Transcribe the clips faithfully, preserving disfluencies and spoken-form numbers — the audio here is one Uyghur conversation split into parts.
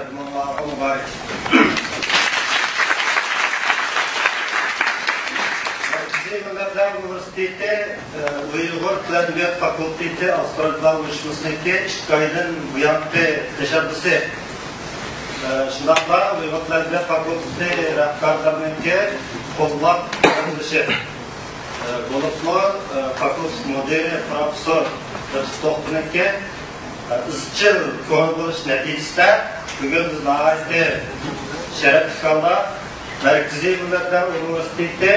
مۇبارەك. مەركىزىي مىللەتلەر ئۇنىۋېرسىتېتى، ئۇيغۇر تىل ئەدەبىيات فاكۇلتېتى ئاسپىرانتلار ئۇيۇشمىسىنىڭكى ئىككى ئايدىن بۇيانقى تەشەببۇسى، شۇنداقلا ئۇيغۇر تىل ئەدەبىيات فاكۇلتېتى رەھبەرلىرىنىڭكى قوللاپ قۇۋۋەتلىشى، بولۇپمۇ فاكۇلتېت مۇدىرى پروفېسسور رەسۇل توختىنىڭكى ئىزچىل كۆڭۈل بۆلۈش نەتىجىسىدە بۈگۈن بىز ناھايىتى شەرەپلىك ھالدا مەركىزىي مىللەتلەر ئۇنىۋېرسىتېتى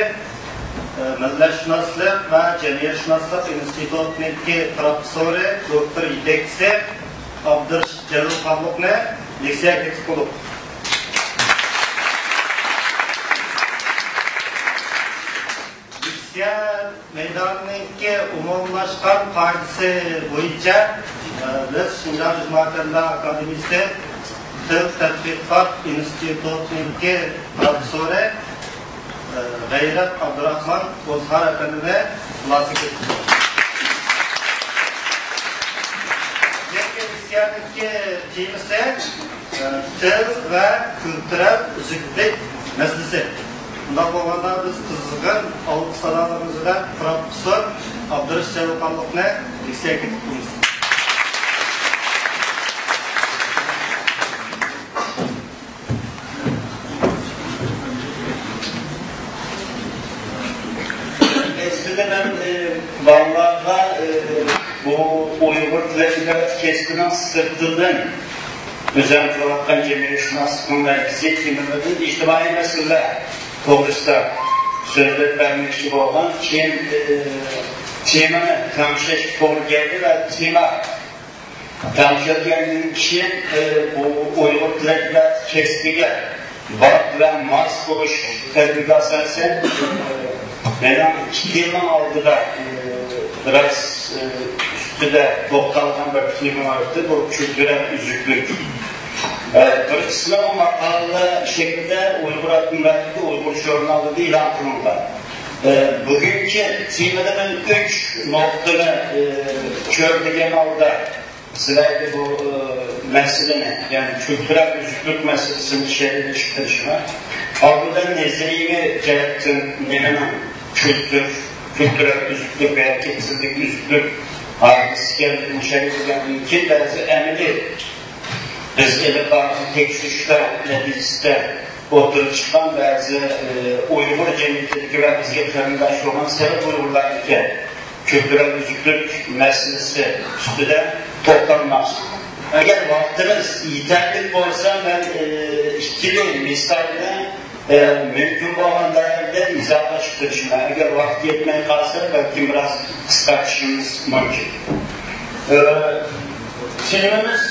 مىللەتشۇناسلىق ۋە جەمئىيەتشۇناسلىق ئىنستىتۇتىنىڭكى پروفېسسورى، دوكتور يېتەكچىسى ئابدۇرېشىت جەلىل قارلۇقنى لېكسىيەگە تەكلىپ قىلدۇق. لېكسىيە مەيدانىنىڭكى ئومۇملاشقان قائىدىسى بويىچە، ئە، بىز شىنجاڭ ئىجتىمائىي پەنلەر ئاكادېمىيىسى تىل تەتقىقات ئىنستىتۇتىنىڭكى پروفېسسورى، ئە، غەيرەت ئابدۇراخمان ئوزھار ئەپەندىنى خۇلاسىگە كىرگۈزدۇق. لېكسىيەنىڭكى تېمىسى تىل ۋە كۈلتۈرەل ئۈزۈكلۈك مەسىلىسى. شۇنداق بولغاندا، بىز قىزغىن ئالقىش سادالىرىمىز بىلەن پروفېسسور ئابدۇرېشىت جەلىل قارلۇقنى لېكسىيەگە تەكلىپ قىلىمىز. ئەسلىدە مەن، ئى، بالىلارغا، ئى، بۇ ئۇيغۇر تىل ئەدەبىياتى كەسپىنىڭ سىرتىدىن ئۆزۈم قىلىۋاتقان جەمئىيەتشۇناسلىقنىڭ مەركىزىي تېمىلىرىدىن ئىجتىمائىي مەسىلىلەر توغرىسىدا سۆزلەپ بەرمەكچى بولغان، كېيىن، ئى، تېمىنى تەڭشەشكە توغرا كەلدى ۋە تېما تەڭشەلگەندىن كېيىن، ئى، بۇ ئۇيغۇر تىل ئەدەبىياتى كەسپىگە باب ۋە ماس بولۇش تەلىپىگە ئاساسەن، ئى، مېنىڭ ئىككى يىلنىڭ ئالدىدا، ئى، بىراز، ئى، ئۈستىدە توختالغان بىر تېما بار ئىدى، بۇ كۈلتۈرەل ئۈزۈكلۈك. ئى، بىر قىسمى ئۇ ماقالە شەكلىدە ئۇيغۇر ئاپتونوم رايونىدىكى ئۇيغۇر ژۇرنالىدا ئېلان قىلىنغان. ئى، بۈگۈنكى تېمىدا مەن ئۈچ نۇقتىنى، ئى، كۆرمىگەن ھالدا سىلەرگە بۇ، ئى، مەسىلىنى، يەنى كۈلتۈرەل ئۈزۈكلۈك مەسىلىسىنى شەرھلەشكە تىرىشىمەن. ئالدىدا نەزەرىيەۋى جەھەتتىن نېمىنىڭ كۈلتۈر، كۈلتۈرەل ئۈزۈكلۈك ۋە كەسىپلىك ئۈزۈكلۈك ھادىسىسى ئىكەنلىكىنى شەرھلىگەندىن كېيىن، بەزى ئەمەلىي بىز ئېلىپ بارغان تەكشۈرۈشلەر نەتىجىسىدە ئوتتۇرىغا چىققان بەزى، ئى، ئۇيغۇر جەمئىيىتىدىكى ۋە بىزگە قېرىنداش بولغان سېرىق ئۇيغۇرلاردىكى كۈلتۈرەل ئۈزۈكلۈك مەسىلىسى ئۈستىدە توختالماقچى. ئەگەر ۋاقتىمىز يېتەرلىك بولسا، مەن، ئى، ئىككىلا مىسالنى، ئى، مۇمكىن بولغان دائىرىدە ئىزاھلاشقا تىرىشىمەن. ئەگەر ۋاقىت يەتمەي قالسا، بەلكىم بىراز قىسقارتىشىمىز مۇمكىن. ئى، تېمىمىز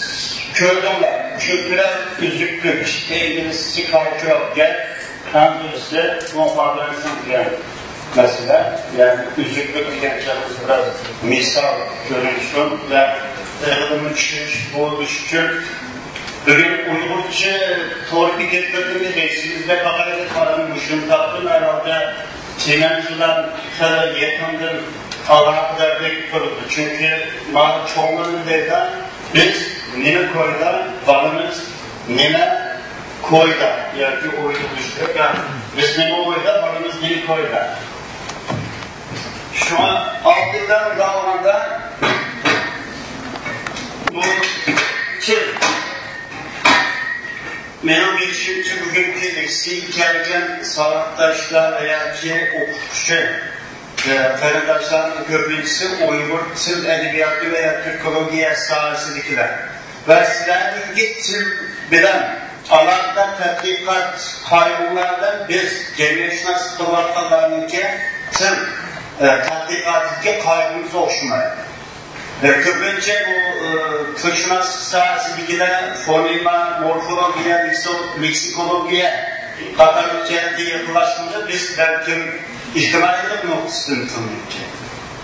كۆردۈڭلار، كۈلتۈرەل ئۈزۈكلۈك، ئىنگلىزچە كالچۇرال گەپ، ئەڭگلىزچە كونفېرېنسىڭ دېگەن مەسىلە، يەنى ئۈزۈكلۈك دېگەن چاغدا بىراز مىسال كۆرۈنسۇن ۋە تېخىمۇ چۈشىنىش بولۇش ئۈچۈن بۈگۈن ئۇيغۇرچە تور بېكەتلىرىدىن ھېسىمىزدە باقايلى، قارىمۇ مۇشۇنى تاپتىم، ھەرھالدا تېمىمىز بىلەن خېلى يېقىندىن ئالاقىداردەك تۇرىدۇ. چۈنكى مانا چوڭلىرىمىز دەيدۇ، بىز نېمە كويدا، بالىمىز نېمە كويدا ياكى ئويدا بولۇشى كېرەك. يا بىز نېمە ئويدا، بالىمىز نېمە كويدا. شۇڭا ئالدىندا مۇنداق بولغاندا بۇ تىل، مېنىڭ بىلىشىمچە، بۈگۈنكى لېكسىيەگە كەلگەن ساۋاقداشلار ياكى ئوقۇتقۇچى، ئە، قېرىنداشلارنىڭ كۆپىنچىسى ئۇيغۇر تىل ئەدەبىياتى ۋە تۈركولوگىيە ساھەسىدىكىلەر. ۋە سىلەرنىڭكى تىل بىلەن ئالاقىدار تەتقىقات قايغۇلار بىلەن بىز جەمئىيەتشۇناسلىق قىلىۋاتقانلارنىڭكى تىل، ئە، تەتقىقاتىدىكى قايغۇمىز ئوخشىمايدۇ. ئە، كۆپىنچە بۇ، ئە، تىلشۇناسلىق ساھەسىدىكىلەر فونېما، مورفولوگىيە، لېكسو-، لېكسىكولوگىيە قاتارلىق جەھەتتە يېقىنلاشقاندا، بىز بەلكىم ئىجتىمائىيلىق نۇقتىسىدىن تىلنىڭكى،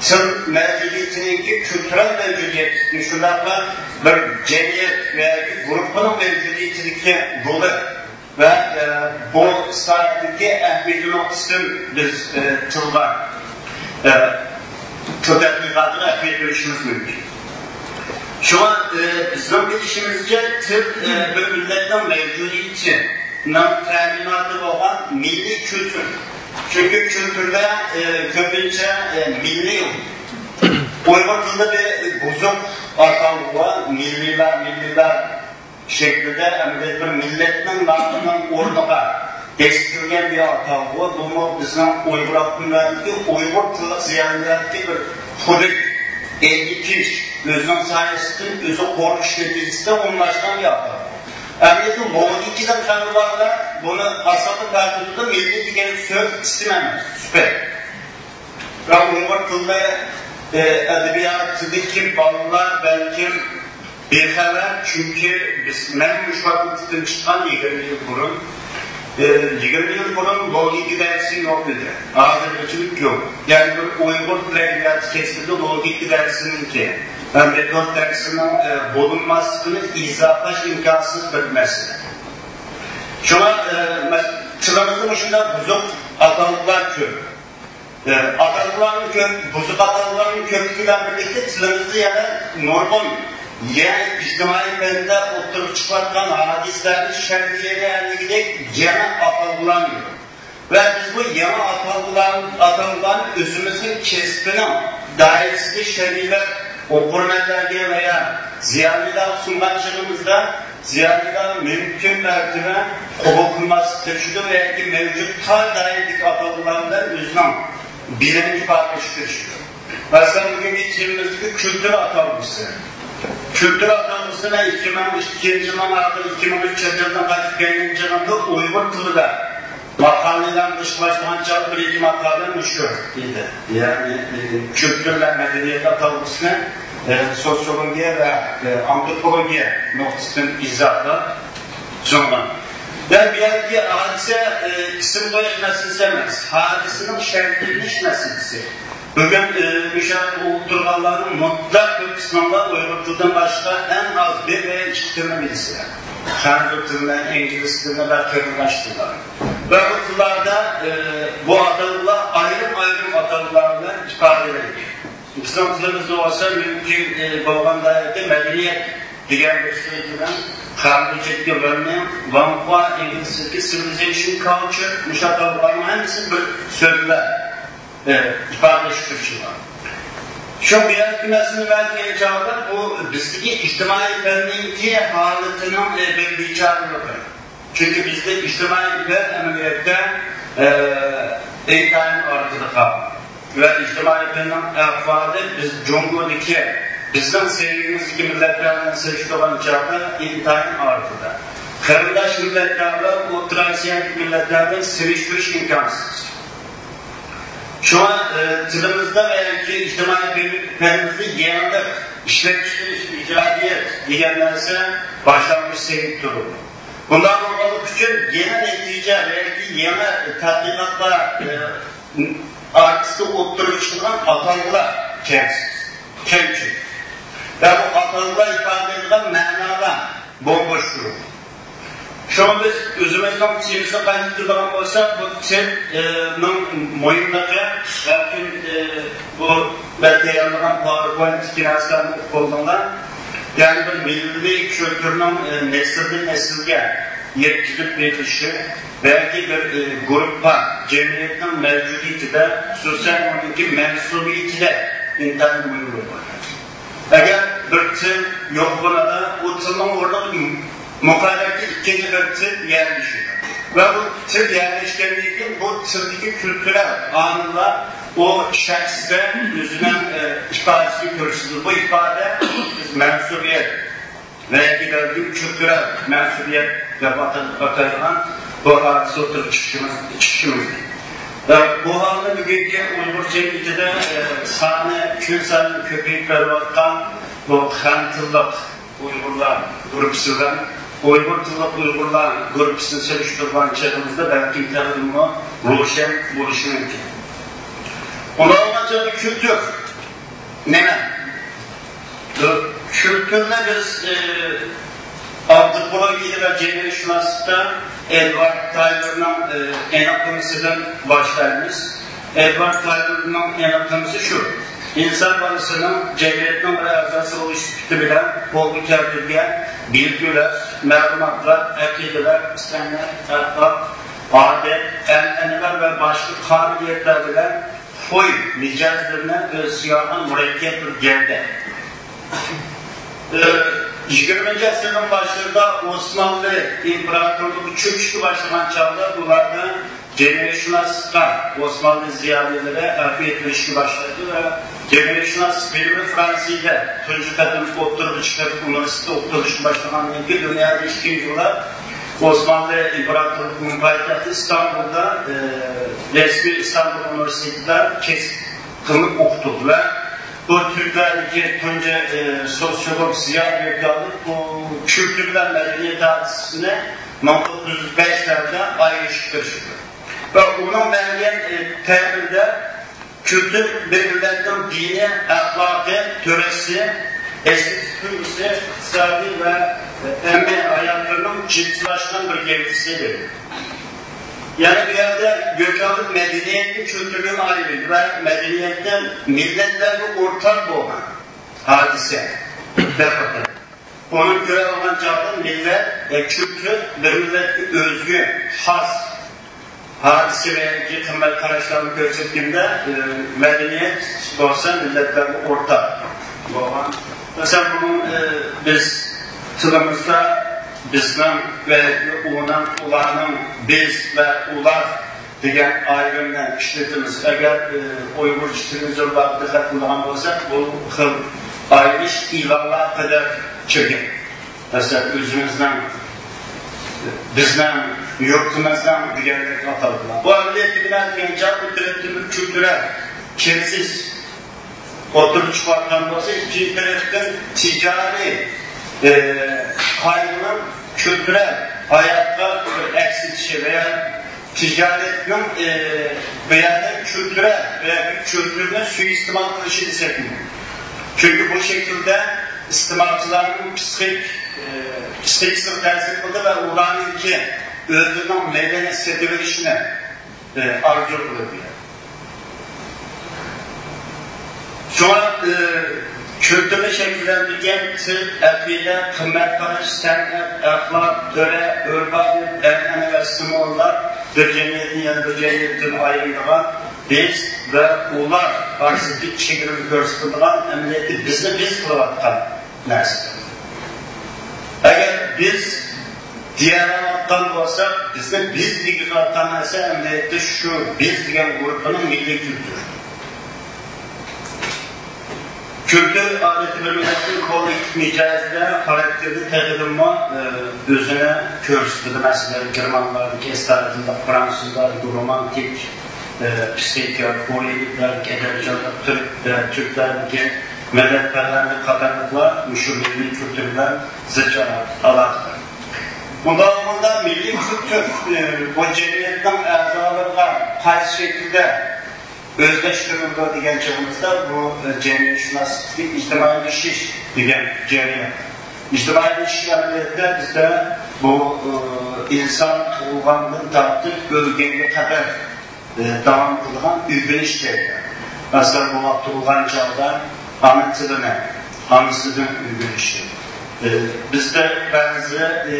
تىل مەدەنىيىتىنىڭكى كۈلتۈرەل مەۋجۇدىيەتلىكىنى، شۇنداقلا بىر جەمئىيەت ۋە گۇرۇپپىنىڭ مەۋجۇدىيىتىدىكى رولى ۋە، ئە، بۇ ساھەدىكى ئەھمىيىتى نۇقتىسىدىن بىز، ئە، تىلغا، ئە، تىل تەتقىقاتىغا ئەھمىيەت بېرىشىمىز مۇمكىن. شۇڭا، ئى، بىزنىڭ بىلىشىمىزچە، تىل، ئى، بىر مىللەتنىڭ مەۋجۇدىيىتىنىڭ تەمىناتى بولغان مىللىي كۈلتۈر. چۈنكى كۈلتۈردە، ئى، كۆپىنچە، ئى، مىللىي، ئۇيغۇر تىلىدا بىر بۇزۇق ئاتالغۇ بار، مىللىيلار، مىللىيلار شەكلىدە، ئەمدى بىر مىللەتنىڭ نامىنىڭ ئورنىغا بېسىتىلگەن بىر ئاتالغۇ. بۇمۇ بىزنىڭ ئۇيغۇر ئاپتونوم رايونىدىكى ئۇيغۇر تىللىق زىيالىيلارنىڭكى بىر خۇددى ئېگىتىش، ئۆزىنىڭ سايىسىدىن ئۆزى قورقۇش نەتىجىسىدە ئورۇنلاشقان بىر ئاتالغۇ. ئەمدى بۇ لوگىكىدىن خەۋىرى بارلار بۇنى ئاسانلا تەرجىمە قىلىپ، مىللىي دېگەن سۆز ئىسىم ئەمەس، سۈپەت. ۋە ئۇيغۇر تىلى، ئە، ئەدەبىياتىدىكى بالىلار بەلكىم بىخەۋەر، چۈنكى بىز، مەن مۇشۇ فاكۇلتېتتىن چىققان يىگىرمە يىل بۇرۇن، ئە، يىگىرمە يىل بۇرۇن لوگىكا دەرسى يوق ئىدى. ھازىرغىچىلىك يوق. يەنى بىر ئۇيغۇر تىلى ئەدەبىياتى كەسپىدە لوگىكا دەرسىنىڭكى ۋە مېتود دەرسىنىڭ، ئە، بولۇنماسلىقىنى ئىزاھلاش ئىمكانسىز بىر مەسىلە. شۇڭا، ئە، مەس-، تىلىمىزدا مۇشۇنداق بۇزۇق ئاتالغۇلار كۆپ. ئاتالغۇلارنىڭ كۆپ، بۇزۇق ئاتالغۇلارنىڭ كۆپلۈكى بىلەن بىرلىكتە تىلىمىزدا يەنە نۇرغۇن يېڭى ئىجتىمائىي پەندە ئوتتۇرىغا چىقىۋاتقان ھادىسىلەرنى شەرھلىيەلەيدىغاندەك يېڭى ئاتالغۇلارنى، ۋە بىز بۇ يېڭى ئاتالغۇلار-، ئاتالغۇلارنى ئۆزىمىزنىڭ كەسپىنىڭ دائىرىسىدە شەرھلەپ، ئوقۇرمەنلەرگە ۋە يا زىيالىيلارغا سۇنغان چېغىمىزدا، زىيالىيلار مۇمكىن مەرتىۋە قوبۇل قىلماسلىققا تىرىشىدۇ ۋە ياكى مەۋجۇت تار دائىرىدىكى ئاتالغۇلار بىلەن ئۆزىنىڭ بىلىمىنى ئىپادىلەشكە تىرىشىدۇ. مەسىلەن، بۈگۈنكى تېمىمىزدىكى كۈلتۈر ئاتالغۇسى. كۈلتۈر ئاتالغۇسىنى ئىككى مىڭ ئىككىنچى يىلنىڭ ئاخىرى، ئىككى مىڭ ئۈچىنچى يىلدىن قايتىپ كەلگەن چېغىمدا ئۇيغۇر تىلىدا ماقالىلەرنى ئىشلەشتۈرگەن چاغدا بىرىنچى ماقالە مۇشۇ ئىدى. يەنى، ئى، كۈلتۈر ۋە مەدەنىيەت ئاتالغۇسىنى، ئى، سوتسىيولوگىيە ۋە، ئى، ئانتروپولوگىيە نۇقتىسىدىن ئىزاھلاپ سۇنغان. يەنى بۇ يەردىكى ھادىسە، ئى، ئىسىم قويۇش مەسىلىسى ئەمەس، ھادىسىنىڭ شەرھلىنىش مەسىلىسى. بۈگۈن، ئى، مۇشۇ يەردە ئولتۇرغانلارنىڭ مۇتلەق كۆپ قىسمىڭلار ئۇيغۇر تىلىدىن باشقا ئەڭ ئاز بىر ۋە ئىككى تىلنى بىلىسىلەر. خەنزۇ تىلىنى، ئىنگلىز تىلىنى ۋە قېرىنداش تىللارنى. ۋە بۇ تىللاردا، ئى، بۇ ئاتالغۇلار ئايرىم-ئايرىم ئاتالغۇلار بىلەن ئىپادىلەنگەن. بىزنىڭ تىلىمىزدا بولسا مۇمكىن، ئى، بولغان دائىرىدە مەدەنىيەت دېگەن بىر سۆز بىلەن خەنزۇچىدىكى لېرنىڭ، ۋاڭخۇا ئىنگلىزچىدىكى سىۋىلىزېيشن، كالچر، مۇشۇ ئاتالغۇلارنىڭ ھەممىسى بىر سۆز بىلەن، ئى، ئىپادىلەشكە تىرىشىدۇ. شۇ بۇ يەردىكى مەسىلىنى مەن دېگەن چاغدا بۇ بىزدىكى ئىجتىمائىي پەننىڭكى ھالىتىنىڭ، ئى، بىر بىچارىلىقى. چۈنكى بىزدە ئىجتىمائىي پەن ئەمەلىيەتتە، ئى، ئىنتايىن ئارقىدا قالغان. ۋە ئىجتىمائىي پەننىڭ ئەھۋالى بىز جۇڭگودىكى، بىزنىڭ سەۋىيىمىزدىكى مىللەتلەر بىلەن سېلىشتۇرغان چاغدا ئىنتايىن ئارقىدا. قېرىنداش مىللەتلەر بىلەن ئوتتۇرا ئاسىيادىكى مىللەتلەر بىلەن سېلىشتۇرۇش ئىمكانسىز. شۇڭا، ئى، تىلىمىزدا ۋە ياكى ئىجتىمائىي پەن-، پەنىمىزدە يېڭىلىق، ئىشلەپچىقىرىش، ئىجادىيەت دېگەن نەرسە باشلانغۇچ سەۋىيەدە تۇرىدۇ. بۇنداق بولغانلىقى ئۈچۈن يېڭى نەتىجە ۋە ياكى يېڭى تەتقىقاتلار، ئى، ئارقىسىدا ئوتتۇرىغا چىقىدىغان ئاتالغۇلار كەمچىل. كەمچىل. ۋە بۇ ئاتالغۇلار ئىپادىلەيدىغان مەنالار بومبوش تۇرىدۇ. شۇڭا بىز ئۆزىمىزنىڭ تېمىسىنى قايتا تۇتىدىغان بولساق، بۇ تىل، ئى، نىڭ مۇھىملىقى بەلكىم، ئى، بۇ مەن تەييارلىغان پاۋېرپوينت ئىككى نەرسىلەرنى ئوقۇپ بولدۇڭلار. يەنى بىر مىللىي كۈلتۈرنىڭ، ئى، نەسىلدىن نەسىلگە يەتكۈزۈپ بېرىلىشى، بەلكى بىر، ئى، گۇرۇپپا، جەمئىيەتنىڭ مەۋجۇدىيىتىدە، خۇسۇسەن ئۇنىڭكى مەنسۇبىيىتىدە ئىنتايىن مۇھىم رول ئوينايدۇ. ئەگەر بىر تىل يوق بولغاندا، ئۇ تىلنىڭ ئورنىغا مۇقەررەردىكى ئىككىنچى بىر تىل يەرلىشىدۇ. ۋە بۇ تىل يەرلەشكەندىن كېيىن، بۇ تىلدىكى كۈلتۈرەل ئامىللار ئۇ شەخستە ئۆزىنىڭ، ئى، ئىپادىسىنى كۆرسىتىدۇ. بۇ ئىپادە بىز مەنسۇبىيەت ۋە ياكى بەلكىم كۈلتۈرەل مەنسۇبىيەت دەپ ئاتا-، ئاتايدىغان بۇ ھادىسە ئوتتۇرىغا چىقىشىمىز، چىقىشى مۇمكىن. ۋە بۇ ھالدا بۈگۈنكى ئۇيغۇر جەمئىيىتىدە، ئە، سانى، كۈن سايىن كۆپىيىپ بېرىۋاتقان بۇ خەن تىللىق ئۇيغۇرلار گۇرۇپپىسى بىلەن ئۇيغۇر تىللىق ئۇيغۇرلار گۇرۇپپىسىنى سېلىشتۇرغان چېغىمىزدا بەلكىم تېخىمۇ روشەن بولۇشى مۇمكىن. ئۇنداق بولغان چاغدا كۈلتۈر نېمە؟ كۈلتۈرنى بىز، ئى، ئانتروپولوگىيە ۋە جەمئىيەتشۇناسلىقتا ئېدۋارد تايلورنىڭ، ئى، ئېنىقلىمىسىدىن باشلايمىز. ئېدۋارد تايلورنىڭ ئېنىقلىمىسى شۇ. ئىنسان بالىسىنىڭ جەمئىيەتنىڭ بىر ئەزاسى بولۇش سۈپىتى بىلەن قولغا كەلتۈرگەن بىلگۈلەر، مەلۇماتلار، ئەقىدىلەر، ئىسلاملار، ئەخلاق، ئادەت، ئەنئەنىلەر ۋە باشقا قانۇنىيەتلەر بىلەن خۇي مىجەزلىرىنى ئۆز ئىچىگە ئالغان مۇرەككەپ بىر گەۋدە. يىگىرمىنچى ئەسىرنىڭ باشلىرىدا ئوسمانلى ئىمپېراتورلۇقى چۆكۈشكە باشلىغان چاغدا بۇلارنى جەمئىيەتشۇناسلىققا ئوسمانلى زىيالىيلىرى ئەپىيەت بېرىشكە باشلىدى ۋە جەمئىيەتشۇناسلىق بىلىمى فرانسىيەدە تۇنجى قېتىم ئوتتۇرىغا چىقىپ، ئۇنىۋېرسىتېتتا ئوقۇتۇلۇشقا باشلىغاندىن كېيىن، دۇنيادا ئىككىنچى بولۇپ ئوسمانلى ئىمپېراتورلۇقىنىڭ پايتەختى ئىستانبۇلدا، ئى، رەسمىي ئىستانبۇل ئۇنىۋېرسىتېتىدا كەسىپ قىلىپ ئوقۇتۇلدى ۋە بۇ تۈركلەردىكى تۇنجى، ئى، سوتسىيولوگ زىيالىي ۋەكالىت بۇ كۈلتۈر بىلەن مەدەنىيەت ھادىسىسىنى مىڭ توققۇز يۈز بەشلەردە ئايرىشقا تىرىشىدۇ. ۋە ئۇنىڭ بەرگەن، ئى، تەبىرىدە كۈلتۈر بىر مىللەتنىڭ دىنىي، ئەخلاقىي، تۆرىسى، ئېستېتىك تۇيغۇسى، ئىقتىسادىي ۋە ئەمەلىي ھاياتلىرىنىڭ جىپسىلاشقان بىر گەۋدىسى دېدى. يەنى بۇ يەردە يۆكەنلىك مەدەنىيەتنى كۈلتۈردىن ئايرىدى ۋە مەدەنىيەتتە مىللەتلەرگە ئورتاق بولغان ھادىسە دەپ ئاتىدى. ئۇنىڭ كۆرە ئالغان چاغدا مىللەت، ئە، كۈلتۈر بىر مىللەتكە ئۆزگە خاس ھادىسە ۋە قىممەت قاراشلارنى كۆرسەتكەندە، ئە، مەدەنىيەت بولسا مىللەتلەرگە ئورتاق بولغان. مەسىلەن، بۇنىڭ، ئە، بىز تىلىمىزدا بىزنىڭ ۋە ئۇنىڭ، ئۇلارنىڭ، بىز ۋە ئۇلار دېگەن ئايرىمنى ئىشلىتىمىز. ئەگەر، ئى، ئۇيغۇرچە تېلېۋىزورلارغا دىققەت قىلىدىغان بولساق، بۇ خىل ئايرىش ئېلانلار قەدەر كىرگەن. مەسىلەن، ئۆزىمىزنىڭ، بىزنىڭ، يۇرتىمىزنىڭ دېگەندەك ئاتالغۇلار. بۇ ئەمەلىيەتتە نېمە دېگەن چاغ، بۇ تەرەپتىن بىر كۈلتۈرەل كىرىزىس ئوتتۇرىغا چىقىۋاتقان بولسا، ئىككىنچى تەرەپتىن تىجارىي، ئى، قايغۇنىڭ كۈلتۈرەل ھاياتقا بىر ئەكس ئېتىشى ۋە تىجارەتنىڭ، ئى، بۇ يەردە كۈلتۈرەل ۋە كۈلتۈرنى سۇيىئىستېمال قىلىشى دېسەك مۇمكىن. چۈنكى بۇ شەكىلدە ئىستېمالچىلارنىڭ پسىخىك، ئى، پسىخىكىسىغا تەسىر قىلدى ۋە ئۇلارنىڭكى ئۆزلىرىنىڭ مېۋىنى سېتىۋېلىشىنى، ئى، ئارزۇ قىلىدۇ. شۇڭا، ئى، كۈلتۈرنى شەكىللەندۈرگەن تىل، ئەقىدە، قىممەت قاراش، سەنئەت، ئەخلاق، تۆرە، ئۆرپ-ئادەت، ئەنئەنە ۋە سىمۋوللار بىر جەمئىيەتنى يەنە بىر جەمئىيەتتىن ئايرىيدىغان، بىز ۋە ئۇلار ئارىسىدىكى چېگرىنى كۆرسىتىدىغان، ئەمەلىيەتتە بىزنى بىز قىلىۋاتقان نەرسە. ئەگەر بىز دېيەلەۋاتقان بولساق، بىزنى بىز دېگۈزۈۋاتقان نەرسە ئەمەلىيەتتە شۇ بىز دېگەن گۇرۇپپىنىڭ مىللىي كۈلتۈرى. كۈلتۈر ئادەتتە بىر مىللەتنىڭ كوللېكتىپ مىجەزىدە، خاراكتېرىدە تېخىدىنمۇ، ئى، ئۆزىنى كۆرسىتىدۇ. مەسىلەن، گېرمانلاردىكى ئەستايىدىللىق، فرانسۇزلاردىكى رومانتىك، ئى، پسىخىكا، كورېيىلىكلەردىكى ئەدەبىياتلىق، تۈرك، ئى، تۈركلەردىكى مىللەتپەرۋەرلىك قاتارلىقلار مۇشۇ مىللىي كۈلتۈر بىلەن زىچ ئالاقىدار. مۇنداق بولغاندا، مىللىي كۈلتۈر، ئى، بۇ جەمئىيەتنىڭ ئەزالىرىغا قايسى شەكىلدە ئۆزلەشتۈرۈلىدۇ دېگەن چېغىمىزدا، بۇ، ئى، جەمئىيەتشۇناسلىقتىكى ئىجتىمائىيلىشىش دېگەن جەريان. ئىجتىمائىيلىشىش ئەمەلىيەتتە بىزدە بۇ، ئى، ئىنسان تۇغۇلغاندىن تارتىپ ئۆلگەنگە قەدەر ئى، داۋام قىلىدىغان ئۆگىنىش جەريانى. مەسىلەن، بوۋاق تۇغۇلغان چاغدا ئانا تىلىنى ئانىسىدىن ئۆگىنىشى. ئى، بىزدە بەزى، ئى،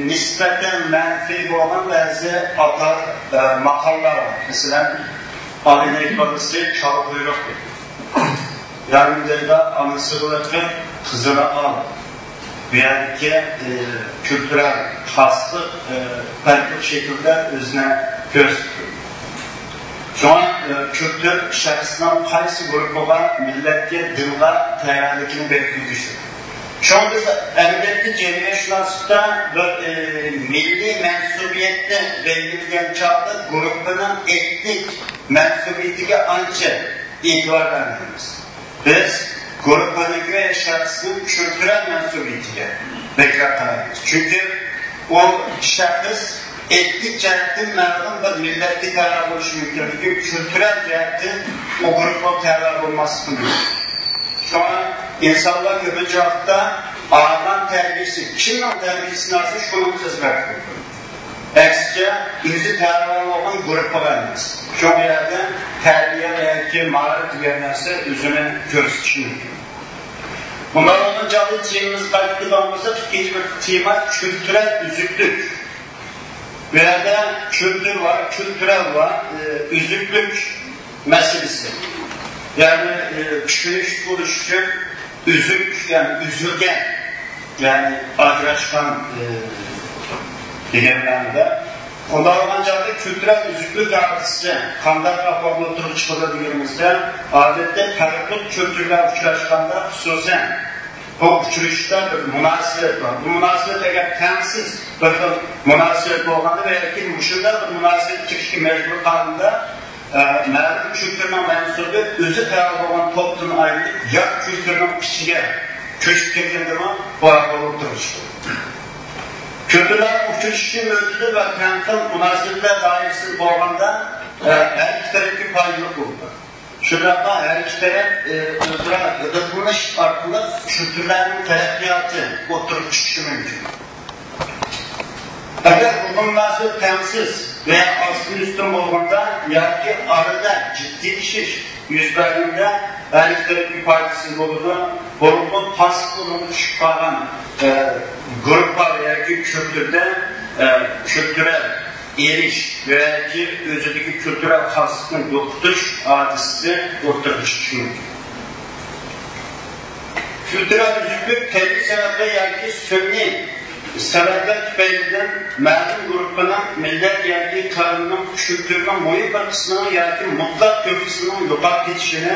نىسبەتەن مەنپىي بولغان بەزى ئاتا، ئى، ماقاللار بار. مەسىلەن، ئالىنەك بالىسى چالا قۇيرۇق دەيدۇ. يارىم دەيدۇ، ئانىسىغا بېقىپ، قىزىنى ئال. بۇ يەردىكى، ئى، كۈلتۈرەل خاسلىق، ئى، پەرقلىق شەكىلدە ئۆزىنى كۆرسىتىدۇ. شۇڭا، ئى، كۈلتۈر شەخسنىڭ قايسى گۇرۇپپىغا، مىللەتكە، دىنغا تەۋەلىكىنى بەلگىلىگۈچىدۇر. شۇڭا بىز ئەمەلىيەتتە جەمئىيەتشۇناسلىقتا بىر، ئى، مىللىي مەنسۇبىيەتنى بەلگىلىگەن چاغدا گۇرۇپپىنىڭ ئېتنىك مەنسۇبىيىتىگە ئانچە ئېتىبار بەرمەيمىز. بىز گۇرۇپپىنىڭكى ۋە شەخسنىڭ كۈلتۈرەل مەنسۇبىيىتىگە بەكرەك قارايمىز. چۈنكى ئۇ شەخس ئېتنىك جەھەتتىن مەلۇم بىر مىللەتكە تەۋە بولۇشى مۇمكىن، لېكىن كۈلتۈرەل جەھەتتىن ئۇ گۇرۇپپىغا تەۋە بولماسلىقى مۇمكىن. شۇڭا ئىنسانلار كۆپىنچە ۋاقىتتا ئالغان تەربىيەسى، كىمنىڭ تەربىيەسىنى ئالسا، شۇنىڭغا خىزمەت قىلىدۇ. ئەكسىچە، ئۆزى تەۋە بولغان گۇرۇپپىغا ئەمەس. شۇ يەردە تەربىيە ۋە مائارىپ دېگەن نەرسە ئۆزىنى كۆرسىتىشى مۇمكىن. بۇنداق بولغان چاغدا تېمىمىزغا قايتىپ كېلىدىغان بولساق، ئىككىنچى بىر تېما كۈلتۈرەل ئۈزۈكلۈك. بۇ يەردە كۈلتۈر بار، كۈلتۈرەل بار، ئى، ئۈزۈكلۈك مەسىلىسى. يەنى، ئى، چۈشىنىش بولۇش ئۈچۈن ئۈزۈك، يەنى ئۈزۈلگەن، يەنى ئاجراشقان، ئى، دېگەن مەنىدە. ئۇنداق بولغان چاغدا كۈلتۈرەل ئۈزۈكلۈك ھادىسىسى قانداق ئەھۋالدا ئوتتۇرىغا چىقىدۇ دېگىنىمىزدە، ئادەتتە پەرقلىق كۈلتۈرلەر ئۇچراشقاندا، خۇسۇسەن، بۇ ئۇچرىشىشتا بىر مۇناسىۋەت بار. بۇ مۇناسىۋەت ئەگەر تەڭسىز بىر خىل مۇناسىۋەت بولغاندا ۋە ياكى مۇشۇنداق بىر مۇناسىۋەت چىقىشقا مەجبۇر قالغاندا، ئە، مەلۇم كۈلتۈرنىڭ مەنسۇپى ئۆزى تەۋە بولغان توپتىن ئايرىلىپ، يات كۈلتۈرنىڭ ئىچىگە كۆچۈپ كەلگەندىمۇ بۇ ئەھۋال ئوتتۇرىغا چىقىدۇ. كۈلتۈرلەرنىڭ ئۇچرىشىشى مۆتىدىل ۋە تەڭخىل مۇناسىۋەتلەر دائىرىسىدە بولغاندا، ئە، ھەر ئىككى تەرەپكە پايدىلىق بولىدۇ. شۇنداقلا ھەر ئىككى تەرەپ، ئى، ئۆزئارا غىدىقلىنىش ئارقىلىق كۈلتۈرلەرنىڭ تەرەققىياتى ئوتتۇرىغا چىقىشى مۇمكىن. ئەگەر بۇ مۇناسىۋەت تەڭسىز ۋە ئاستىن-ئۈستۈن بولغاندا ياكى ئارىدا جىددىيلىشىش يۈز بەرگەندە، ھەر ئىككى تەرەپكە پايدىسىز بولىدۇ. بولۇپمۇ پاسسىپ ئورۇنغا چۈشۈپ قالغان، ئى، گۇرۇپپا ياكى كۈلتۈردە، ئى، كۈلتۈرەل ئېرىش ياكى ئۆزىدىكى كۈلتۈرەل خاسلىقنى يوقىتىش ھادىسىسى ئوتتۇرىغا چىقىشى مۇمكىن. كۈلتۈرەل ئۈزۈكلۈك تەبىئىي سەۋەبلەر ياكى سۈنئىي سەۋەبلەر تۈپەيلىدىن مەلۇم گۇرۇپپىنىڭ مىللەت ياكى قەۋمنىڭ كۈلتۈرىنىڭ مۇھىم بىر قىسمىنىڭ ياكى مۇتلەق كۆپ قىسمىنىڭ يوقاپ كېتىشىنى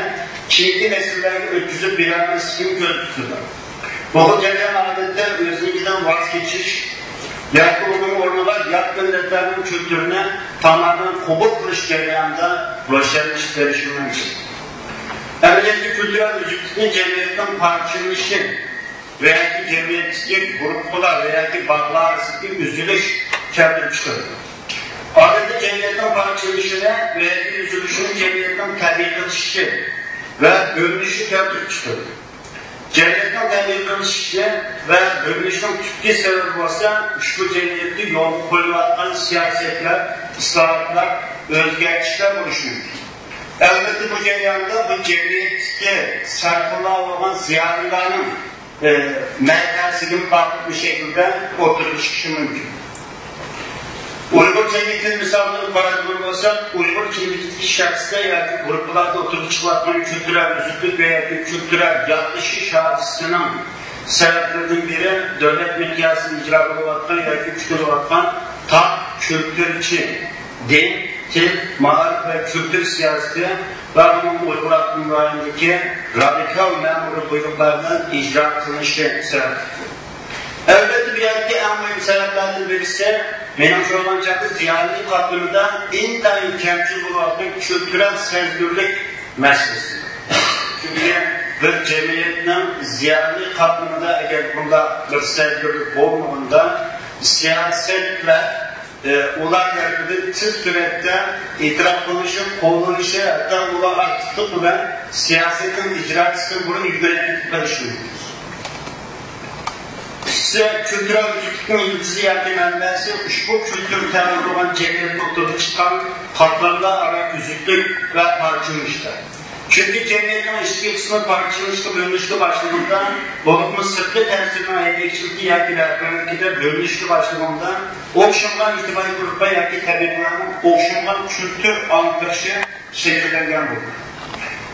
كېيىنكى نەسىللەرگە ئۆتكۈزۈپ بېرەلمەسلىكىنى كۆزدە تۇتىدۇ. بۇ خىل جەريان ئادەتتە ئۆزىنىڭكىدىن ۋاز كېچىش ياكى ئۇنىڭ ئورنىغا يات مىللەتلەرنىڭ كۈلتۈرىنى تامامەن قوبۇل قىلىش جەريانىدا روشەنلىشىپ بېرىشى مۇمكىن. ئەمەلىيەتتە كۈلتۈرەل ئۈزۈكلۈكنى جەمئىيەتنىڭ پارچىلىنىشى ۋە ياكى جەمئىيەتتىكى گۇرۇپپىلار ۋە ياكى باغلار ئارىسىدىكى ئۈزۈلۈش كەلتۈرۈپ چىقىرىدۇ. ئادەتتە جەمئىيەتنىڭ پارچىلىنىشىنى ۋە ياكى ئۈزۈلۈشىنى جەمئىيەتنىڭ تەبىئىي قىلىشىشى ۋە بۆلۈنۈشى كەلتۈرۈپ چىقىرىدۇ. جەمئىيەتنىڭ تەبىئىي قىلىشىشى ۋە بۆلۈنۈشىنىڭ تۈپكى سەۋەبى بولسا، ئۇشبۇ جەمئىيەتتە يولغا قويۇلۇۋاتقان سىياسەتلەر، ئىسلاھاتلار، ئۆزگەرتىشلەر بولۇشى مۇمكىن. ئەلۋەتتە، بۇ جەرياندا بۇ جەمئىيەتتىكى سەرخىللار بولغان زىيالىيلارنىڭ، ئى، مەنپەئەتىگە مۇۋاپىق بىر شەكىلدە ئوتتۇرىغا چىقىشى مۇمكىن. ئۇيغۇر جەمئىيىتىنى مىسال قىلىپ قارايدىغان بولساق، ئۇيغۇر كىملىكىدىكى شەخسلەر ياكى گۇرۇپپىلاردا ئوتتۇرىغا چىقىۋاتقان كۈلتۈرەل ئۈزۈكلۈك ۋە ياكى كۈلتۈرەل ياتلىشىش ھادىسىسىنىڭ سەۋەبلىرىدىن بىرى دۆلەت مىقياسىدا ئىجرا بولۇۋاتقان ياكى كۈتۈلۈۋاتقان تاق كۈلتۈرچى دىن، تىل، مائارىپ ۋە كۈلتۈر سىياسىتى ۋە ئۇنىڭ ئۇيغۇر ئاپتونوم رايونىدىكى رادىكال مەمۇرىي بۇيرۇقلار بىلەن ئىجرا قىلىنىشى سەۋەبلىكتۇر. ئەلۋەتتە، بۇ يەردىكى ئەڭ مۇھىم سەۋەبلەردىن بىرسى، مېنىڭچە، بولغان چاغدا زىيالىي قاتلىمىدا ئىنتايىن كەمچىل بولۇۋاتقان كۈلتۈرەل سەزگۈرلۈك مەسىلىسى. چۈنكى بىر جەمئىيەتنىڭ زىيالىي قاتلىمىدا ئەگەر بۇنداق بىر سەزگۈرلۈك بولمىغاندا، سىياسەتلەر، ئى، ئۇلار تەرىپىدىن تېز سۈرئەتتە ئېتىراپ قىلىنىشى، قوللىنىشى، ھەتتا ئۇلار ئاكتىپلىق بىلەن سىياسەتنىڭ ئىجراسىدىن بۇرۇن يۈگۈرۈپ كېتىپ قېلىشى مۇمكىن. ئىككىنچىسى، كۈلتۈرەل ئۈزۈكلۈكنىڭ يىلتىزى ياكى مەنبەسى ئۇشبۇ كۈلتۈر تەۋە بولغان جەمئىيەتتە ئوتتۇرىغا چىققان قاتلاملار ئارا ئۈزۈكلۈك ۋە پارچىلىنىشتۇر. چۈنكى جەمئىيەتنىڭ ئىچكى قىسمى پارچىلىنىشقا، بۆلۈنۈشكە باشلىغاندا، بولۇپمۇ سىرتقى تەسىرنىڭ ھەيدەكچىلىكى ياكى رەھبەرلىكىدە بۆلۈنۈشكە باشلىغاندا، ئوخشىمىغان ئىجتىمائىي گۇرۇپپا ياكى تەبىقىلەرنىڭ ئوخشىمىغان كۈلتۈر ئاڭقىرىشى شەكىللەنگەن بولىدۇ.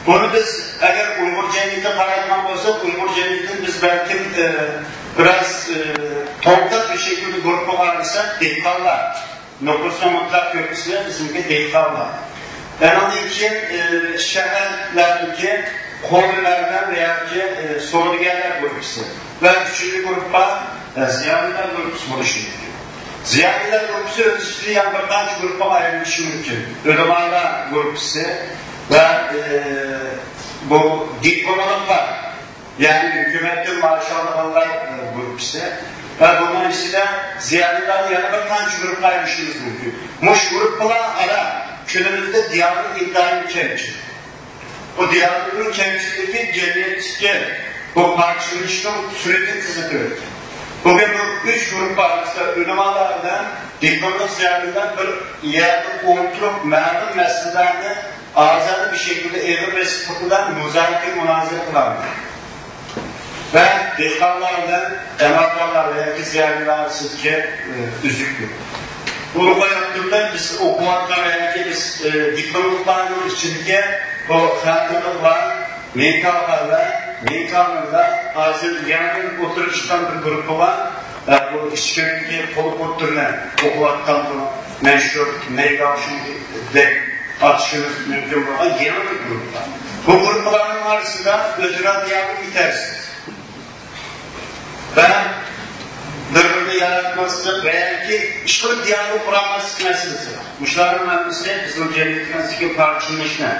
بۇنى بىز ئەگەر ئۇيغۇر جەمئىيىتىگە قارايدىغان بولساق، ئۇيغۇر جەمئىيىتىنى بىز بەلكىم، ئى، بىراز، ئى، توختاپ بىر شەكىلدە گۇرۇپپىغا ئايرىساق، دېھقانلار، نوپۇسنىڭ مۇتلەق كۆپىسى بىزنىڭكى دېھقانلار. ئاندىن كېيىن، ئى، شەھەرلەردىكى قولھۈنەرۋەن ۋە ياكى، ئى، سودىگەرلەر گۇرۇپپىسى ۋە ئۈچىنچى گۇرۇپپا، ئى، زىيالىيلار گۇرۇپپىسى بولۇشى مۇمكىن. زىيالىيلار گۇرۇپپىسى ئۆز ئىچىدە يەنە بىر قانچە گۇرۇپپىغا ئايرىلىشى مۇمكىن. ئۆلىمالار گۇرۇپپىسى ۋە، ئى، بۇ دىپلوملۇقلار، يەنى ھۆكۈمەتتىن مائاش ئالىدىغانلار، ئى، گۇرۇپپىسى ۋە بۇنىڭ ئىچىدە زىيالىيلارنى يەنە بىر قانچە گۇرۇپپا ئايرىشىمىز مۇمكىن. مۇشۇ گۇرۇپپىلار ئارا كۈنىمىزدە دىئالوگ ئىنتايىن كەمچىل. بۇ دىئالوگنىڭ كەمچىللىكى جەمئىيەتتىكى بۇ پارچىلىنىشنىڭ سۈرئىتىنى تېزلىتىۋەتكەن. بۈگۈن بۇ ئۈچ گۇرۇپپا ئارىسىدا ئۆلىمالار بىلەن دىپلوملۇق زىيالىيلار بىر يەردە ئولتۇرۇپ مەلۇم مەسىلىلەرنى ئازادە بىر شەكىلدە ئېغىر بېسىقلىق بىلەن مۇزاكىرە، مۇنازىرە قىلالمىدى. ۋە دېھقانلار بىلەن ئەمەلدارلار ۋە ياكى زىيالىيلار ئارىسىدىكى، ئە، ئۈزۈكلۈك. بۇنى قويۇپ تۇرۇپ، بىز ئوقۇۋاتقان ۋە ياكى بىز، ئە، دىپلوملۇقلارنىڭ ئىچىدىكى بۇ خەنزۇلۇقلار، مېڭكاۋخەنلەر، مېڭكاۋخەنلەر ھازىر يېڭىدىن ئوتتۇرىغا چىققان بىر گۇرۇپپا بار. ئە، بۇ ئىچكىرىدىكى قولى قوتۇرنى ئوقۇۋاتقان بۇ مەشھۇر نەيگاۋشىڭدەك ئاتىشىمىز مۇمكىن بولغان يېڭى بىر گۇرۇپپا. بۇ گۇرۇپپىلارنىڭ ئارىسىدا ئۆزئارا دىيالوگ يېتەرسىز. ۋە بىر-بىرىنى ياراتماسلىق ۋە ياكى ئىشقىلىپ دىيالوگ قۇرالماسلىق مەسىلىسى بار. مۇشۇلارنىڭ ھەممىسى بىزنىڭ جەمئىيىتىمىزدىكى پارچىلىنىشنى،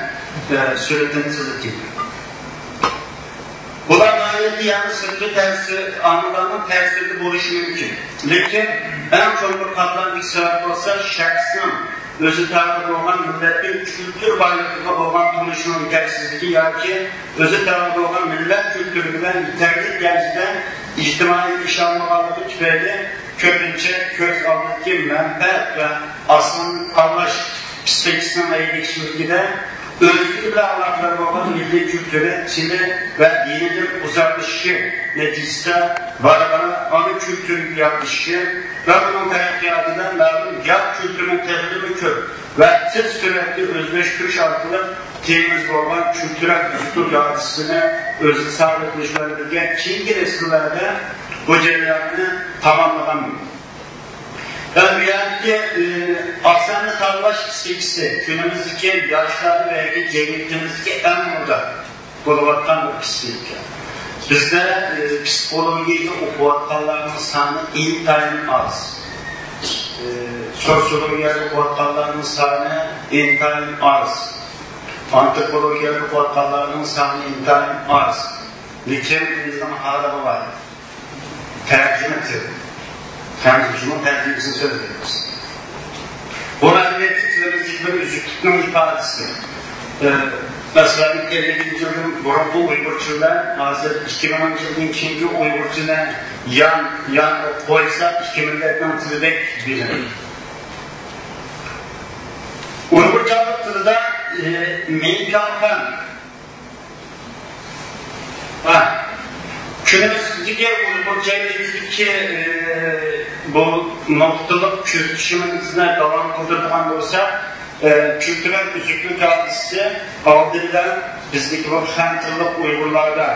ئە، سۈرىتىنى تېزلىتىدۇ. بۇلار ناھايىتى يەنە سىرتقى تەسىر، ئامىللارنىڭ تەسىرىدە بولۇشى مۇمكىن. لېكىن ئەڭ چوڭقۇر قاتلامدىكى سەۋەب بولسا شەخسنىڭ ئۆزى تەۋە بولغان مىللەتنىڭ كۈلتۈر بايلىقىغا بولغان تونۇشىنىڭ يېتەرسىزلىكى ياكى ئۆزى تەۋە بولغان مىللەت كۈلتۈرى بىلەن يېتەرلىك دەرىجىدە ئىجتىمائىي ئىشلىشالمىغانلىقى تۈپەيلى كۆپىنچە كۆز ئالدىدىكى مەنپەئەت ۋە ئاسان تاللاش پىسخىكىسىنىڭ ھەيدىكىچىلىكىدە ئۆزلۈكى بىلەن ئالاقىدار بولغان مىللىي كۈلتۈرى، تىلى ۋە دىنىدىن ئۇزاقلىشىشى نەتىجىسىدە بارا-بارا ئانا كۈلتۈرگە ياتلىشىشى ۋە بۇنىڭ تەرەققىياتىدا مەلۇم يات كۈلتۈرنى تېخىمۇ كۆپ ۋە تېز سۈرئەتتە ئۆزلەشتۈرۈش ئارقىلىق تېمىمىز بولغان كۈلتۈرەل ئۆسۈش ھادىسىسىنى ئۆزىگە سادىر قىلىش بىلەن بىرگە كېيىنكى نەسىللەردە بۇ جەرياننى تاماملىغان. ۋە بۇ يەردىكى، ئى، ئاساننى تاللاش پىسخىكىسى كۈنىمىزدىكى ياشلاردا ۋە جەمئىيىتىمىزدىكى ئەڭ مودا بولۇۋاتقان بىر پىسخىكا. بىزدە، ئى، پسىخولوگىيەگە ئوقۇۋاتقانلارنىڭ سانى ئىنتايىن ئاز. ئى، سوتسىيولوگىيەگە ئوقۇۋاتقانلارنىڭ سانى ئىنتايىن ئاز. ئانتروپولوگىيەگە ئوقۇۋاتقانلارنىڭ سانى ئىنتايىن ئاز. لېكىن بىزنىڭ ھالىغا بار. تەرجىمە تىل. خەنزۇچىنىڭ تەرجىمىسىنى سۆزلەيمىز. بۇ ئەمەلىيەتتە تىلىمىزدىكى بىر ئۈزۈكلۈكنىڭ ئىپادىسى. ئى، مەسىلەن، ئەللىكىنچى يىلدىن بۇرۇنقى ئۇيغۇرچە بىلەن ھازىر ئىككى مىڭىنچى يىلدىن كېيىنكى ئۇيغۇرچىنى يان، يانغا قويساق، ئىككى مىللەتنىڭ تىلىدەك بىلىنىدۇ. ئۇيغۇرچالىق تىلىدا، ئى، مېڭكاۋخەن ھە، كۈنىمىزدىكى ئۇيغۇر جەمئىيىتىدىكى، ئى، بۇ نۇقتىلىق كۆزىتىشىمىزنى داۋام قىلدۇرىدىغان بولساق، ئى، كۈلتۈرەل ئۈزۈكلۈك ھادىسىسى ئالدى بىلەن بىزدىكى بۇ خەنزۇلۇق ئۇيغۇرلاردا،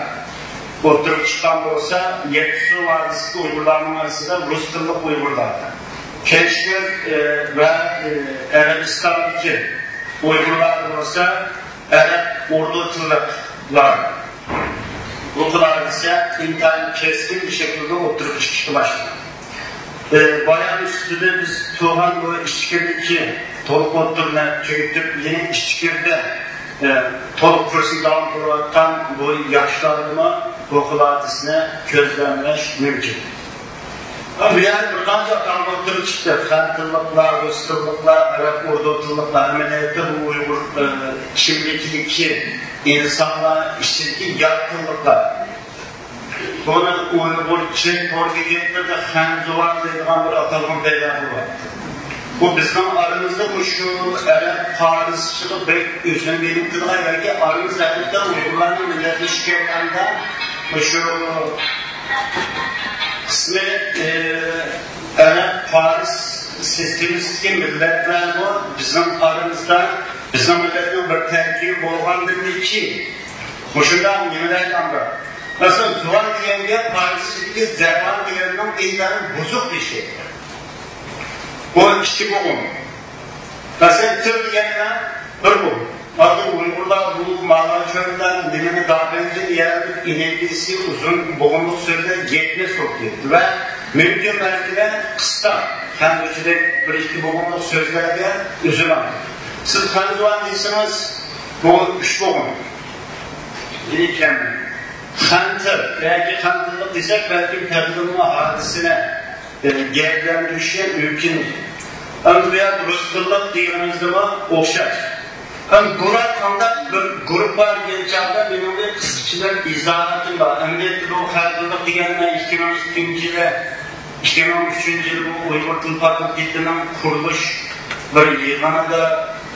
ئوتتۇرىغا چىققان بولسا، يەتتىسۇ ۋادىسىدىكى ئۇيغۇرلارنىڭ ئارىسىدا رۇس تىللىق ئۇيغۇرلاردا، كەشمىر، ئى، ۋە، ئى، ئەرەبىستاندىكى ئۇيغۇرلاردا بولسا، ئەرەب، ئوردۇ تىللىقلار بۇ خىل ھادىسە ئىنتايىن كەسكىن بىر شەكىلدە ئوتتۇرىغا چىقىشقا باشلىدى. ئى، بايان ئۈستىدە بىز تۇرغان بۇ ئىچكىرىدىكى تولۇق ئوتتۇرىنى تۈگىتىپ، يەنە ئىچكىرىدە، ئى، تولۇق كۇرسنى داۋام قىلىۋاتقان بۇ ياشلاردىمۇ بۇ خىل ھادىسىنى كۆزلەملەش مۇمكىن. بۇ يەردە بىر قانچە ئاتالغۇ تىل چىقتى. خەن تىللىقلار، رۇس تىللىقلار، ئەرەب، ئوردۇ تىللىقلار. ئەمەلىيەتتە بۇ ئۇيغۇر، ئى، كىملىكىدىكى ئىنسانلار ئىچىدىكى يات تىللىقلار. بۇنى ئۇيغۇرچە تور بېكەتلىرىدە خەنزۇۋان دەيدىغان بىر ئاتالغۇ پەيدا بولۇۋاتىدۇ. بۇ بىزنىڭ ئارىمىزدا مۇشۇ ئەرەب، پارسچىلىق بەك ئۆزىنى بىلىپ تۇرغان ياكى ئارىمىز ھەقىقەتەن ئۇيغۇرلارنىڭ مىللەتلىشىپ كەلگەندە مۇشۇ قىسمى، ئى، ئەرەب، پارس سىستېمىسىدىكى مىللەتلەرمۇ بىزنىڭ ئارىمىزدا بىزنىڭ مىللەتنىڭ بىر تەركىبى بولغاندىن كېيىن مۇشۇنداق نېمىلەرگە ئامراق. مەسىلەن، زۇۋان دېگەنگە پارسچىدىكى زەۋان دېگەننىڭ ئىنتايىن بۇزۇق دېيىشى. بۇ ئىككى بوغۇم. مەسىلەن، تىل دېگەنلەر بىر بوغۇم. ھازىر ئۇيغۇرلار بۇ مالا چۆرىدە نېمىنى داپەنجىنى يەرلىك ئېنېرگىيىسى ئۇزۇن بوغۇملۇق سۆزلەر يەتمىش بولۇپ كەتتى ۋە مۇمكىن بەلكىدە قىسقا خەنزۇچىدەك بىر ئىككى بوغۇملۇق سۆزلەرگە ئۈزۈلەڭ. سىز خەنزۇۋان دېسىڭىز، بۇ ئۈچ بوغۇم. يەنى كەم. خەنتىل ياكى خەنتىللىق دېسەك، بەلكىم تەبىئىي ھادىسىنى، ئە، گەۋدىلەندۈرۈشى مۇمكىن. ئەمدى بۇ يەردە رۇس تىللىق دېگىنىمىزدىمۇ ئوخشاش. ئەمدى بۇلار قانداق بىر گۇرۇپپا دېگەن چاغدا مېنىڭ بىر قىسقىچە بىر ئىزاھاتىم بار. ئەمدى بۇ خەنتىللىق دېگەننى ئىككى مىڭ ئىككىنچى يىلى، ئىككى مىڭ ئۈچىنچى يىلى بۇ ئۇيغۇر تىل فاكۇلتېتىنىڭ قۇرۇلۇش بىر يىغىنىدا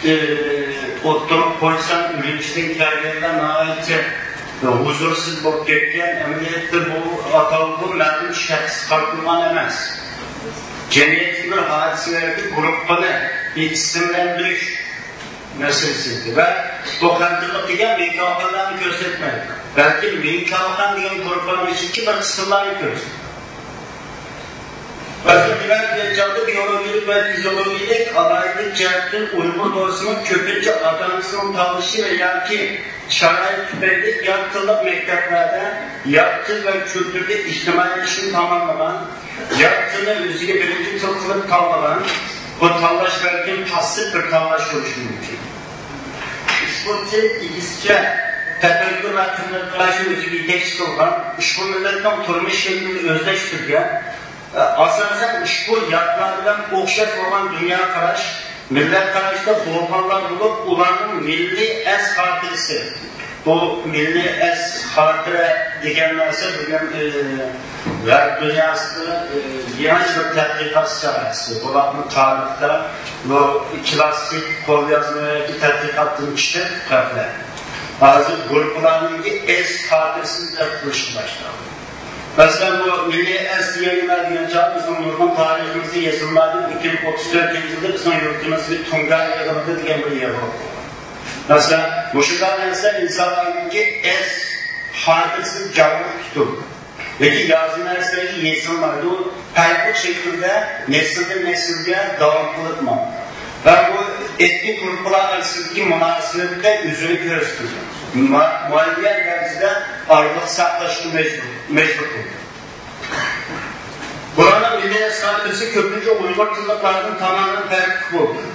ئوتتۇرىغا قويسام، ئۈرۈمچىدىن كەلگەنلەر ناھايىتى ھۇزۇرسىز بولۇپ كەتكەن. ئەمەلىيەتتە بۇ ئاتالغۇ مەلۇم شەخس قارىتىلغان ئەمەس. جەمئىيەتتىكى بىر ھادىسىلەرگە گۇرۇپپىنى بىر ئىسىملەندۈرۈش مەسىلىسى. ۋە بۇ خەنتىلىق دېگەن مېكاخانلارنى كۆرسەتمەيدۇ، بەلكى مېكاخان دېگەن گۇرۇپپىنىڭ ئىچىدىكى بىر قىسىملارنى كۆرسىتىدۇ. مەسىلەن، دېمەك، بىر چاغدا بىئولوگىيەلىك ۋە فىزىئولوگىيەلىك ئالاھىدىلىك جەھەتتىن ئۇيغۇر بولسىمۇ، كۆپىنچە ئاتا-ئانىسىنىڭ تاللىشى ۋە ياكى شارائىت تۈپەيلى يات تىللىق مەكتەپلەردە يات تىل ۋە كۈلتۈردە ئىجتىمائىي ئىشنى تاماملىغان، يات تىلنى ئۆزىگە بىرىنچى تىل قىلىپ تاللىغان، بۇ تاللاش بەلكىم پاسسىپ بىر تاللاش بولۇشى مۇمكىن. ئۇشبۇ تىل ئىگىسىچە تەپەككۇر ۋە قىممەت قاراشنى ئۆزىگە يېتەكچى قىلغان، ئۇشبۇ مىللەتنىڭ تۇرمۇش شەكلىنى ئۆزلەشتۈرگەن، ئاساسەن، ئۇشبۇ ياتلار بىلەن ئوخشاش بولغان دۇنيا قاراش، مىللەت قاراشتا بولغانلار بولۇپ، ئۇلارنىڭ مىللىي ئەس خاتىرىسى. بۇ مىللىي ئەس خاتىرە دېگەن نەرسە بۈگۈن، ئى، غەرب دۇنياسىدا، ئى، يېڭى بىر تەتقىقات ساھەسى. بۇلارنىڭ تارىختا بۇ كلاسسىك قوليازما ياكى تەتقىقاتتىن چىقىپ، ھازىر گۇرۇپپىلارنىڭكى ئەس خاتىرىسىنى تەتقىق قىلىشقا باشلىدى. مەسىلەن، بۇ مىللىي ئەس دېگەن نېمە دېگەن چاغ، بىزنىڭ نۇرغۇن تارىخىمىزدا يېزىلمىدى، ئىككى مىڭ ئوتتۇز تۆتىنچى يىلدا بىزنىڭ يۇرتىمىزدىكى تۇڭگان يىغىنىدا دېگەن بىر يىغىن بولغان. مەسىلەن، مۇشۇنداق نەرسە ئىنسانلارنىڭكى ئەس خاتىرىسىنى جانلىق تۇتىدۇ. لېكىن يازما نەرسىلەرگە يېزىلمايدۇ، پەرقلىق شەكىلدە نەسىلدىن نەسىلگە داۋام قىلىپ ماڭىدۇ. ۋە بۇ ئېتنىك گۇرۇپپىلار ئارىسىدىكى مۇناسىۋەتتە ئۆزىنى كۆرسىتىدۇ. ما-، مۇئەييەن دەرىجىدە ئارىلىق ساقلاشقا مەجبۇر، مەجبۇر قىلىدۇ. بۇلارنىڭ مىللىي ئەس خاتىرىسى كۆپىنچە ئۇيغۇر تىللىقلاردىن تامامەن پەرقلىق بولىدۇ.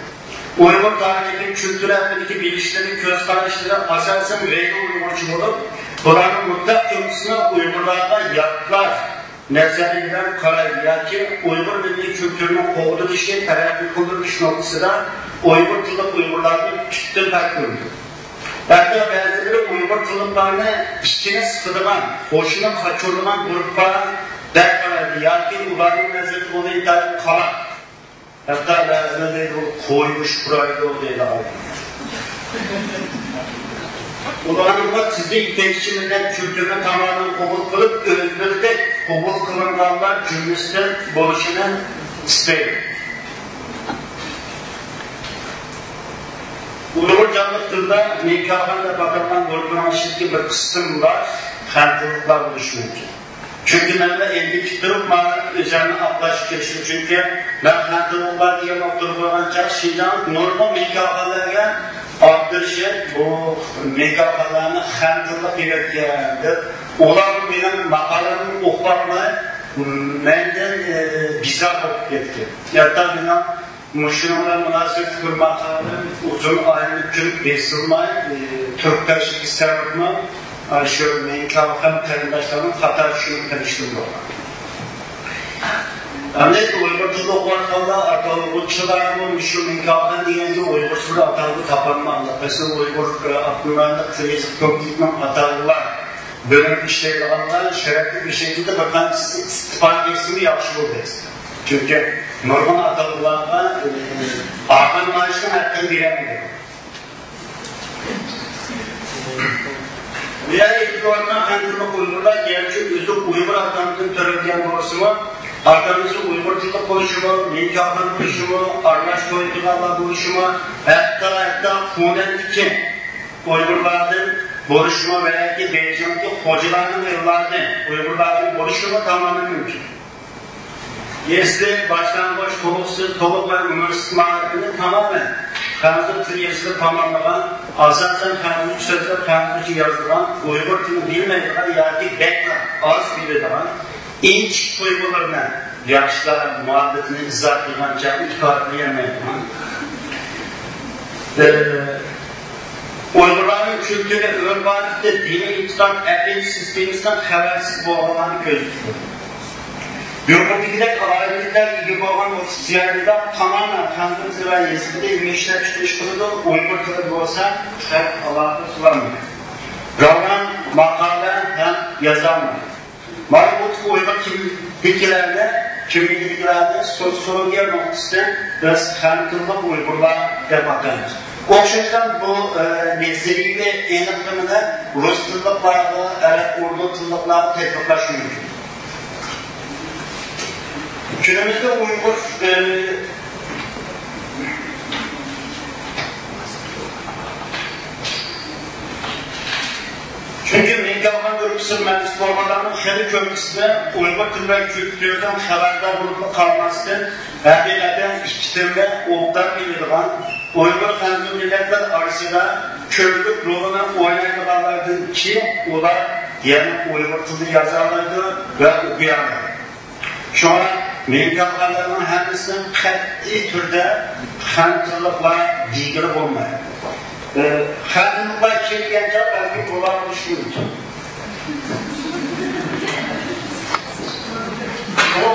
ئۇيغۇر تارىخى، كۈلتۈرى ھەققىدىكى بىلىشلىرى، كۆز قاراشلىرى ئاساسەن غەيرىي ئۇيغۇرچە بولۇپ، بۇلارنىڭ مۇتلەق كۆپىنچىسىنىڭ ئۇيغۇرلارغا ياتلار نەزەرى بىلەن قارايدۇ ياكى ئۇيغۇر مىللىي كۈلتۈرىنىڭ قوغدىلىشى، تەرەققىي قىلدۇرۇلۇش نۇقتىسىدا ئۇيغۇر تىللىق ئۇيغۇرلاردىن تۈپتىن پەرقلىنىدۇ. ھەتتا بەزىلىرى ئۇيغۇر تىللىقلارنى ئىچىنى سىقىدىغان، ھوشىنى قاچۇرىدىغان گۇرۇپپا دەپ قارايدۇ ياكى ئۇلارنىڭ نەزىرىدە ئۇنى ئىنتايىن قالاق، ھەتتا بەزىلەر دەيدۇ، «قوي مۇشت پۇرايدۇ» دەيدىغان. ئۇلارنىڭ تېزدىن يېتەكچى مىللەت كۈلتۈرىنى تامامەن قوبۇل قىلىپ، ئۆزلىرىدەك قوبۇل قىلىنغانلار جۈملىسىدىن بولۇشىنى ئىستەيدۇ. ئۇيغۇر جانلىق تىلدا مېكاخان دەپ ئاتالغان گۇرۇپپىنىڭ ئىچىدىكى بىر قىسىملار خەنتىلىقلار بولۇشى مۇمكىن. چۈنكى مەنمۇ ئەمدى پۈتتۈرۈپ مانا ئۆزۈمنى ئاقلاشقا كىرىشتىم. چۈنكى مەن خەنتىلىقلار دېگەن ئوتتۇرىغا قويغان چاغ شىنجاڭلىق نۇرغۇن مېكاخانلارغا ئابدۇرېشىت بۇ مېكاخانلارنى خەنتىلىق دېيىۋەتكەن دەپ، ئۇلار مېنىڭ ماقالەمنى ئوقۇۋالماي مەندىن، ئى، بىزار بولۇپ كەتكەن. ھەتتا مېنىڭ مۇشۇنىڭ بىلەن مۇناسىۋەتلىك بىر ماقالىم ئۇزۇن ئايلىنىپ كېلىپ بېسىلماي، ئى، تۈرك تاشلىقى سەۋەبمۇ، ئى، شۇ مېكاخان قېرىنداشلارنىڭ خاتا چۈشىنىپ قېلىشىدىن بولغان. ئەمدى ئۇيغۇر تىلىدا ئوقۇۋاتقانلار، ئاتالغۇچىلارمۇ مۇشۇ مېكاخان دېگەنگە ئۇيغۇرچە بىر ئاتالغۇ تاپالمىغانلار. مەسىلەن، ئۇيغۇر، ئى، ئاپتونوم رايونلۇق تىل يېزىق كومىتېتىنىڭ ئاتالغۇلار بۆلۈمىدە ئىشلەيدىغانلار شەرەپلىك بىر شەكىلدە بىر قانچىسى ئىستېپا بەرسىمۇ ياخشى بولدى. چۈنكى نۇرغۇن ئاتالغۇلارغا، ئى، ئاخىر مائاشنىڭ ھەققىنى بېرەلمىدى. بۇ يەردە ئېيتىلىۋاتقان خەنزۇلۇق ئۇيغۇرلار گەرچە ئۆزى ئۇيغۇر ئاتامدىن تۆرەلگەن بولسىمۇ، ئاتامىزى ئۇيغۇر تىللىق بولۇشىمۇ، نىكاھلىق بولۇشىمۇ، ئارىلاش تويىدىغانلار بولۇشىمۇ، ھەتتا، ھەتتا خۇنەندىكى ئۇيغۇرلاردىن بولۇشىمۇ ۋە ياكى بېيجىڭدىكى خوجىلارنىڭ ئېغىللاردىن، ئۇيغۇرلاردىن بولۇشىمۇ تامامەن مۇمكىن. ئەسلى باشلانغۇچ، تولۇقسىز، تولۇق ۋە ئۇنىۋېرسىتېت مائارىپىنى تامامەن خەنزۇ تىل يېزىقىدا تاماملىغان، ئاساسەن خەنزۇچە سۆزلەپ، خەنزۇچە يازىدىغان، ئۇيغۇر تىلىنى بىلمەيدىغان ياكى بەكلا ئاز بىلىدىغان، ئىنچىكە تۇيغۇلىرىنى ياشلار مۇھەببىتىنى ئىزھار قىلغان چاغدا ئىپادىلىيەلمەيدىغان، ئۇيغۇرلارنىڭ كۈلتۈرى، ئۆرپ-ئادىتى، دىنىي ئېتىقاد، ئەقىدە سىستېمىسىدىن خەۋەرسىز بولغانلارنى كۆزدە تۇتىدۇ. يۇقىرىدىكىدەك ئالاھىدىلىكلەرگە ئىگە بولغان بۇ زىيالىيلار تامامەن خەنزۇ تىلى ۋە يېزىقىدا ئىلمىي ئىشلەپ چىقىرىش قىلىدۇ، ئۇيغۇر تىلى بولسا خەت ئالاقە قىلالمايدۇ. راۋان، ماقالە ھەم يازالمايدۇ. مانا بۇ ئۇيغۇر كىملىكىدىكىلەرنى، كىملىكىدىكىلەرنى سوتسىيولوگىيە نۇقتىسىدىن بىز خەنزۇلۇق ئۇيغۇرلار دەپ ئاتايمىز. ئوخشاشلا بۇ، ئە، نەزەرىيەۋى ئېنىقلىمىنى رۇس تىللىقلارغا، ئەرەب، ئۇردۇ تىللىقلارغا تەتبىقلاش مۇمكىن. كۈنىمىزدە ئۇيغۇر، ئە، چۈنكى مىڭ كالغان گۇرۇپپىسىغا مەنسۇپ بولغانلارنىڭ خېلى كۆپىنچىسى ئۇيغۇر تىلى ۋە كۈلتۈرىدىن خەۋەردار بولۇپلا قالماستىن، ھەقىقەتەن ئىككى تىلنى ئوبدان بىلىدىغان، ئۇيغۇر خەنزۇ مىللەتلەر ئارىسىدا كۆۋرۈك رولىنى ئوينايدىغانلاردىن كېيىن ئۇلار يەنە ئۇيغۇر تىلىدا يازالايدۇ ۋە ئوقۇيالايدۇ. شۇڭا مېنىڭ كالغانلارنىڭ ھەممىسىنىڭ قەتئىي تۈردە خەنزۇلۇقلار دېگىلى بولمايدۇ. ئى، خەنزۇلۇقلار كەلگەن چاغ بەلكى ئۇلار بولۇشى مۇمكىن. بۇ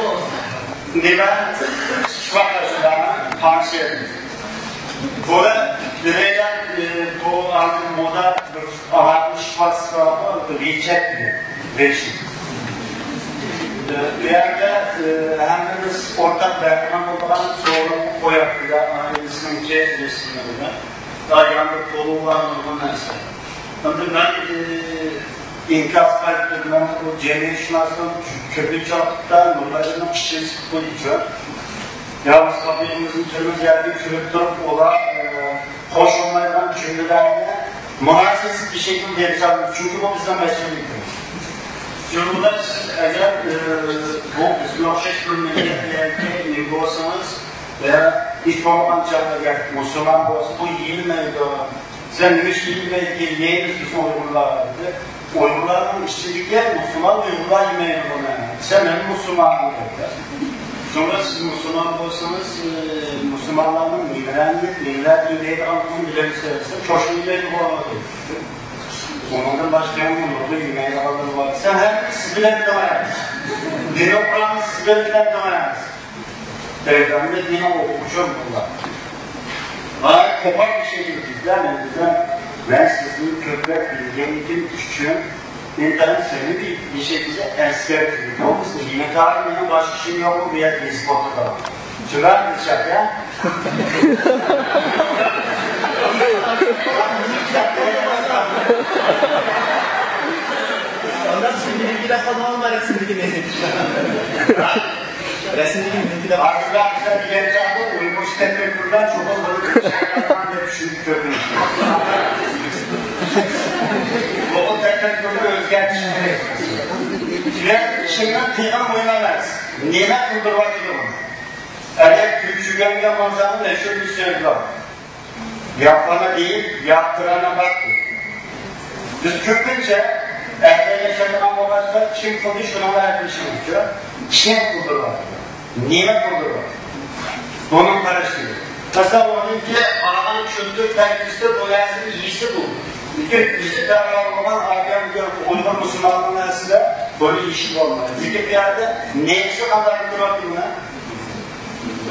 نېمە؟ ئىتتىپاقلاشقان پانسىيەت. بۇ بىرەيلەن، ئى، بۇ ھازىر مودا بىر ئالاقىلىشىپ بارسا، رىچەت دېگەن، رىچەت. ئى، بۇ يەردە، ئى، ھەممىمىز ئورتاق بەھرىمەن بولىدىغان سورۇنغا قوياتتى، ئائىلىسىنىڭكى رەسىملىرىنى. ياندا پولۇ بار، نۇرغۇن نەرسە. ئەمدى مەن، ئى، ئىنكاس قايتۇردۇم. بۇ جەمئىيەتشۇناسلىق كۆپىنچە ۋاقىتتا نۇرمەدىننىڭ ئىشىنى سىقىپ قويدىچۇ. يالغۇز قاپىيىمىزنى تۈرمىز يەردىن كۈلۈپ تۇرۇپ، ئۇلار، ئى، قوشۇلمايدىغان جۈملىلەرنى مۇناسىۋەتسىز بىر شەكىلدە دەپ سالىمىز. چۈنكى بۇ بىزنىڭ مەسئۇلىيىتىمىز. جۇملىدا سىز ئەگەر، ئى، بۇ بىزگە ئوخشاش بىر مىللەت ياكى نېمە بولسىڭىز، ۋە ھېچ بولمىغان چاغدا ئەگەر مۇسۇلمان بولسا، بۇ يېمەيدۇ. سەن نېمە ئۈچۈن يېمەيدىكەن؟ يەيمىز بىز ئۇيغۇرلار، دېدى. ئۇيغۇرلارنىڭ ئىچىدىكى مۇسۇلمان ئۇيغۇرلار يېمەيدۇ بۇنى. دېسە، مەن مۇسۇلمانمەن، دېدى. شۇڭا سىز مۇسۇلمان بولسىڭىز، ئى، مۇسۇلمانلارنىڭ نېمىلەرنى يەپ، نېمىلەرنى يېمەيدىغانلىقىنى بىلەمسىز؟ دېسە، چوشقا يېمەيدۇ بۇ، دېدى. ئۇنىڭدىن باشقا يەنە نۇرغۇن يېمەيدىغانلىرى بار. دېسە، ھەممىسى سىز بىلەن تەڭ ئەمەس. دېموكراتىيە سىز بىلەن تەڭ ئەمەس. پەيغەمبەر دېگەن ئوقۇغۇچىم بۇلار. ھاي، قوپال بىر شەكىلدە دېدىم، مەن دېدىم، مەن سىزدىن كۆپرەك بىلگەنلىكىم ئۈچۈن ئىنتايىن سەمىمىي بىر شەكىلدە ئەسكەرتىدىم. بولمىسا، يېمەكخانىدا مېنىڭ باشقا ئىشىم يوقمۇ بۇ يەردە يېزىپ ئولتۇرىدىغان؟ شۇنداق دېسەك، ھە؟ ئانداق سىزنىڭكىدەك قالمىغان رەسىمدىكى مەن. رەسىمدىكى مېنىڭكىدەك. ئارزۇ ئاخشام دېگەن چاغدا ئۇيغۇرچە تەپەككۇردا چوقۇم بۇنى چايقاتقان دەپ چۈشىنىپ كۆردۈم. بۇ تەپەككۇرنى ئۆزگەرتىش كېرەك. سۆز ئىشىڭنىڭ تېخىمۇ مۇھىم ئەمەس. نېمە قىلدۇرۇۋاتىدۇ بۇنى؟ ئەگەر كۆچۈرگەنگە ماڭساڭ، مەشھۇر بىر سۆز بار. ياپقانا دېيىپ، ياپتۇرانا باق. بىز كۆپىنچە ئەرلەر ياشايدىغان بولغاچقا، كىم قىلدى شۇنىڭغا ئەپلىشىمىزچۇ؟ كىم قىلدۇرغان؟ نېمە قىلدۇرغان؟ بۇنىڭ قاراشلىرى. مەسىلەن، ئۇنىڭكى ئالغان كۈلتۈر تەربىيەسىدە بۇ نەرسىنى يېسە بولىدۇ. لېكىن ئۆزى دەۋا بولغان ئادەم ئۇيغۇر مۇسۇلمانلىرىنىڭ ئەسلىدە بۇنى يېيىشى بولمايدۇ. لېكىن بۇ يەردە نەيسى قانداق تۇرۇۋاتىدۇ؟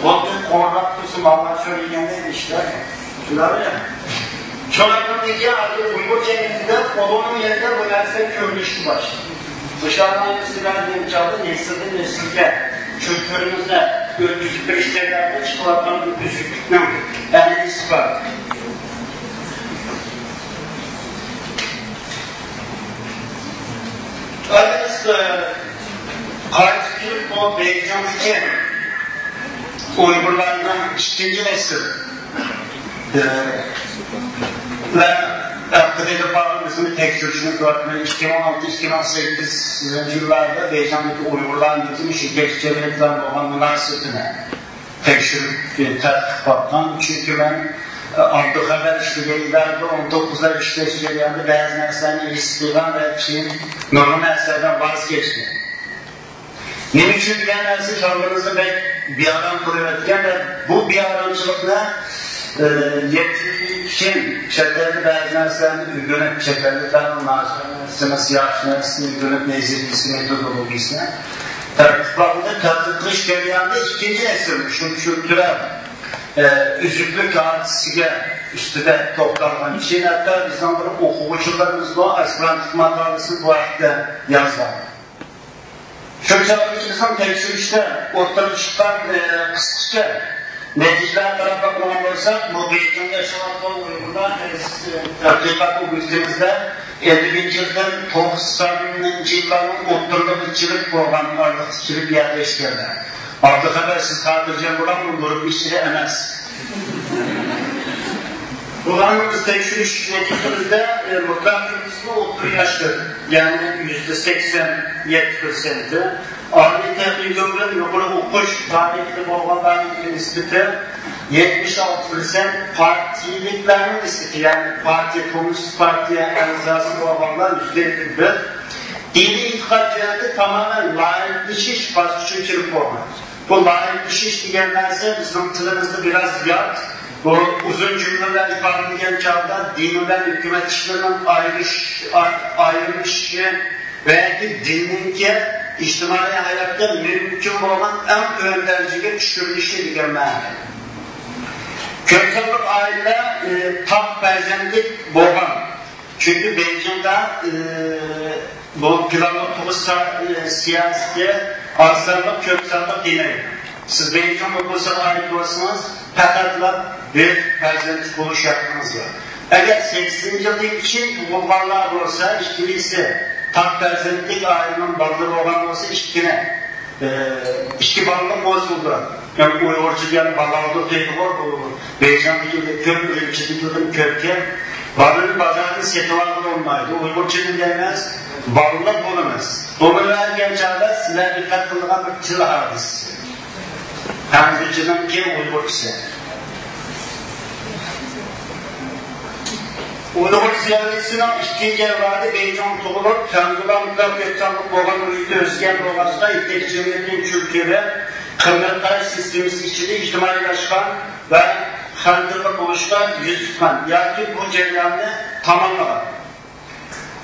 خۇددى قورغاق تۇرسا ماللار شور يېگەندەك ئىشلار. شۇنداقمۇ؟ شۇنىڭدىن كېيىن ھازىر ئۇيغۇر جەمئىيىتىدە ئۇلۇغنىڭ يەنە بۇ نەرسىگە كۆرۈلۈشكە باشلىدى. مۇشۇلارنىڭ ھەممىسى بىلەن نېمە چاغدا نەسىلدىن نەسىلگە كۈلتۈرىمىزنى ئۆتكۈزۈپ بېرىش جەريانىدا چىقىۋاتقان بۇ ئۈزۈكلۈكنىڭ ئەمەلىي ئىسپاتى. ئارىمىزدا قايتىپ كېلىپ، بۇ بېيجىڭدىكى ئۇيغۇرلارنىڭ ئىككىنچى نەسىل، ئە، ۋە ئارقىدا بىزمۇ تەكشۈرۈشنى قىلىۋاتىمىز. ئىككى مىڭ ئالتە، ئىككى مىڭ سەككىزىنچى يىللاردا بېيجىڭدىكى ئۇيغۇرلارنىڭ بىزمۇ شۇ جەمئىيەت بىلەن بولغان مۇناسىۋىتىنى تەكشۈرۈپ، تەتقىق قىلىۋاتقان. چۈنكى مەن، ئە، ئابدۇخەۋەر ئىشلىگەن يىللاردا، ئون توققۇزلار ئىشلەش جەريانىدا بەزى نەرسىلەرنى ھېس قىلغان ۋە كېيىن نۇرغۇن نەرسىلەردىن ۋاز كەچتىم. نېمە ئۈچۈن دېگەن نەرسە كاللىمىزنى بەك بىئارام قىلىۋەتكەن ۋە بۇ بىئارامچىلىقنى، ئە، يەتكۈزۈش ئۈچۈن چەت ئەلدە بەزى نەرسىلەرنى ئۆگىنىپ، چەت ئەلدە ناچار نەرسىمىز، ياخشى نەرسىنى ئۆگىنىپ، نەزەرىيىسى، مېتودولوگىيىسىنى تەتقىق قىلىپ، تەتقىق قىلىش جەريانىدا ئىككىنچى ئەسىر شۇ كۈلتۈرەل، ئە، ئۈزۈكلۈك ھادىسىسىگە ئۈستىدە توختالغان كىشى، ھەتتا بىزنىڭ بىر ئوقۇغۇچىلىرىمىزمۇ ئاسپىرانتلىق ماقالىسىنى بۇ ھەقتە يازغان. شۇ چاغدىكى بىزنىڭ تەكشۈرۈشتە ئوتتۇرىغا چىققان، ئە، قىسقىچە نەتىجىلەرگە قاراپ باقىدىغان بولساق، بۇ بېيجىڭدا ياشاۋاتقان ئۇيغۇرلار، ئە، تەتقىقات ئوبيېكتىمىزدە ئەللىكىنچى يىلدىن توقسانىنچى يىللارنىڭ ئوتتۇرىلىقىغىچىلىك بولغان ئارىلىقتىكى بىر يەردە ئىشلەنگەن. ئابدۇخەۋەر، سىز خاتىرجەم بولۇڭ، بۇ گۇرۇپپا ئىچىدە ئەمەس. بۇلارنى بىز تەكشۈرۈش نەتىجىمىزدە، ئە، مۇتلەق كۆپىنچىسى ئوتتۇرا ياشلىق، يەنى يۈزدە سەكسەن يەتتە پىرسەنتى، ئالىي تېخنىكوم بىلەن يۇقىرى ئوقۇش پائالىيىتىدە بولغانلارنىڭ نىسبىتى يەتمىش ئالتە پىرسەنت، پارتىيىلىكلەرنىڭ نىسبىتى، يەنى پارتىيە، كوممۇنىست پارتىيە ئەزاسى بولغانلار يۈزدە ئەللىك بىر. دىنىي ئېتىقاد جەھەتتە تامامەن لايىقلىشىش باسقۇچىغا كىرىپ بولغان. بۇ لايىقلىشىش دېگەن نەرسە بىزنىڭ تىلىمىزدا بىراز يات. بۇ ئۇزۇن جۈملىلەر ئىپادىلىگەن چاغدا دىن بىلەن ھۆكۈمەت ئىشلىرىنىڭ ئايرىش-، ئاي-، ئايرىلىشىشى ۋە ياكى دىننىڭكى ئىجتىمائىي ھاياتتا مۇمكىن بولغان ئەڭ تۆۋەن دەرىجىگە چۈشۈرۈلۈشى دېگەن مەنىدە. كۆپ سانلىق ئائىلىلەر، ئى، تاق پەرزەنتلىك بولغان. چۈنكى بېيجىڭدا، ئى، بۇ پىلانلىق تۇغۇش سا-، ئى، سىياسىتى ئاز سانلىق، كۆپ سانلىق دېمەيدۇ. سىز بېيجىڭ نوپۇسىغا ئائىت بولسىڭىز، پەقەتلا بىر پەرزەنتلىك بولۇش ھەققىڭىز بار. ئەگەر سەكسىزىنچى يىلدىن كېيىن تۇغۇلغانلار بولسا، ئىككىلىسى، تاق پەرزەنتلىك ئائىلىنىڭ بالىلىرى بولغان بولسا، ئىككىنى، ئى، ئىككى بالىلىق بولسا بولىدۇ. يەنى ئۇيغۇرچە دېگەن بالاۋۇدۇق دەيدىغۇ، بۇ بېيجىڭدىكىدىن كۆپ، ئۈرۈمچىدىكىدىن كۆپكەن. بالىنى بازاردىن سېتىۋالغىلى بولمايدۇ. ئۇيغۇرچە دېگەنمىز بالىلىق بولىمىز. بولۇۋەرگەن چاغدا سىلەر دىققەت قىلىدىغان بىر تىل ھادىسىسى. خەنزۇچىنىڭكى ئۇيغۇرچىسى. ئۇيغۇر زىيالىيسىنىڭ ئىككىنچى ئەۋلادى بېيجىڭدا تۇغۇلۇپ، خەنزۇلار مۇتلەق كۆپ سانلىق بولغان مۇھىتتا ئۆسكەن بولغاچقا، يېتەكچى مىللەتنىڭ كۈلتۈرى، قىممەت قاراش سىستېمىسى ئىچىدە ئىجتىمائىيلاشقان ۋە خەنزۇلار بولۇشقا يۈز تۇتقان ياكى بۇ جەرياننى تاماملىغان.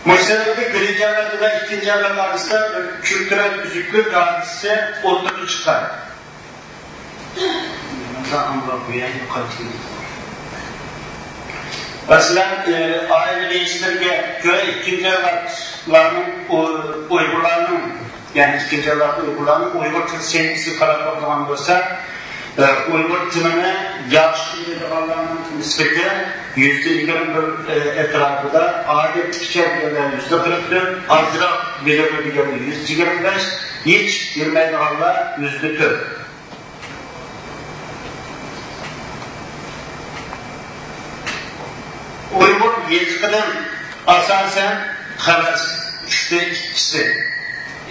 مۇشۇ سەۋەبلىك بىرىنچى ئەۋلاد بىلەن ئىككىنچى ئەۋلاد ئارىسىدا بىر كۈلتۈرەل ئۈزۈكلۈك ھادىسىسى ئوتتۇرىغا چىققان. مەسىلەن، ئى، ئائىلە رەئىسلىرىگە كۆرە، ئىككىنچى ئەۋلادلارنىڭ ئۇ-، ئۇيغۇرلارنىڭ، يەنى ئىككىنچى ئەۋلاد ئۇيغۇرلارنىڭ ئۇيغۇر تىل سەۋىيەسىگە قاراپ باقىدىغان بولسا، ئى، ئۇيغۇر تىلىنى ياخشى بىلىدىغانلارنىڭ نىسبىتى يۈزدە يىگىرمە بىر، ئى، ئەتراپىدا، ئادەتتىكىچە دېگەندە يۈزدە قىرىق تۆت، ئازراق بىلىدۇ دېگەندە يۈزدە يىگىرمە بەش، ھېچ بىلمەيدىغانلار يۈزدە تۆت. ئۇيغۇر يېزىقىدىن ئاساسەن خەۋەرسىز، ئۈچتە ئىككىسى.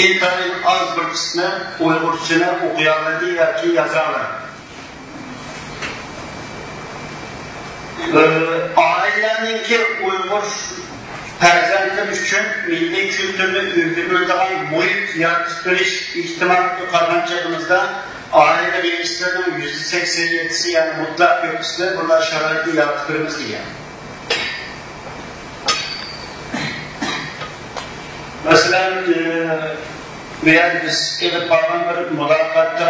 ئىنتايىن ئاز بىر قىسمى ئۇيغۇرچىنى ئوقۇيالايدۇ ياكى يازالايدۇ. ئائىلەنىڭكى ئۇيغۇر پەرزەنتلىرى ئۈچۈن مىللىي كۈلتۈرنى ئۆگىنىدىغان مۇھىت يارىتىپ بېرىش ئېھتىمالىغا قارىغان چېغىمىزدا، ئائىلە رەئىسلىرىنىڭ يۈزدە سەكسەن يەتتىسى، يەنى مۇتلەق كۆپىسى بۇنداق شارائىتنى يارىتىپ بېرىمىز دېگەن. مەسىلەن، ئى، بۇ يەردە بىز ئېلىپ بارغان بىر مۇلاقاتتا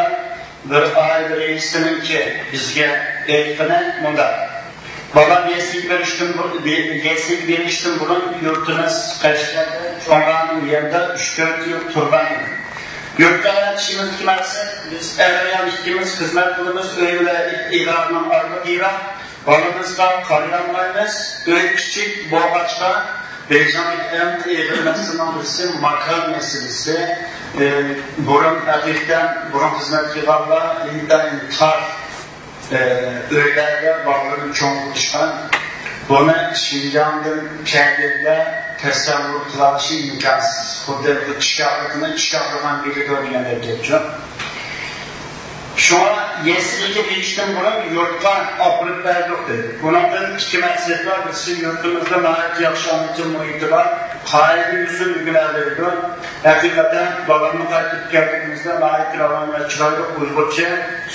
بىر ئائىلە رەئىسىنىڭكى بىزگە ئېيتقىنى مۇنداق: بالام يەسلىگە بېرىشتىن بۇر-، بې-، يەسلىگە بېرىشتىن بۇرۇن يۇرتىمىز قەشقەردە چوڭرانىڭ يېنىدا ئۈچ تۆت يىل تۇرغان ئىدىم. يۇرتقا ئەۋەتىشىمىزدىكى مەقسەت، بىز ئەر-ئايال ئىككىمىز خىزمەت قىلىمىز، ئۆي بىلەن ئىدارىنىڭ ئارىلىقى يىراق. بالىمىزغا قارايالمايمىز، ئۆي كىچىك بولغاچقا، بېيجىڭدىكى ئەڭ ئېغىر مەسىلىنىڭ بىرسى ماكان مەسىلىسى. ئى، بۇرۇن ھەقىقەتەن بۇرۇن خىزمەت قىلغانلار ئىنتايىن تار، ئى، ئۆيلەردە بالىلىرىنى چوڭ قىلىشقان. بۇنى شىنجاڭدىن كەلگەنلەر تەسەۋۋۇر قىلالىشى ئىمكانسىز. خۇددى بۇ چىشاقلىقنى چىشاقلىغان بىلىدۇ دېگەندەك گەپچۇ. شۇڭا يەسلىگە بېرىشتىن بۇرۇن يۇرتقا ئاپىرىپ بەردۇق دېدى. بۇنىڭدىن ئىككى مەقسەت بار. بىرسى، يۇرتىمىزدا ناھايىتى ياخشى ئانا تىل مۇھىتى بار. قائىدە-يوسۇن ئۆگىنەلەيدۇ. ھەقىقەتەن بالامنى قايتىپ كەلگىنىمىزدە ناھايىتى راۋان ۋە چىرايلىق ئۇيغۇرچە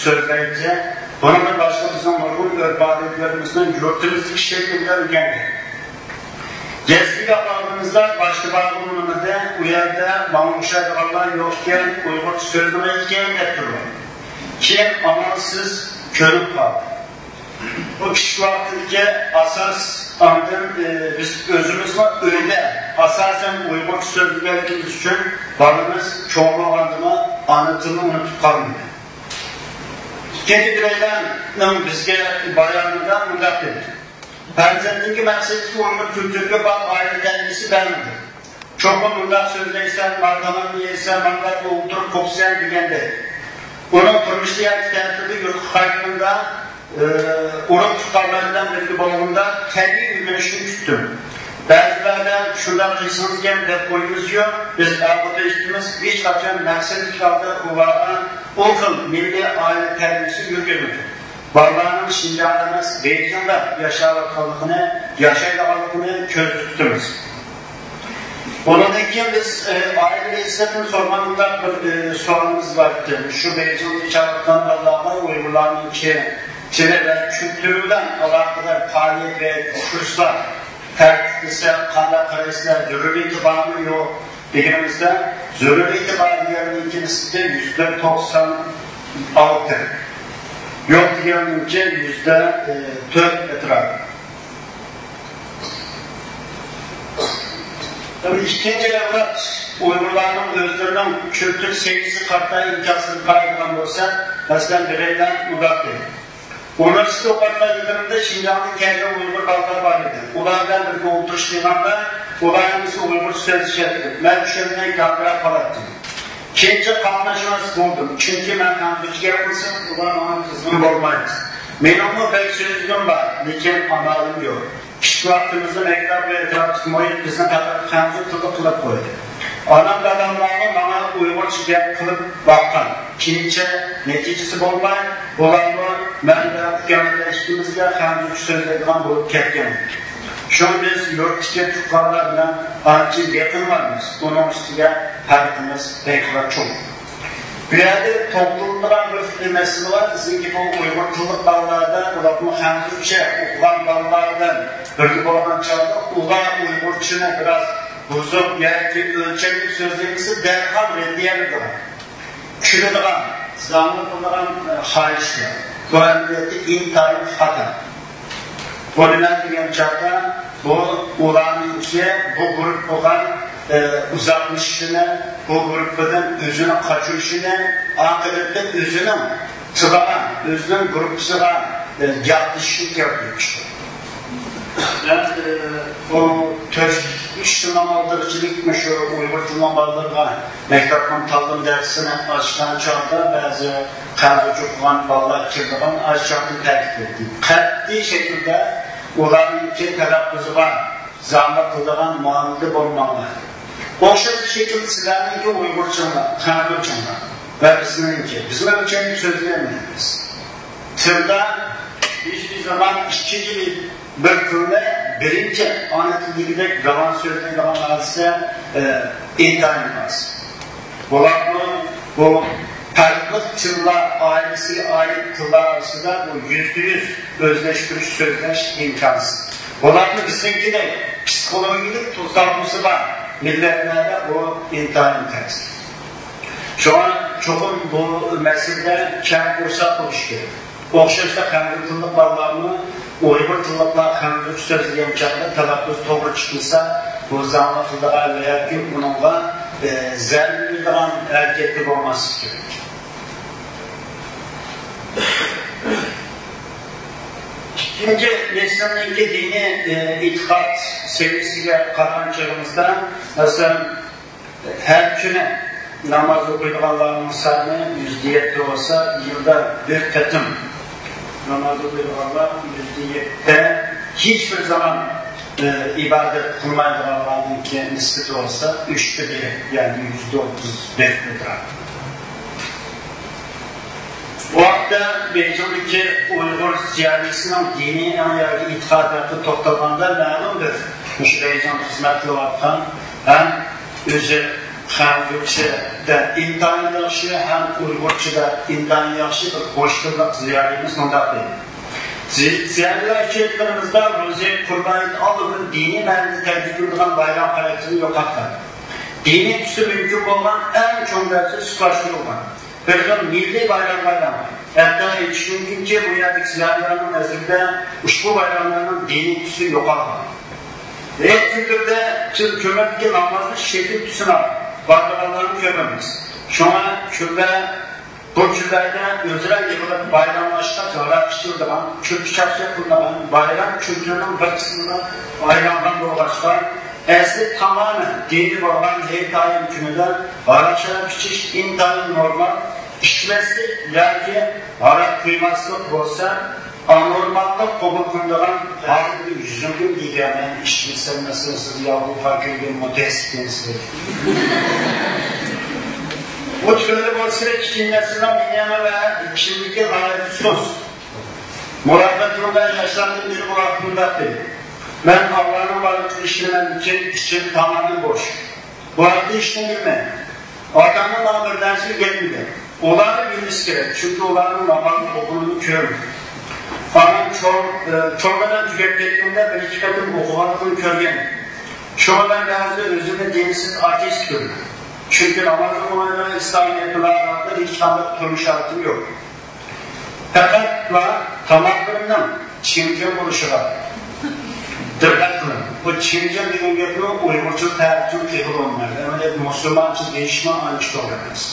سۆزلەيدۇ. بۇنىڭدىن باشقا بىزنىڭ نۇرغۇن ئۆرپ-ئادەتلىرىمىزنى يۇرتىمىزدىكى شەكىل بىلەن ئۆگەندى. يەسلىگە بارغىنىمىزدا باشتا بارغىنىمىزدا ئۇ يەردە ماڭا ئوخشايدىغانلار يوق ئىكەن، ئۇيغۇرچە سۆزلىمەيدىكەن دەپ تۇرغان. كېيىن ئامالسىز كۆنۈپ قالدى. بۇ كىچىك ۋاقتىدىكى ئاساس، ئاندىن، ئى، بىز ئۆزىمىزمۇ ئۆيدە ئاساسەن ئۇيغۇرچە سۆزلىگەنلىكىمىز ئۈچۈن بالىمىز چوڭ بولغاندىمۇ ئانا تىلىنى ئۇنتۇپ قالمىدى. كېدى بىرەيلەننىڭ بىزگە بايانىدا مۇنداق دېدى: پەرزەنتنىڭكى مەقسىتى ئۇيغۇر كۈلتۈرىگە بار ئائىلە تەربىيەسى بەرمىدى. چوقۇم مۇنداق سۆزلەيسەن، مانا تاماكا يەيسەن، مانا ئولتۇرۇپ قوپسەن دېگەندەك. ئۇنىڭ تۇرمۇشتا ياكى تەتىلدە يۇرتقا قايتقىنىدا، ئى، ئۇرۇق تۇغقانلار بىلەن بىرگە بولغىنىدا تەبىئىي ئۆگىنىشىنى كۈتتۈم. بەزىلەردە شۇنداق قىلسىڭىزكەن دەپ قويىمىز يوق. بىز ئەر-خوتۇن ئىككىمىز ھېچقاچان مەقسەتلىك ھالدا ئۇلارغا ئۇ خىل مىللىي ئائىلە تەربىيەسى يۈرگۈزمىدۇق. بالىلارنىڭ شىنجاڭدا ئەمەس، بېيجىڭدا ياشاۋاتقانلىقىنى، ياشايدىغانلىقىنى كۆزدە تۇتىمىز. بۇنىڭدىن كېيىن بىز، ئى، ئائىلە رەئىسلىرىدىن سورىغان مۇنداق بىر، ئى، سوئالىمىز بار ئىدى. شۇ بېيجىڭدا ياشاۋاتقان بالىلارغا ئۇيغۇرلارنىڭكى تىلى ۋە كۈلتۈرى بىلەن ئالاقىدار پائالىيەت ۋە كۇرسلار تەرتىپلىسە قانداق قارايسىلەر، زۆرۈرىيىتى بارمۇ يوق دېگىنىمىزدە، زۆرۈرىيىتى بار دېگەننىڭكى نىسبىتى يۈزدە توقسان ئالتە، يوق دېگەننىڭكى يۈزدە، ئى، تۆت ئەتراپى. ئىككىنچى ئەۋلاد ئۇيغۇرلارنىڭ ئۆزلىرىنىڭ كۈلتۈر سەۋىيەسىگە قارىتا ئىنكاسلىرىنى قارايدىغان بولسا، مەسىلەن، بىرەيلەن مۇنداق دەيدۇ: ئۇنىۋېرسىتېتتا ئوقۇۋاتقان يىللىرىمدا شىنجاڭدىن كەلگەن ئۇيغۇر بالىلار بار ئىدى. ئۇلار بىلەن بىرگە ئولتۇرۇش قىلغاندا، ئۇلار ھەممىسى ئۇيغۇرچە سۆزلىشەتتى. مەن چۈشەنمەي گاڭگىراپ قالاتتىم. كېيىنچە قاملاشماس بولدۇم، چۈنكى مەن خەنزۇچە گەپ قىلسام، ئۇلار ماڭا قىزغىن بولمايدۇ. مېنىڭمۇ بەك سۆزلىگۈم بار، لېكىن ئامالىم يوق. كىچىك ۋاقتىمىزدا مەكتەپ ۋە ئەتراپتىكى مۇھىت بىزنى پەقەت خەنزۇ تىلدا قىلىپ قويدى. ئانام داداملارمۇ ماڭا ئۇيغۇرچە گەپ قىلىپ باققان. كېيىنچە نەتىجىسى بولماي، ئۇلارمۇ مەن بىلەن ئۇكام ئىككىمىزگە خەنزۇچە سۆزلەيدىغان بولۇپ كەتكەن. شۇڭا بىز يۇرتتىكى تۇغقانلار بىلەن ئانچە يېقىنلاشمايمىز. ئۇنىڭ ئۈستىگە پەرقىمىز بەكلا چوڭ. بۇ يەردە توختىلىدىغان بىر خىل مەسىلە بار. بىزنىڭكى بۇ ئۇيغۇر تىللىق بالىلاردا، ئۇلارمۇ خەنزۇچە ئوقۇغان بالىلار بىلەن بىرگە بولغان چاغدا، ئۇلار ئۇيغۇرچىنى بىراز بۇزۇپ ياكى ئۆلچەملىك سۆزلىمىسە، دەرھال رەددىيە بېرىدىغان، كۈلىدىغان، زامىللىق قىلىدىغان، ئە، خاھىشلار. بۇ ئەمەلىيەتتە ئىنتايىن خاتا. بۇ نېمە دېگەن چاغدا، بۇ ئۇلارنىڭكى بۇ گۇرۇپپىغا، ئە، ئۇزاقلىشىشىنى، بۇ گۇرۇپپىدىن ئۆزىنى قاچۇرۇشىنى، ئاقىۋەتتە ئۆزىنىڭ تىلىغا، ئۆزىنىڭ گۇرۇپپىسىغا، ئە، ياتلىشىشىنى كەلتۈرۈپ چىقىدۇ. مەن، ئە، بۇ تۆت، ئۈچ يىلنىڭ ئالدىغىچىلىك مۇشۇ ئۇيغۇر تىلىنىڭ بالىلىرىغا مەكتەپنىڭ تاللىما دەرسىنى ئاچقان چاغدا بەزى خەنزۇچە ئوقۇغان بالىلار كىرىدىغان ئاز چاغدىن تەكىتلىدىم. قەتئىي شەكىلدە ئۇلارنىڭكى تەلەپپۇزىغا زامىللىق قىلىدىغان مۇئامىلىدە بولماڭلار. ئوخشاش شەكىلدە سىلەرنىڭكى ئۇيغۇرچىڭلار، خەنزۇچىڭلار ۋە بىزنىڭكى، بىزمۇ ئۆلچەملىك سۆزلىيەلمەيمىز. تىلدا ھېچبىر زامان ئىككىنچى بىر تىلنى بىرىنچى ئانا تىلدىكىدەك راۋان سۆزلەيدىغان ھادىسە، ئى، ئىنتايىن ئاز. بولۇپمۇ بۇ پەرقلىق تىللار ئائىلىسىگە ئائىت تىللار ئارىسىدا بۇ يۈزدە يۈز ئۆزلەشتۈرۈش سۆزلەش ئىمكانسىز. بولۇپمۇ بىزنىڭكىدەك پسىخولوگىيەلىك توسالغۇسى بار مىللەتلەردە بۇ ئىنتايىن تەس. شۇڭا چوقۇم بۇ مەسىلىدە كەڭ قورساق بولۇش كېرەك. ئوخشاشلا خەنزۇ تىللىق بالىلارمۇ ئۇيغۇر تىللىقلار خەنزۇچە سۆزلىگەن چاغدا تەلەپپۇز توغرا چىقمىسا، بۇ زامىللىق قىلىدىغان ۋە ياكى ئۇنىڭغا، ئى، زەرەر بېرىدىغان ھەرىكەتتە بولماسلىق كېرەك. ئىككىنچى نەسىلنىڭكى دىنىي، ئى، ئېتىقاد سەۋىيەسىگە قارىغان چېغىمىزدا، مەسىلەن، ھەر كۈنى ناماز ئوقۇيدىغانلارنىڭ سانى يۈزدە يەتتە بولسا، يىلدا بىر قېتىم ناماز ئوقۇيدىغانلار يۈزدە يەتتە، ھېچ بىر زامان، ئى، ئىبادەت قىلمايدىغانلارنىڭكى نىسبىتى بولسا ئۈچتە بىرى، يەنى يۈزدە ئوتتۇز بىر ئەتراپىدا. بۇ ھەقتە بېيجىڭدىكى ئۇيغۇر زىيالىيسىنىڭ دىنىي ئېڭ ياكى ئېتىقاد ھەققىدە توختالغاندا، مەلۇم بىر مۇشۇ بېيجىڭدا خىزمەت قىلىۋاتقان ھەم ئۆزى خەنزۇچىدە ئىنتايىن ياخشى ھەم ئۇيغۇرچىدا ئىنتايىن ياخشى بىر قوشتىللىق زىيالىيىمىز مۇنداق دەيدۇ: زى-، زىيالىيلار ئىچىدە روزى، قۇربان ھېيت ئالدىن دىنىي مەنىدە تەبرىكلىنىدىغان بايرام خاراكتېرىنى يوقاتقان. دىنىي تۈسى مۇمكىن بولغان ئەڭ چوڭ دەرىجىدە سۇپلاشتۇرۇلغان بىر خىل مىللىي بايرامغا ئايلانغان. ھەتتا ئېيتىش مۇمكىنكى، بۇ يەردىكى زىيالىيلارنىڭ نەزىرىدە ئۇشبۇ بايراملارنىڭ دىنىي تۈسى يوقالغان. ھېيت كۈنلىرىدە بىز جۈمەدىكى نامازنى شەكىل تۈسىنى بارمىغانلارنى كۆرىمىز. شۇڭا كۈندە بۇ كۈنلەردە ئۆزئارا يىغىلىپ بايراملاشقاچ ھاراق ئىچىلىدىغان، كۈلكە چاقچاق قىلىنىدىغان بايرام كۈنلىرىنىڭ بىر قىسمىغا ئايلانغان بولغاچقا، ئەسلى تامامەن دىنىي بولغان ھېيت-ئايەم كۈنىدە ھاراق-شاراب ئىچىش ئىنتايىن نورمال، ئىچمەسلىك ياكى ھاراق قۇيماسلىق بولسا، ئانورماللىق قوبۇل قىلىنىدىغان ھالدا يۈزۈمدىن دېگەن مەن ئىشلىسەم مەسىلىسىز ياۋۇ پاكىلگە مۇتەسسىپسىز. بۇ تۈپەيلى بولسا ئىككى نەسلىنىڭ ئىنىمى ۋە كىملىكى ناھايىتى سۇس. مۇراجىئەتنىڭ بىر ياشلاردىن بىرى بۇ ھەقتە مۇنداق دېدى: مەن ئاللانىڭ بارلىقىغا ئىشىنىمەن، لېكىن ئىچىم تامامەن بوش. بۇ ھەقتە ھېچنېمە بىلمەيمەن. ئاتامدىن ماڭا بىر نەرسە ئۆگەتمىگەن. ئۇلارنى بىلمىسە كېرەك، چۈنكى ئۇلارنىڭ ناماز ئوقۇغىنىنى كۆرمىدىم. ئانام چوڭ، ئە، چوڭ بەدەن تۈگەپ كەتكەندە بىر ئىككى قېتىم ئوقۇغانلىقىنى كۆرگەن. شۇڭا مەن بەزىدە ئۆزۈمنى دىنسىز ئاتېئىست كۆرىمەن. چۈنكى نامازنىڭ ئورنىدا ئىسلامىيەت بىلەن ئالاقىدار ھېچقانداق تۇرمۇش ھالىتىم يوق. پەقەتلا تاماقلىرىمنىڭ چىڭجىڭ بولۇشىغا دىققەت قىلىڭ. بۇ چىڭجىڭ دېگەن گەپنىڭ ئۇيغۇرچە تەرجىمە تېخى بولمىدى. ئەمەلىيەتتە مۇسۇلمانچە دېيىشمۇ ئانچە توغرا ئەمەس.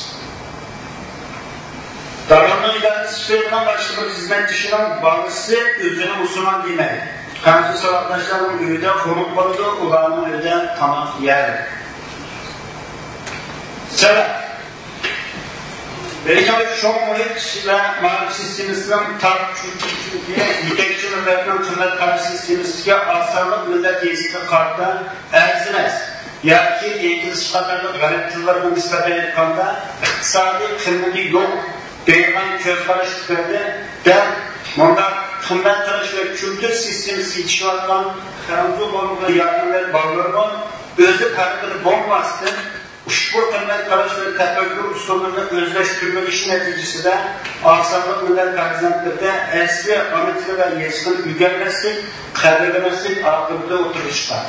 دالاننىڭ ئىدارىسى سۈپىتىدە باشقا بىر خىزمەتچىسىنىڭ بالىسى ئۆزىنى مۇسۇلمان دېمەيدۇ. خەنزۇ ساۋاقداشلارنىڭ ئۆيىدە قونۇپ قالىدۇ، ئۇلارنىڭ ئۆيىدە تاماق يەر. سەۋەب. بېيجىڭ چوڭ مۇھىت ۋە مائارىپ سىستېمىسىنىڭ تار چۈشىنىشىدىكى يېتەكچى مىللەتنىڭ قىممەت قاراش سىستېمىسىدىكى ئاز سانلىق مىللەت ھېسابىغا قارىتا ئەرزىمەس ياكى ئىنگلىزچە قاتارلىق غەرب تىللىرىغا نىسبەتەن ئېيتقاندا ئىقتىسادىي قىممىتى يوق دەيدىغان كۆز قاراش تۈپەيلى دەل مۇنداق قىممەت قاراش ۋە كۈلتۈر سىستېمىسى يېتىشىۋاتقان خەنزۇ بولمىغان ياپونلار بالىلىرىمۇ ئۆزى پەرقىدە بولماستىن، ئۇشبۇ قىممەت قاراش ۋە تەپەككۇر ئۇسۇللىرىنى ئۆزلەشتۈرمىگۈچى نەتىجىسىدە، ئاز سانلىق مىللەت پەرزەنتلىرىدە ئەسلى ئانا تىلى ۋە يېزىقىنى ئۆگەنمەسلىك، قەدىرلىمەسلىك ئاقىۋىتى ئوتتۇرىغا چىققان.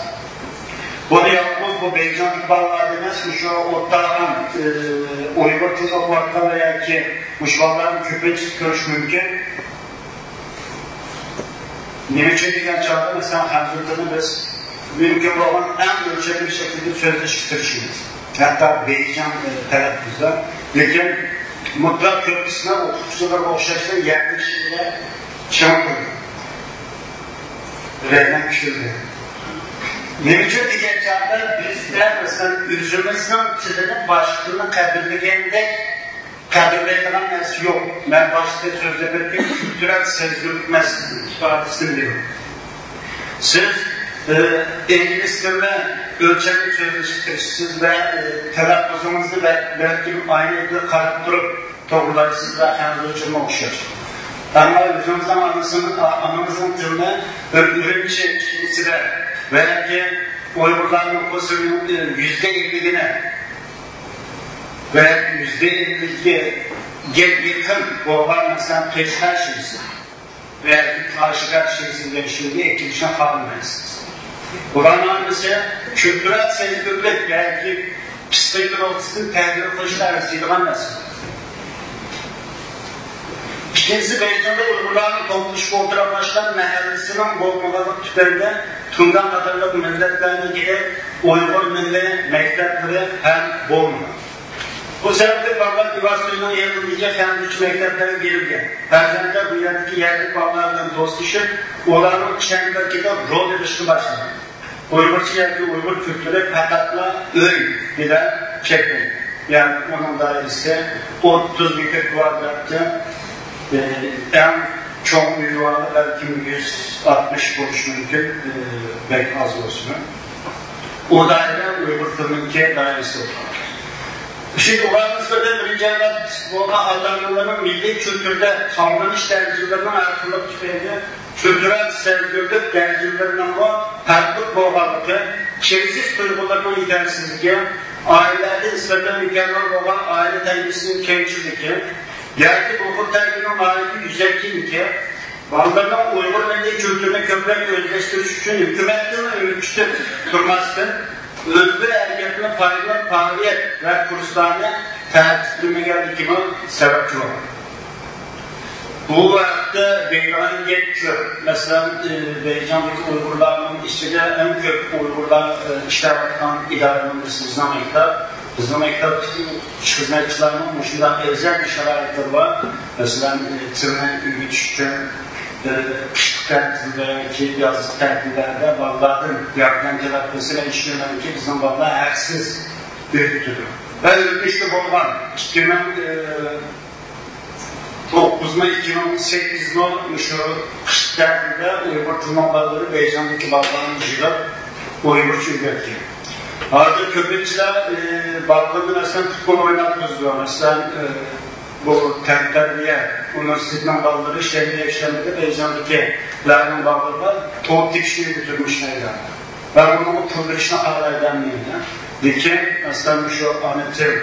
بۇنى يالغۇز بۇ بېيجىڭدىكى بالىلاردا ئەمەس، مۇشۇ ئوتتۇرا، ئى، ئۇيغۇر تىلىدا ئوقۇۋاتقان ۋە ياكى مۇشۇ بالىلارنىڭ كۆپىنچىسىدە كۆرۈش مۇمكىن. نېمە ئۈچۈن دېگەن چاغدا، مەسىلەن، خەنزۇ تىلىنى بىز مۇمكىن بولغان ئەڭ ئۆلچەملىك شەكىلدە سۆزلەشكە تىرىشىمىز. ھەتتا بېيجىڭ، ئى، تەلەپپۇزدا. لېكىن مۇتلەق كۆپىسىنى ئوقۇتقۇچىلارغا ئوخشاشلا يەرلىك شېئىرلەر چىڭ تۇرىدۇ. رەيلەن كۈچلىدى. نېمە ئۈچۈن دېگەن چاغدا بىزدە، مەسىلەن، ئۆزىمىزنىڭ تىلىنى باشقىلار قەدىرلىگەندەك قەدىرلەيدىغان نەرسە يوق. مەن باشتا سۆزلەپ ئۆتكەن كۈلتۈرەل سەزگۈرلۈك مەسىلىسىنى ئىپادىسىنى بېرىڭ. سىز، ئى، ئىنگلىز تىلىدا ئۆلچەملىك سۆزلىشىپ تۇرۇشسىز ۋە، ئى، تەلەپپۇزىڭىزنى بە-، بەلكىم ئاينىغا قاراپ تۇرۇپ توغرىلايسىز ۋە خەنزۇچىغىمۇ ئوخشاش. ئەمما ئۆزىڭىزنىڭ ئانىسىنىڭ، ئا-، ئانىڭىزنىڭ تىلىنى بىر ئۈرۈمچى ئىچىدە ۋە ياكى ئۇيغۇرلارنىڭ نوپۇسىنىڭ، ئى، يۈزدە ئەللىكىنى ۋە يۈزدە ئەللىككە يېقىن بولغان، مەسىلەن، قەشقەر شىۋىسى ۋە ياكى قاشىغەر شىۋىسى دېگەن شىۋىگە ئەكېلىشنى خالىمايسىز. بۇلارنىڭ ھەممىسى كۈلتۈرەل سەزگۈرلۈك ياكى پسىخىكا نۇقتىسىدىن تەھلىل قىلىشتا ئەرزىيدىغان نەرسە. ئىككىنچىسى، بېيجىڭدا ئۇيغۇرلارنىڭ توپلىشىپ ئولتۇراقلاشقان مەھەللىسىنىڭ بولمىغانلىقى تۈپەيلىدىن تۇڭگان قاتارلىق مىللەتلەرنىڭكىدەك ئۇيغۇر مىللىي مەكتەپلىرى ھەم بولمىغان. بۇ سەۋەبتىن بالىلار بىۋاسىتە ئۆينىڭ يېقىنىدىكى خەنزۇچە مەكتەپلەرگە بېرىلگەن. پەرزەنتلەر بۇ يەردىكى يەرلىك بالىلار بىلەن دوستلىشىپ، ئۇلارنىڭ چەمبىرىكىدە رول ئېلىشقا باشلىغان. ئۇيغۇرچە ياكى ئۇيغۇر كۈلتۈرى پەقەتلا ئۆي بىلەن چەكلەنگەن. يەنى ئۇنىڭ دائىرىسى ئوتتۇز مېتىر كۋادراتتىن، ئى، ئەڭ چوڭ ئۆيى بەلكىم يۈز ئاتمىش بولۇشى مۇمكىن، ئى، بەك ئاز بولسىمۇ. ئۇ دائىرە ئۇيغۇر تىلىنىڭكى دائىرىسى بولغان. ئۈچىنچى، ئۇلارنىڭ نىسبەتەن بىرىنچى ئەۋلاد بولغان ئاتا-ئانىلىرىنىڭ مىللىي كۈلتۈردە تاۋلىنىش دەرىجىلىرىنىڭ ئەرخىلىق تۈپەيلىدىن كۈلتۈرەل سەزگۈرلۈك دەرىجىلىرىنىڭمۇ پەرقلىق بولغانلىقى، كىرىزىس تۇيغۇلىرىنىڭ يېتەرسىزلىكى، ئائىلىلەردە نىسبەتەن مۇكەممەل بولغان ئائىلە تەربىيەسىنىڭ كەمچىللىكى، ياكى بۇ خىل تەربىيەنىڭ ناھايىتى يۈزەكىيلىكى، بالىلارنىڭ ئۇيغۇر مىللىي كۈلتۈرىنى كۆپرەك ئۆزلەشتۈرۈش ئۈچۈن ھۆكۈمەتتىن ئۈمىد كۈتۈپ تۇرماستىن، ئۆزلىرى ھەرىكەتتىن پايدىلىنىپ پائالىيەت ۋە كۇرسلارنى تەرتىپلىمىگەنلىكىمۇ سەۋەبچى بولغان. بۇ ھەقتە دەيدىغان گەپ كۆپ. مەسىلەن، ئى، بېيجىڭدىكى ئۇيغۇرلارنىڭ ئىچىدە ئەڭ كۆپ ئۇيغۇرلار، ئى، ئىشلەۋاتقان ئىدارىنىڭ بىرسى بىزنىڭ مەكتەپ. بىزنىڭ مەكتەپتىكى ئوقۇتقۇچى خىزمەتچىلەرنىڭ مۇشۇنداق ئەۋزەل شارائىتلىرى بار. مەسىلەن، تىلنى ئۆگىتىش ئۈچۈن، قىشلىق تەتىلدە ياكى يازلىق تەتىللەردە بالىلاردىن ياردەم تەلەپ قىلسا، مەن ئىشىنىمەنكى، بىزنىڭ بالىلار ھەقسىز ئۆگىتىدۇ. ۋە ئۆتمۈشتە بولغان ئىككى مىڭ توققۇزمۇ، ئىككى مىڭ سەككىزمۇ مۇشۇ قىش تەتىلدە ئۇيغۇر تىلىنىڭ بالىلىرى بېيجىڭدىكى بالىلارنى يىغىپ ئۇيغۇرچە ئۆگەتكەن. ھازىر كۆپىنچىلەر، ئى، بالىلىرىنى، مەسىلەن، پۇتبول ئويناتقۇزىدۇ. مەسىلەن، ئى، بۇ تەنتەربىيە ئۇنىۋېرسىتېتىنىڭ بالىلىرى شەنبە، يەكشەنبىدە بېيجىڭدىكىلەرنىڭ بالىلىرىغا توپ تېپىشنى ئۆگىتىدۇ مۇشۇ مەيداندا. ۋە بۇنىڭغا پۇل بېرىشنى خالايدۇ ھەممەيلەن. لېكىن، مەسىلەن، مۇشۇ ئانا تىل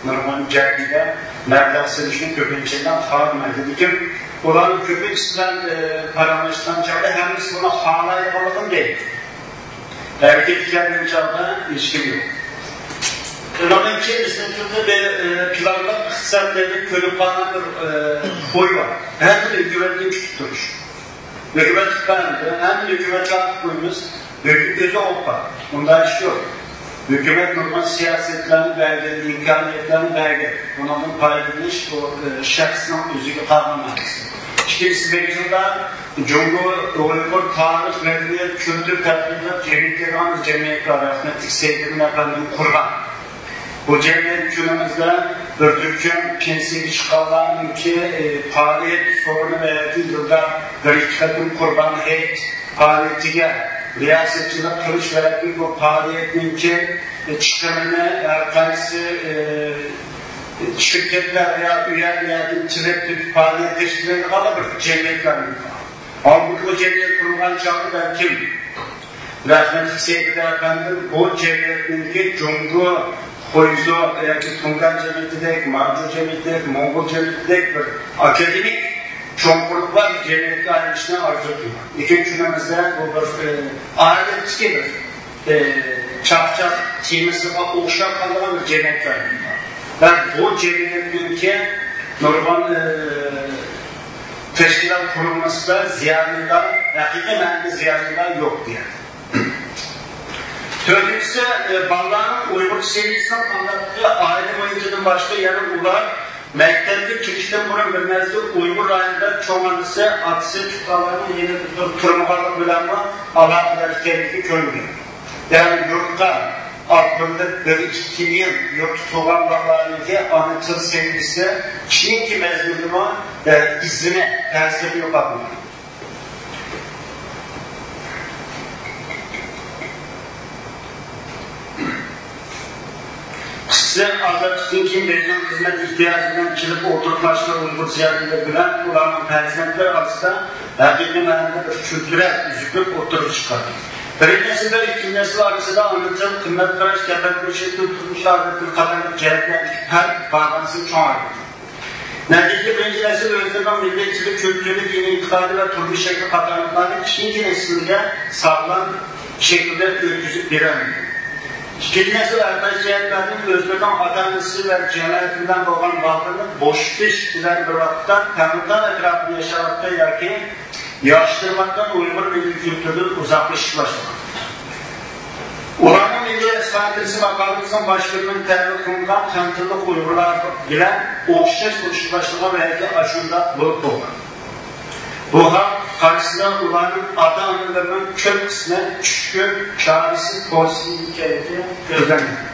نۇرغۇن جەھەتتە مەبلەغ سېلىشنى كۆپىنچە خالىمايدۇ. لېكىن ئۇلارنىڭ كۆپىنچىسى بىلەن، ئى، پاراڭلاشقان چاغدا ھەممىسى بۇنى خالايدىغانلىقىنى دەيدۇ. ھەرىكەتكە كەلگەن چاغدا ھېچكىم يوق. شۇنىڭدىن كېيىن بىزنىڭ تۈردە بىر، ئى، پىلانلىق ئىقتىساد دېگەن كۆنۈپ قالغان بىر، ئى، خۇي بار. ھەر خىل ھۆكۈمەتتىن كۈتۈپ تۇرۇش. ھۆكۈمەت تۇتقان، ھەممىنى ھۆكۈمەتكە ئارتىپ قويىمىز. ھۆكۈمەت ئۆزى ئوقۇپ قال. ئۇنداق ئىش يوق. ھۆكۈمەت نۇرغۇن سىياسەتلەرنى بەرگەن، ئىمكانىيەتلەرنى بەرگەن. ئۇنىڭدىن پايدىلىنىش بۇ، ئى، شەخسنىڭ ئۆزىگە قالغان مەسىلىسى. ئىككىنچىسى، بېيجىڭدا جۇڭگو ئۇيغۇر تارىخ، مەدەنىيەت، كۈلتۈر تەتقىقات يىغىنى دەيدىغان جەمئىيەت بار، رەھمەتلىك سەيدىمىن ئەپەندىم قۇرغان. بۇ جەمئىيەت كۈنىمىزدە بىر تۈركۈم پېنسىيەگە چىققانلارنىڭكى، ئى، پائالىيەت سورۇنى ۋە ياكى يىلدا بىر ئىككى قېتىم قۇربان ھېيت پائالىيىتىگە رىياسەتچىلىك قىلىش ۋە ياكى بۇ پائالىيەتنىڭكى، ئى، چىقىمىنى ھەر قايسى، ئى، شىركەتلەر ۋە يا ئۇ يەردە ياكى تىلەپ تېپىپ پائالىيەت تەشكىللەيدىغانلار بىر جەمئىيەتلەرنىڭ. ھالبۇكى، بۇ جەمئىيەت قۇرۇلغان چاغدا بەلكىم رەھمەتلىك سەيدىدە ئەپەندىم بۇ جەمئىيەتنىڭكى جۇڭگو، خۇيزۇ ياكى تۇڭگان جەمئىيىتىدەك، مانجۇ جەمئىيىتىدەك، موڭغۇل جەمئىيىتىدەك بىر ئاكادېمىك چوڭقۇرلۇقلار بىر جەمئىيەتكە ئايلىنىشنى ئارزۇ قىلىمەن. لېكىن كۈنىمىزدە بۇ بىر، ئى، ئادەتتىكى بىر، ئى، چاقچاق تېمىسىغا ئوخشاپ قالغان بىر جەمئىيەتكە ئايلاندى. ۋە بۇ جەمئىيەتنىڭكى نۇرغۇن، ئى، تەشكىلات قۇرۇلمىسىدا زىيالىيلار، ھەقىقىي مەنىدە زىيالىيلار يوق دېگەن. تۆتىنچىسى، ئى، بالىلارنىڭ ئۇيغۇرچە سەۋىيەسىنىڭ قانداقلىقى ئائىلە مۇھىتىدىن باشقا يەنە ئۇلار مەكتەپكە كىرىشتىن بۇرۇن بىر مەزگىل ئۇيغۇر رايونىدا چوڭ ئانىسى، ئاتىسى، تۇغقانلارنىڭ يېنىدا تۇر-، تۇرمىغانلىقى بىلەنمۇ ئالاقىدار ئىكەنلىكى كۆرۈنگەن. يەنى يۇرتقا ئاپىرىلىپ بىر ئىككى يىل يۇرتتا تۇرغان بالىلارنىڭكى ئانا تىل سەۋىيەسى كېيىنكى مەزگىلدىمۇ، ئە، ئىزىنى، تەسىرىنى يوقاتمايدۇ. قىسقىسى، ئازادلىقتىن كېيىن بېيجىڭ خىزمەت ئېھتىياجى بىلەن كېلىپ ئولتۇرۇپ باشلىغان ئۇيغۇر زىيالىيلىرى بىلەن ئۇلارنىڭ پەرزەنتلىرى ئارىسىدا ھەقىقىي مەنىدە بىر كۈلتۈرەل ئۈزۈكلۈك ئوتتۇرىغا چىققان. بىرىنچى نەسىل بىلەن ئىككىنچى نەسىل ئارىسىدا ئانا تىل، قىممەت قاراش، تەپەككۇر شەكلى، تۇرمۇش ئادەتلىرى قاتارلىق جەھەتلەردىكى پەرق بارغانسېرى چوڭايدى. نەتىجىدە بىرىنچى نەسىل ئۆزلىرىنىڭ مىللىي تىلى، كۈلتۈرى، دىنىي ئېتىقادى ۋە تۇرمۇش شەكلى قاتارلىقلارنى كېيىنكى نەسىلگە ساغلام شەكىلدە ئۆتكۈزۈپ بېرەلمىدى. ئىككىنچى نەسىل ھەر قايسى جەھەتلەردىن ئۆزلىرىنىڭ ئاتا-ئانىسى ۋە جەمەتى بىلەن بولغان باغلىرىنى بوشىتىش بىلەن بىر ۋاقىتتا تەڭرىتاغ ئەتراپىدا ياشاۋاتقان ياكى ياخشى تۇرۇۋاتقان ئۇيغۇر مىللىي كۈلتۈرىدىن ئۇزاقلىشىشقا باشلىغان. ئۇلارنىڭ مىللىي ئەپسانىلىرى ماقالىمىزنىڭ باش بۆلۈمىدە تەۋە قىلىنغان خەنزۇلۇق ئۇيغۇرلار بىلەن ئوخشاش بولۇشقا باشلىغان ۋە ياكى ئاشۇنداق بولۇپ بولغان. بۇ ھال قارشىسىدا ئۇلارنىڭ ئاتا-ئانىلىرىنىڭ كۆپ قىسمى چۈشكۈن، چارىسىز، پوسىل ئىكەنلىكى كۆزلەنگەن.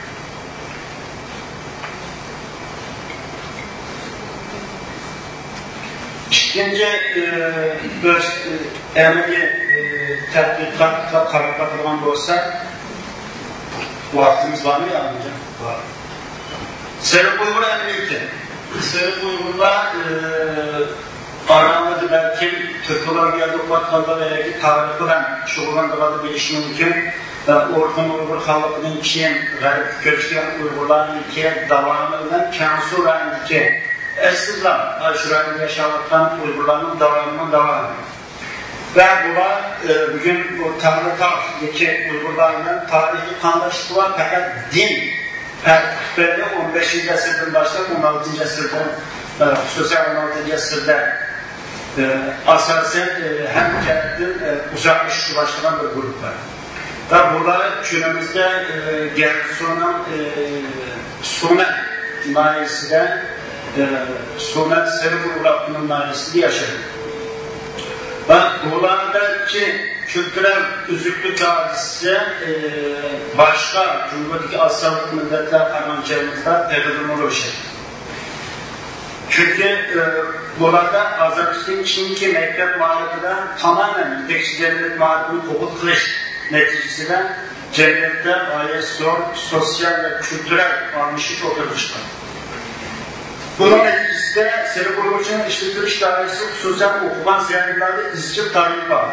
ئىككىنچى، ئى، بىر، ئى، ئەمەلىي، ئى، تەتقىقاتقا قاراپ باقىدىغان بولساق، ۋاقتىمىز بارمۇ يا؟ بار. سېرىق ئۇيغۇر ئەمەلىيىتى. سېرىق ئۇيغۇرلار، ئى، ئارامىدا بەلكىم تۈركولوگىيەدە ئوقۇۋاتقانلار ياكى تارىخ بىلەن شۇغۇللانىدىغانلار بىلىشى مۇمكىن. ئورخۇن ئۇيغۇر خانلىقىدىن كېيىن غەربكە كۆچكەن ئۇيغۇرلارنىڭكى داۋامى بىلەن كەڭسۇ رايونىدىكى ئەسلىدىلا ئاشۇ رايوندا ياشاۋاتقان ئۇيغۇرلارنىڭ داۋامىنىڭ داۋامى. ۋە بۇلار، ئى، بۈگۈن بۇ تەڭرىتاغدىكى ئۇيغۇرلار بىلەن تارىخىي قانداشلىقى بار، پەقەت دىن پەرقى تۈپەيلى ئون بەشىنچى ئەسىردىن باشلاپ ئون ئالتىنچى ئەسىردىن، ئى، خۇسۇسەن ئون ئالتىنچى ئەسىردە، ئى، ئاساسەن، ئى، ھەممە جەھەتتىن، ئى، ئۇزاقلىشىشقا باشلىغان بىر گۇرۇپپا. ۋە بۇلار كۈنىمىزدە، ئى، گەنسۇنىڭ، ئى، سۇنەن ناھىيەسىدە، ئە، سۇنەن سېرىق ئۇيغۇر ئاپتونوم ناھىيەسىدە ياشايدۇ. ۋە بۇلاردىكى كۈلتۈرەل ئۈزۈكلۈك ھادىسىسى، ئە، باشقا جۇڭگودىكى ئاز سانلىق مىللەتلەرگە قارىغاندا تېخىمۇ روشەن. چۈنكى، ئە، بۇلاردا ئازادلىقتىن كېيىنكى مەكتەپ مائارىپىدا تامامەن يېتەكچى جەمئىيەت مائارىپىنى قوبۇل قىلىش نەتىجىسىدە جەمئىيەتتە غايەت زور سوتسىيال ۋە كۈلتۈرەل ئالمىشىش ئوتتۇرىغا چىققان. بۇنىڭ نەتىجىسىدە سېرىق ئۇيغۇرچىنىڭ ئىشلىتىلىش دائىرىسى خۇسۇسەن ئوقۇغان زىيالىيلاردا ئىزچىل تارىيى بار.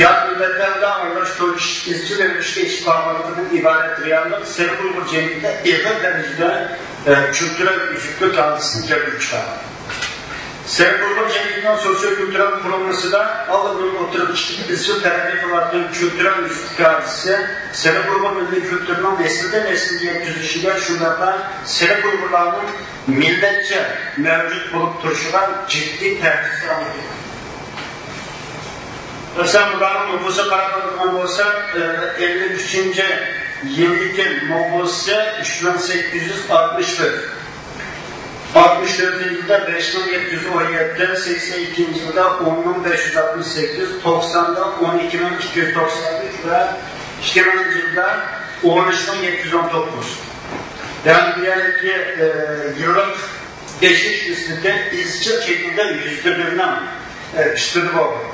يات مىللەتلەر بىلەن ئارىلاش تونۇشۇش ئىزچىل رەۋىشتە ئېشىپ بارغانلىقىدىن ئىبارەت رېئاللىق سېرىق ئۇيغۇر جەمئىيىتىدە ئېغىر دەرىجىدە، ئە، كۈلتۈرەل ئۈزۈكلۈك ھادىسىسىنى كەلتۈرۈپ چىقارغان. سېرىق ئۇيغۇر جەمئىيىتىنىڭ سوتسىيو-كۈلتۈرەل قۇرۇلمىسىدا ئاللىبۇرۇن ئوتتۇرىغا چىقىپ ئىزچىل تەرەققىي قىلىۋاتقان كۈلتۈرەل ئۈزۈكلۈك ھادىسىسى سېرىق ئۇيغۇر مىللىي كۈلتۈرىنىڭ نەسىلدىن نەسىلگە يەتكۈزۈلۈشىگە، شۇنداقلا سېرىق ئۇيغۇرلارنىڭ مىللەتچە مەۋجۇت بولۇپ تۇرۇشىغا جىددىي تەھدىت سالىدۇ. مەسىلەن، بۇلارنىڭ نوپۇسىغا قاراپ باقىدىغان بولساق، ئە، ئەللىك ئۈچىنچى يىلدىكى نوپۇسى ئۈچ مىڭ سەككىز يۈز ئاتمىش تۆت. ئاتمىش تۆتىنچى يىلدا بەش مىڭ يەتتە يۈز ئون يەتتە، سەكسەن ئىككىنچى يىلدا ئون مىڭ بەش يۈز ئاتمىش سەككىز، توقساندا ئون ئىككى مىڭ ئىككى يۈز توقسان ئۈچ ۋە ئىككى مىڭىنچى يىلدا ئون ئۈچ مىڭ يەتتە يۈز ئون توققۇز. يەنى بۇ يەردىكى، ئە، يىللىق ئېشىش نىسبىتى ئىزچىل شەكىلدە يۈزدە بىرنىڭ، ئە، ئۈستىدە بولدى.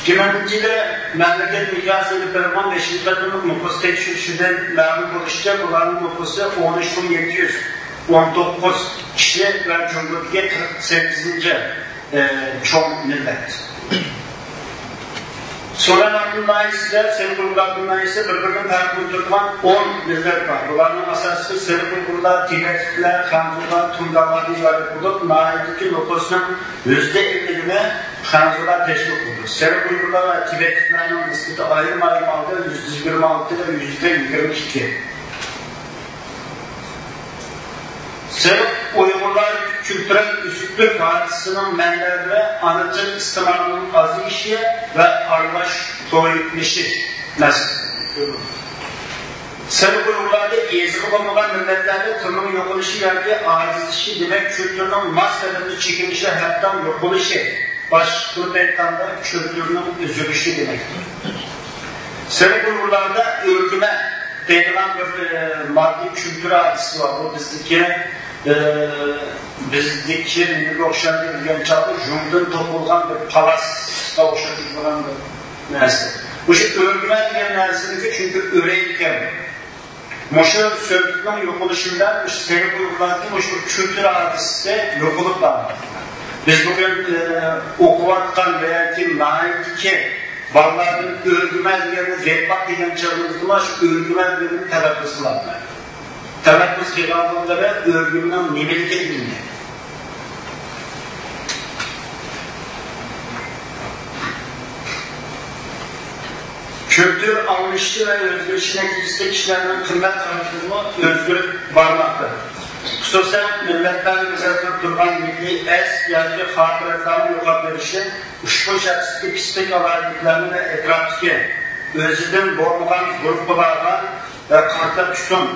ئىككى مىڭىنچى يىلى مەملىكەت مىقياسىدا بىر مىڭ بەش يۈز قېتىملىق نوپۇس تەكشۈرۈشىدىن مەلۇم بولۇشىچە، بۇلارنىڭ نوپۇسى ئون ئۈچ مىڭ يەتتە يۈز ئون توققۇز كىشى ۋە جۇڭگودىكى قىرىق سەككىزىنچى، ئە، چوڭ مىللەت. سۇنەن ئاپتونوم ناھىيەسىدە، سېرىق ئۇيغۇر ئاپتونوم ناھىيەسىدە بىر-بىرىدىن پەرقلىنىپ تۇرىدىغان ئون مىللەت بار. بۇلارنىڭ ئاساسلىقى سېرىق ئۇيغۇرلار، تىبەتلىكلەر، خەنزۇلار، تۇڭگانلاردىن ئىبارەت بولۇپ، ناھىيەدىكى نوپۇسنىڭ يۈزدە ئەللىكىنى خەنزۇلار تەشكىل قىلىدۇ. سېرىق ئۇيغۇرلار ۋە تىبەتلىكلەرنىڭ نىسبىتى ئايرىم-ئايرىم ھالدا يۈزدە يىگىرمە ئالتە ۋە يۈزدە يىگىرمە ئىككى. سېرىق ئۇيغۇرلار كۈلتۈرەل ئۈزۈكلۈك ھادىسىسىنىڭ مەنبەلىرى ئانا تىل ئىستېمالىنىڭ ئازىيىشى ۋە ئارىلاش تويلىشىش مەسىلىسى. سېرىق ئۇيغۇرلاردا يېزىقى بولمىغان مىللەتلەردە تىلنىڭ يوقىلىشى ياكى ئاجىزلىشىشى، دېمەك، كۈلتۈرنىڭ ماس ھالەتتە چېكىنىشى، ھەتتا يوقىلىشى باشقا تىلدا ئېيتقاندا، كۈلتۈرنىڭ ئۈزۈلۈشى دېمەكتۇر. سېرىق ئۇيغۇرلاردا ئۆرگىمە دەيدىغان بىر، ئە، ماددىي كۈلتۈر ھادىسىسى بار. بۇ بىزدىكى، ئە، بىزدىكى نېمىگە ئوخشايدۇ دېگەن چاغدا، يۇڭدىن توقۇلغان بىر پالاسقا ئوخشاپ كېتىدىغان بىر نەرسە. مۇشۇ ئۆرگىمە دېگەن نەرسىنىڭكى، چۈنكى ئۆرەيدىكەن. مۇشۇ سۆزلۈكنىڭ يوقىلىشى بىلەن مۇشۇ سېرىق ئۇيغۇرلاردىكى مۇشۇ بىر كۈلتۈر ھادىسىسى يوقىلىپ بارماقتا. بىز بۈگۈن، ئە، ئوقۇۋاتقان ۋە ياكى ناھايىتىكى بالىلاردىن ئۆرگىمە دېگەننى دەپ باق دېگەن چېغىمىزدىمۇ شۇ ئۆرگىمە دېگەننى تەلەپپۇز قىلالمايدۇ. تەلەپپۇز قىلغانلىرى ئۆرگىمىنىڭ نېمىلىكىنى بىلمەيدۇ. كۈلتۈر ئالمىشىشى ۋە ئۆزگىرىشى نەتىجىسىدە كىشىلەرنىڭ قىممەت قارىشىمۇ ئۆزگىرىپ بارماقتا. خۇسۇسەن، مىللەتلەر ئۆزلەشتۈرۈپ تۇرغان مىللىي ئەرز ياكى خاتىرىلەرنىڭ يوقاپ بېرىشى ئۇشبۇ شەخستىكى پسىخىك ئالاھىدىلىكلەرنى ۋە ئەتراپتىكى ئۆزىدىن بولمىغان گۇرۇپپىلارغا ۋە قارىتا تۇتۇم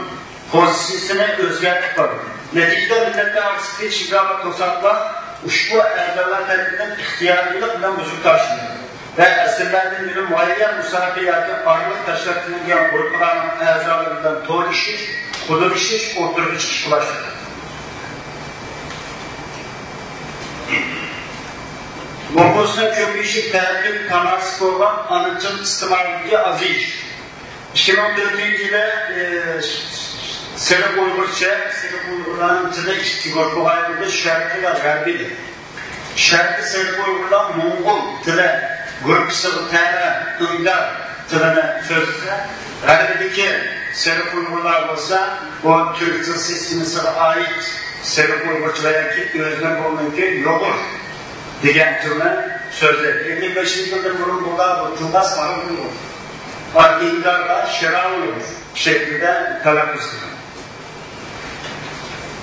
پوزىتسىيىسىنى ئۆزگەرتىپ بارىدۇ. نەتىجىدە، مىللەتلەر ئارىسىدىكى چېگرا ۋە توساتلار ئۇشبۇ ئەزالار تەرىپىدىن ئىختىيارىيلىق بىلەن بۇزۇپ تاشلىنىدۇ ۋە ئەسىرلەردىن بېرى مۇئەييەن مۇساپە ياكى ئارىلىق تاشلاپ كېلىنگەن گۇرۇپپىلارنىڭ ئەزالىرى بىلەن تويلىشىش، قۇدىلىشىش ئوتتۇرىغا چىقىشقا باشلىدى. نوپۇسنىڭ كۆپىيىشىگە تەرەققىي تاناسىپ بولغان ئانا تىل ئىستېمالىدىكى ئازىيىش. ئىككى مىڭ تۆتىنچى يىلى، ئى، سېرىق ئۇيغۇرچە، سېرىق ئۇيغۇرلارنىڭ تىلى ئىككى گۇرۇپپىغا ئايرىلدى، شەرقىي ۋە غەربىي دەپ. شەرقىي سېرىق ئۇيغۇرلار موڭغۇل تىلى گۇرۇپپىسىغا تەۋە ئىڭگار تىلىنى سۆزلىسە، غەربىدىكى سېرىق ئۇيغۇرلار بولسا بۇ تۈرك تىل سىستېمىسىغا ئائىت سېرىق ئۇيغۇرچە ۋە ياكى ئۆزىنىڭ بولمىدىكى يۇغۇر دېگەن تىلنى سۆزلەيدۇ. ئەللىك بەشىنچى يىلدىن بۇرۇن بۇلار بۇ تىلغا سارىغۇ ئۇيغۇر، ئىنگارغا شىراۋۇ ئۇيغۇر شەكلىدە تەلەپپۇز قىلغان.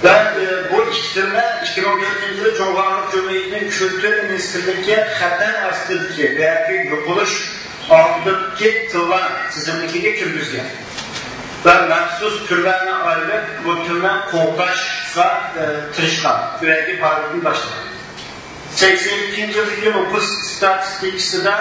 ۋە، ئى، بۇ ئىككى تىلنى ئىككى مىڭ تۆتىنچى يىلى جۇڭغو خەلق جۇمھۇرىيىتىنىڭ كۈلتۈر مىنىستىرلىكى خەتەر ئاستىدىكى ياكى يوقىلىش تىللار تىزىملىكىگە كىرگۈزگەن ۋە مەخسۇس تۈرلەرنى ئايرىپ، بۇ تۈرنى قوغداشقا، ئى، تىرىشقان، ئۆگەنگە پائالىيىتىنى باشلىغان. سەكسەن ئىككىنچى يىلدىكى نوپۇس ئىستاتىستىكىسىدا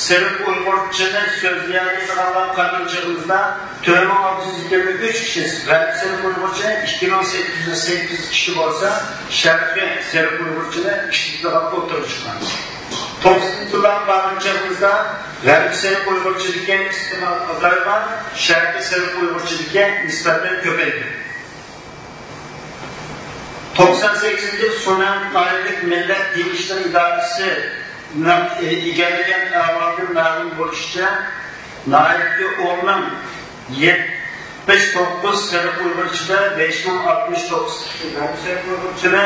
سېرىق ئۇيغۇرچىنى سۆزلىيەلەيدىغانلار قارىغان چېغىمىزدا، تۆت مىڭ ئالتە يۈز يىگىرمە ئۈچ كىشى، غەربىي سېرىق ئۇيغۇرچە ئىككى مىڭ سەككىز يۈز سەككىز كىشى بولسا، شەرقىي سېرىق ئۇيغۇرچىنى ئىشلىتىدىغان ئوتتۇرىغا چىققان. توقسىنىنچى يىللارغا بارغان چېغىمىزدا، غەربىي سېرىق ئۇيغۇرچىدىكى ئىستېمال ئازايغان، شەرقىي سېرىق ئۇيغۇرچىدىكى نىسبەتەن كۆپەيگەن. توقسان سەككىزىنچى يىل سۇنەن ناھىيەلىك مىللەت دىن ئىشلىرى ئىدارىسىنىڭ ئىگىلىگەن ئەھۋالىدىن مەلۇم بولۇشىچە، ناھىيەدىكى ئون مىڭ يەتمىش توققۇز سېرىق ئۇيغۇر ئىچىدە بەش مىڭ ئاتمىش توققۇز كىشى غەربىي سېرىق ئۇيغۇر تىلى،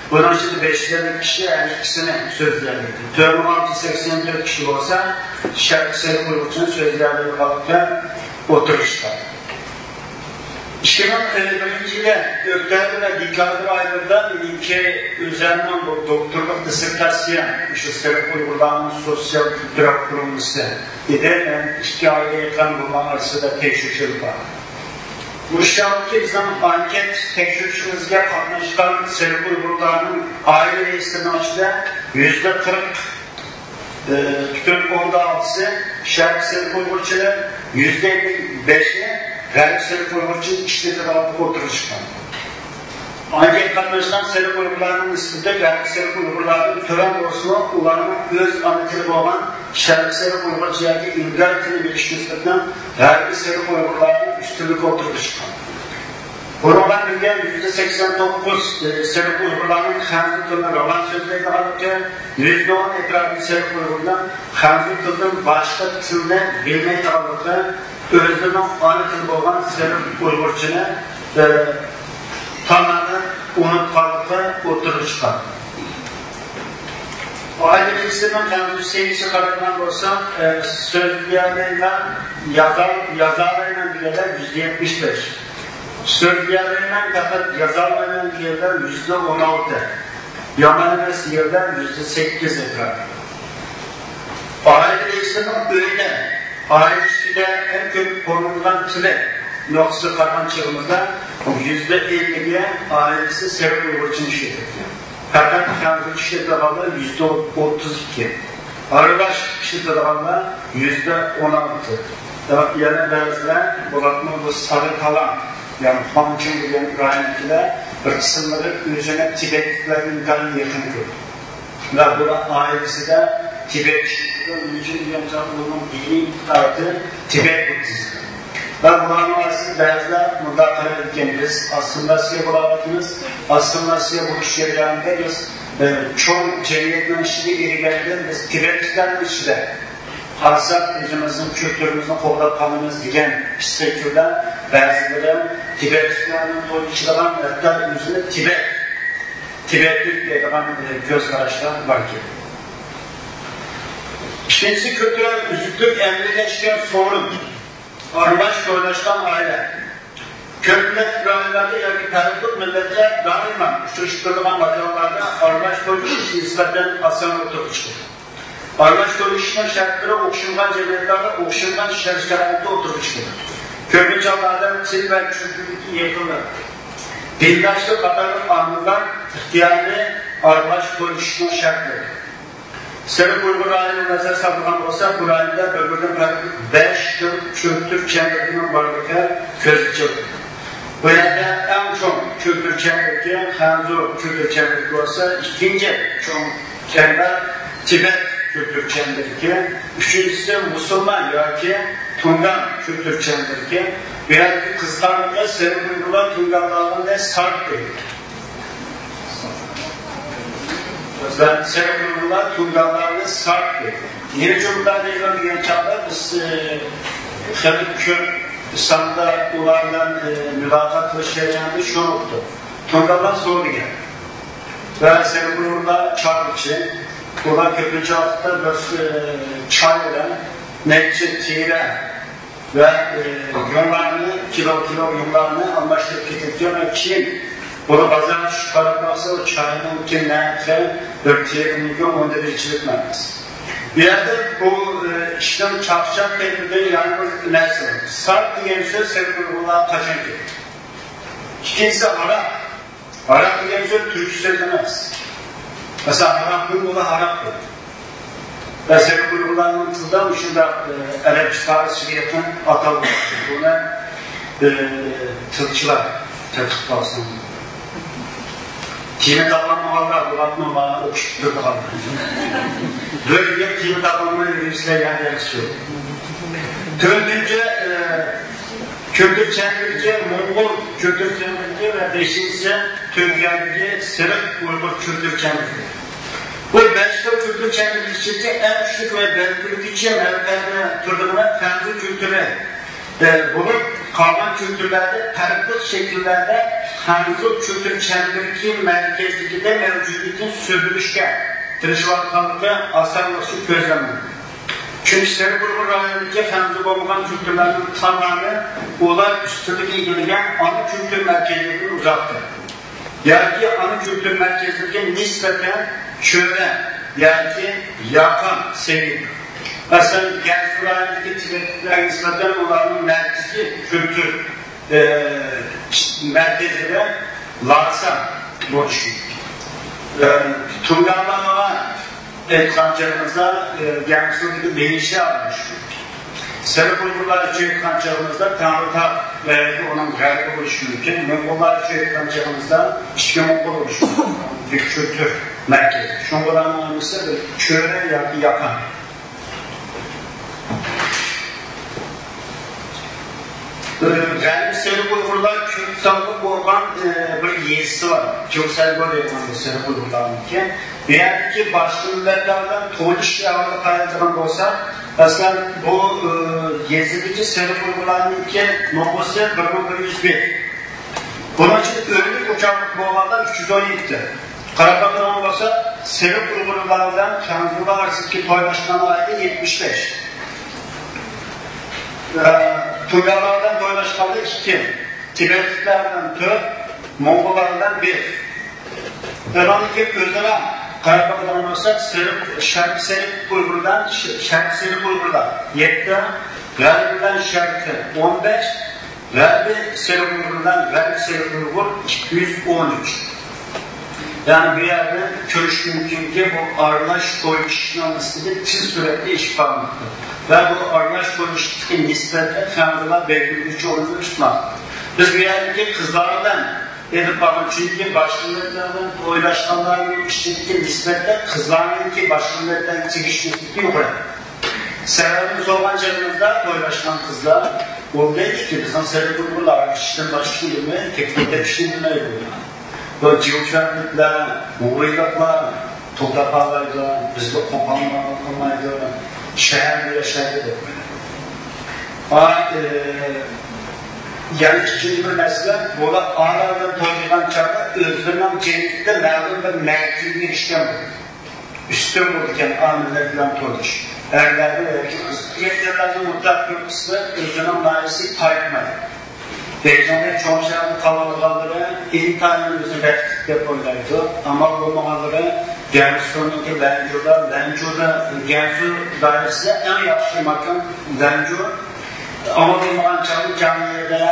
بۇنىڭ ئىچىدە بەش يۈز ئەللىك كىشى ھەر ئىككىسىنى سۆزلىيەلەيدۇ. تۆت مىڭ ئالتە يۈز سەكسەن تۆت كىشى بولسا شەرقىي سېرىق ئۇيغۇرچىنى سۆزلىيەلەيدىغانلىقى ئوتتۇرىغا چىققان. ئىككى مىڭ ئون بىرىنچى يىلى ئۆكتەبىر ۋە دېكابىر ئايلىرىدا مېنىڭكى ئۆزەمنىڭ بۇ دوكتورلۇق دىسسېرتاتسىيەم شۇ سېرىق ئۇيغۇرلارنىڭ سوتسىيال كۈلتۈرەل قۇرۇلمىسى ئىدى. مەن ئىككى ئايغا يېقىن بۇنىڭ ئارىسىدا تەكشۈرۈش ئېلىپ باردىم. بۇ ئىشتىھارلىقتا بىزنىڭ ئانكېت تەكشۈرۈشىمىزگە قاتناشقان سېرىق ئۇيغۇرلارنىڭ ئائىلە رەئىسلىرىنىڭ ئىچىدە يۈزدە قىرىق ئى، پۈتۈن ئوندىن ئالتىسى شەرقىي سېرىق ئۇيغۇرچىلار، يۈزدە ئەللىك بەشى غەربىي سېرىق ئۇيغۇرچىنى ئىشلىتىدىغانلىقى ئوتتۇرىغا چىققان. ئانكېتكا قاتناشقان سېرىق ئۇيغۇرلارنىڭ نىسبىتى غەربىي سېرىق ئۇيغۇرلاردىن تۆۋەن بولسىمۇ، ئۇلارنىڭ ئۆز ئانا تىلى بولغان شەرقىي سېرىق ئۇيغۇرچە ياكى ئىنگلىز تىلىنى بىلىش نىسبىتىنىڭ غەربىي سېرىق ئۇيغۇرلاردىن ئۈستۈنلۈكى ئوتتۇرىغا چىققان. بۇنىڭ بىلەن بىرگە، يۈزدە سەكسەن توققۇز سېرىق ئۇيغۇرلارنىڭ خەنزۇ تىلىنى راۋان سۆزلەيدىغانلىقى، يۈزدە ئون ئەتراپىدا سېرىق ئۇيغۇرلار خەنزۇ تىلىدىن باشقا تىلنى بىلمەيدىغانلىقى، ئۆزلىرىنىڭ ئانا تىلى بولغان سېرىق ئۇيغۇرچىنى، ئى، تامامەن ئۇنتقانلىقى ئوتتۇرىغا چىققان. ئائىلە رەئىسلىرىنىڭ خەنزۇ سەۋىيەسىگە قارايدىغان بولساق، ئى، سۆزلىيەلەيمەن، يازا-، يازالايمەن دېگەنلەر يۈزدە يەتمىش بەش. سۆزلىيەلەيمەن، پەقەت يازالمايمەن دېگەنلەر يۈزدە ئون ئالتە. يامان ئەمەس دېگەنلەر يۈزدە سەككىز ئەتراپىدا. ئائىلە رەئىسىنىڭ ئۆيدە، ئائىلە ئىچىدە ئەڭ كۆپ قوللىنىدىغان تىلى نۇقتىسىغا قارىغان چېغىمىزدا، يۈزدە ئەللىكى ئائىلىسى سېرىق ئۇيغۇرچىنى ئىشلىتىدىكەن. پەقەت خەنزۇ ئىشلىتىدىغانلار يۈزدە ئوتتۇز ئىككى. ئارىلاش ئىشلىتىدىغانلار يۈزدە ئون ئالتە. يەنە بەزىلەر بولاتمۇ بۇ سارى تالاڭ، يەنى خۇاڭچىڭ دېگەن رايوندىكىلەر بىر قىسىملىرى ئۆزىنى تىبەتلىكلەرگە ئىنتايىن يېقىن كۆرىدۇ. ۋە بۇلار ئائىلىسىدە تىبەت ئىشلىتىدۇ. نېمە ئۈچۈن دېگەن چاغدا ئۇنىڭ دىنىي ئېتىقادى تىبەت بۇددىزمى. ۋە بۇلارنىڭ ئارىسىدا بەزىلەر مۇنداق قارايدىكەن، بىز ئاسسىمىلياتسىيە بولاۋاتىمىز، ئاسسىمىلياتسىيە بولۇش جەريانىدا بىز، ئى، چوڭ جەمئىيەتنىڭ ئىچىدە ئېرىگەندىن بىز تىبەتلىكلەرنىڭ ئىچىدە قالساق، ئۆزىمىزنىڭ كۈلتۈرىمىزنى قوغداپ قالىمىز دېگەن پىسخىكىدە بەزىلىرى تىبەتلىكلەرنىڭ توي ئىچىدىغان، ھەتتا ئۆزىنى تىبەت، تىبەتلىك دەيدىغان، ئى، كۆز قاراشلار باركەن. ئىككىنچىسى، كۈلتۈرەل ئۈزۈكلۈك ئەمەلىيلەشكەن سورۇن. ئارىلاش تويلاشقان ئائىلە. كۆپ مىللەتلىك رايونلاردا ياكى پەرقلىق مىللەتلەر دائىما ئۇچرىشىپ تۇرىدىغان ماكانلاردا ئارىلاش توي ئىشى نىسبەتەن ئاسان ئوتتۇرىغا چىقىدۇ. ئارىلاش توي ئىشىنىڭ شەرتلىرى ئوخشىمىغان جەمئىيەتلەردە ئوخشىمىغان شەرت-شارائىتتا ئوتتۇرىغا چىقىدۇ. كۆپىنچە ھاللاردا تىل ۋە كۈلتۈردىكى يېقىنلىق، دىنداشلىق قاتارلىق ئامىللار ئىختىيارىي ئارىلاش توي ئىشىنىڭ شەرتلىرى. سېرىق ئۇيغۇر رايونىغا نەزەر سالىدىغان بولساق، بۇ رايوندا بىر-بىرىدىن پەرقلىق بەش خىل كۈلتۈر چەمبىرىكىنىڭ بارلىقى كۆزگە چېلىقىدۇ. بۇ يەردە ئەڭ چوڭ كۈلتۈر چەمبىرىكى خەنزۇ كۈلتۈر چەمبىرىكى بولسا، ئىككىنچى چوڭ چەمبەر تىبەت كۈلتۈر چەمبىرىكى، ئۈچىنچىسى مۇسۇلمان ياكى تۇڭگان كۈلتۈر چەمبىرىكى. بۇ يەردىكى قىزىقارلىقى، سېرىق ئۇيغۇرلار تۇڭگانلارغا سارت دەيدۇ. سېرىق ئۇيغۇرلار تۇڭگانلارنى سارت دەيدۇ. نېمە ئۈچۈن بۇنداق دەيدۇ دېگەن چاغدا بىز، ئى، خېلى كۆپ ساندا ئۇلار بىلەن، ئى، مۇلاقات قىلىش جەريانىدا شۇنى ئۇقتۇق. تۇڭگانلار سورىگەن ۋە سېرىق ئۇيغۇرلار چارۋىچى. ئۇلار كۆپىنچە ۋاقىتتا بىر، ئى، چاي بىلەن نەچچە تېرە ۋە، ئى، يۇڭلارنى، كىلو، كىلو يۇڭلارنى ئالماشتۇرۇپ كېتىدىكەن ۋە كېيىن بۇنى بازارغا چۈشۈپ قاراپ باقسا، ئۇ چاينىڭكى نەرخى بىر تېرىنىڭكى ئوندا بىرى چىلىك نەرخ. بۇ يەردە بۇ، ئى، ئىشنىڭ چاقچاق تەرىپىدىن يەنە بىر نەرسە بار. ساپ دېگەن سۆز سېرىق ئۇيغۇرلارغا قاچان كىردى؟ ئىككىنچىسى ھاراق. ھاراق دېگەن سۆز تۈركچە سۆز ئەمەس. مەسىلەن، ھاراقنىڭ ئۇلى ھاراقتۇر. ۋە سېرىق ئۇيغۇرلارنىڭ تىلىدا مۇشۇنداق، ئى، ئەرەبچە، پارسچىغا يېقىن ئاتالغۇ بار. بۇنى، ئى، تىلچىلار تەتقىق قىلسۇن. تېما تاپالمىغانلار بۇلارنى مانا ئوقۇشۇپ تۇرىدىغان. بىر يىل تېما تاپالماي يۈرۈشلەر يەنە ياخشى. تۆتىنچى، ئى، كۈلتۈر چەمبىرىكى، موڭغۇل كۈلتۈر چەمبىرىكى ۋە بەشىنچىسى، تۈركىيەدىكى سېرىق ئۇيغۇر كۈلتۈر چەمبىرىكى. بۇ بەش خىل كۈلتۈر چەمبىرىكى ئىچىدىكى ئەڭ كۈچلۈك ۋە بەلگىلىگۈچى مەنبەلەرنى تۇرىدىغىنى خەنزۇ كۈلتۈرى، ئى، بولۇپ، قالغان كۈلتۈرلەردە پەرقلىق شەكىللەردە خەنزۇ كۈلتۈر چەمبىرىكى مەركەزلىكىدە مەۋجۇتلۇقىنى سۈردۈرۈشكە تىرىشىۋاتقانلىقى ئاسانلىقچە كۆزلەنمىدى. چۈنكى سېرىق ئۇيغۇر رايونىدىكى خەنزۇ بولمىغان كۈلتۈرلەرنىڭ تامامى ئۇلار ئۈستىدىن ئىگىلىگەن ئانا كۈلتۈر مەركەزلىرىدىن ئۇزاقتا. ياكى ئانا كۈلتۈر مەركەزلىرىگە نىسبەتەن چۆرە ياكى ياقا سەۋىيەدە. مەسىلەن، گەنسۇ رايونىدىكى تىبەتلىكلەرگە نىسبەتەن ئۇلارنىڭ مەركىزىي كۈلتۈر، ئى، مەركەزلىرى لاسا بولۇشى. ئى، تۇڭگانلارغا ئېيتقان چېغىمىزدا، ئى، گەنسۇدىكى لىنشيا بولۇشى. سېرىق ئۇيغۇرلار ئۈچۈن ئېيتقان چېغىمىزدا تەڭرىتاغ ۋە ياكى ئۇنىڭ غەربى بولۇشى مۇمكىن. موڭغۇللار ئۈچۈن ئېيتقان چېغىمىزدا ئىچكى موڭغۇل بولۇشى مۇمكىن. بىر كۈلتۈر مەركىزى. شۇڭا بۇلارنىڭ ھەممىسى بىر چۆرە ياكى ياقا. غەربىي سېرىق ئۇيغۇرلار كۆپ سانلىق بولغان، ئى، بىر يېزىسى بار. جوسەلگو دەيدىغان بىر سېرىق ئۇيغۇرلارنىڭكى. بۇ يەردىكى باشقا مىللەتلەر بىلەن تويلىشىش ئەھۋالىغا قارايدىغان بولساق، مەسىلەن، بۇ، ئى، يېزىدىكى سېرىق ئۇيغۇرلارنىڭكى نومۇسى بىر مىڭ بىر يۈز بىر. بۇنىڭ ئىچىدە ئۆلۈك ئوچاقلىق بولغانلار ئۈچ يۈز ئون يەتتە. قاراپ باقىدىغان بولسا، سېرىق ئۇيغۇرلار بىلەن خەنزۇلار ئارىسىدىكى تويلاشقان ئائىلە يەتمىش بەش. ئە، تۇيغانلار بىلەن تويلاشقانلار ئىككى، تىبەتلىكلەر بىلەن تۆت، موڭغۇللار بىلەن بىر. ئۇلارنىڭكى ئۆزئارا قاراپ باقىدىغان بولسا، سېرىق، شەرقىي سېرىق ئۇيغۇرلار، ش-، شەرقىي سېرىق ئۇيغۇرلار يەتتە، غەربىي بىلەن شەرقىي ئون بەش، غەربىي سېرىق ئۇيغۇر بىلەن غەربىي سېرىق ئۇيغۇر ئىككى يۈز ئون ئۈچ. يەنى بۇ يەردىن كۆرۈش مۇمكىنكى، بۇ ئارىلاش توي ئىشىنىڭ نىسبىتى تېز سۈرئەتتە ئېشىپ بارماقتا. ۋە بۇ ئارىلاش توي ئىشىدىكى نىسبەتنى خەنزۇلار بەلگىلىگۈچى ئورۇندا تۇتماقتا. بىز بۇ يەردىكى قىزلار بىلەن ئېلىپ بارغان، چۈنكى باشقا مىللەتلەر بىلەن تويلاشقانلارنىڭ ئىچىدىكى نىسبەتتە قىزلارنىڭكى باشقا مىللەتلەرگە تېگىش نىسبىتى يۇقىرى. سەۋەبىنى سورىغان چېغىمىزدا تويلاشقان قىزلار، ئۇ دەيدىكى، بىزنىڭ سېرىق ئۇيغۇرلار ئىشتىن باشقىسىنى بىلمەيدۇ، تېخى بىر ئىشنى بىلمەيدۇ. بۇ جيۇچۈەنلىكلەر، ھۇۋېيلىقلار توي تاپالايدۇ، بىزگە قوپالمايدۇ، شەھەردە ياشايدۇ دەپ. ئا، ئى، يەنە ئىككىنچى بىر مەسىلە، بۇلار ئانا بىلەن توي قىلغان چاغدا ئۆزلىرىنىڭ جەمئىيەتتە مەلۇم بىر مەرتىۋىگە ئېرىشكەن بولىدۇ. ئۈستۈن بولىدىكەن ئا مىللەت بىلەن تويلىشىش. ئەرلەرنى ياكى قىز-، يەتكەنلەرنىڭ مۇتلەق كۆپىسى ئۆزىنىڭ ناھىيەسى تايىنمايدۇ. بېيجىڭدەك چوڭ شەھەرنى قالالىغانلىرى ئىنتايىن ئۆزىنى بەختلىك دەپ ئويلايدۇ. ئامال بولمىغانلىرى گەنسۇنىڭكى لەنجۇدا، لەنجۇدا، گەنسۇ دائىرىسىدە ئەڭ ياخشى ماكان لەنجۇ. ئامال بولمىغان چاغدا جاڭيېدە،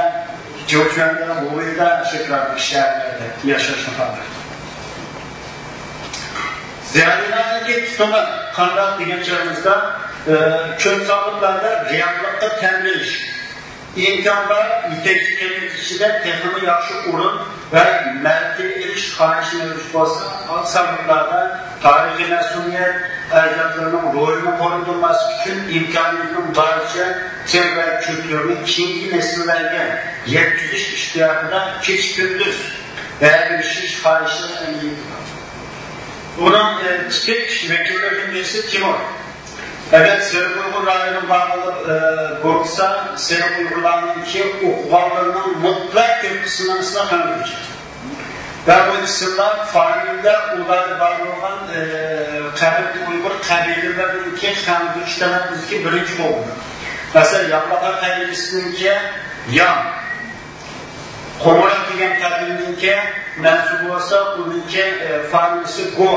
جيۇچۈەندە، ھۇۋېيدا، شۇ شەھەرلەردە ياشاشنى خالايدۇ. زىيالىيلارنىڭكى تۇتۇمى قانداق دېگەن چېغىمىزدا، ئى، كۆپ سانلىقلاردا رېئاللىققا تەن بېرىش، ئىمكان بار يېتەكچى جەمئىيەت ئىچىدە تېخىمۇ ياخشى ئورۇن ۋە مەرتىۋە ئېلىش خاھىشى مەۋجۇت بولسا، ئاز سانلىقلاردا تارىخىي مەسئۇلىيەت، ئەجدادلىرىنىڭ روھىنى قورۇتۇۋالماسلىق ئۈچۈن ئىمكانىيىتىنىڭ بارىچە تىل ۋە كۈلتۈرنى كېيىنكى نەسىللەرگە يەتكۈزۈش ئىشتىياقىدا كېچە-كۈندۈز بەرگۈزىشىش خاھىشى ئەمەلىيىتى بار. بۇنىڭ، ئى، تىپىك ۋەكىللىرىدىن بىرسى تىمۇر. ئەگەر سېرىق ئۇيغۇر رايونىغا بارغىلى، ئى، بولسا، سېرىق ئۇيغۇرلارنىڭكى ئوقۇغانلىرىنىڭ مۇتلەق كۆپ قىسمىنىڭ ئىسمى خەنزۇچە. ۋە بۇ ئىسىملار فامىلىلەر ئۇلاردا بار بولغان، ئى، قەبىلە ئۇيغۇر قەبىلىلىرىنىڭكى خەنزۇچە تەلەپپۇزىدىكى بىرىنچى بولغىنى. مەسىلەن، ياڭلىقا قەبىلىسىنىڭكى ياڭ، قوڭغۇراق دېگەن قەبىلىنىڭكى مەنسۇبى بولسا، ئۇنىڭكى، ئى، فامىلىسى گو.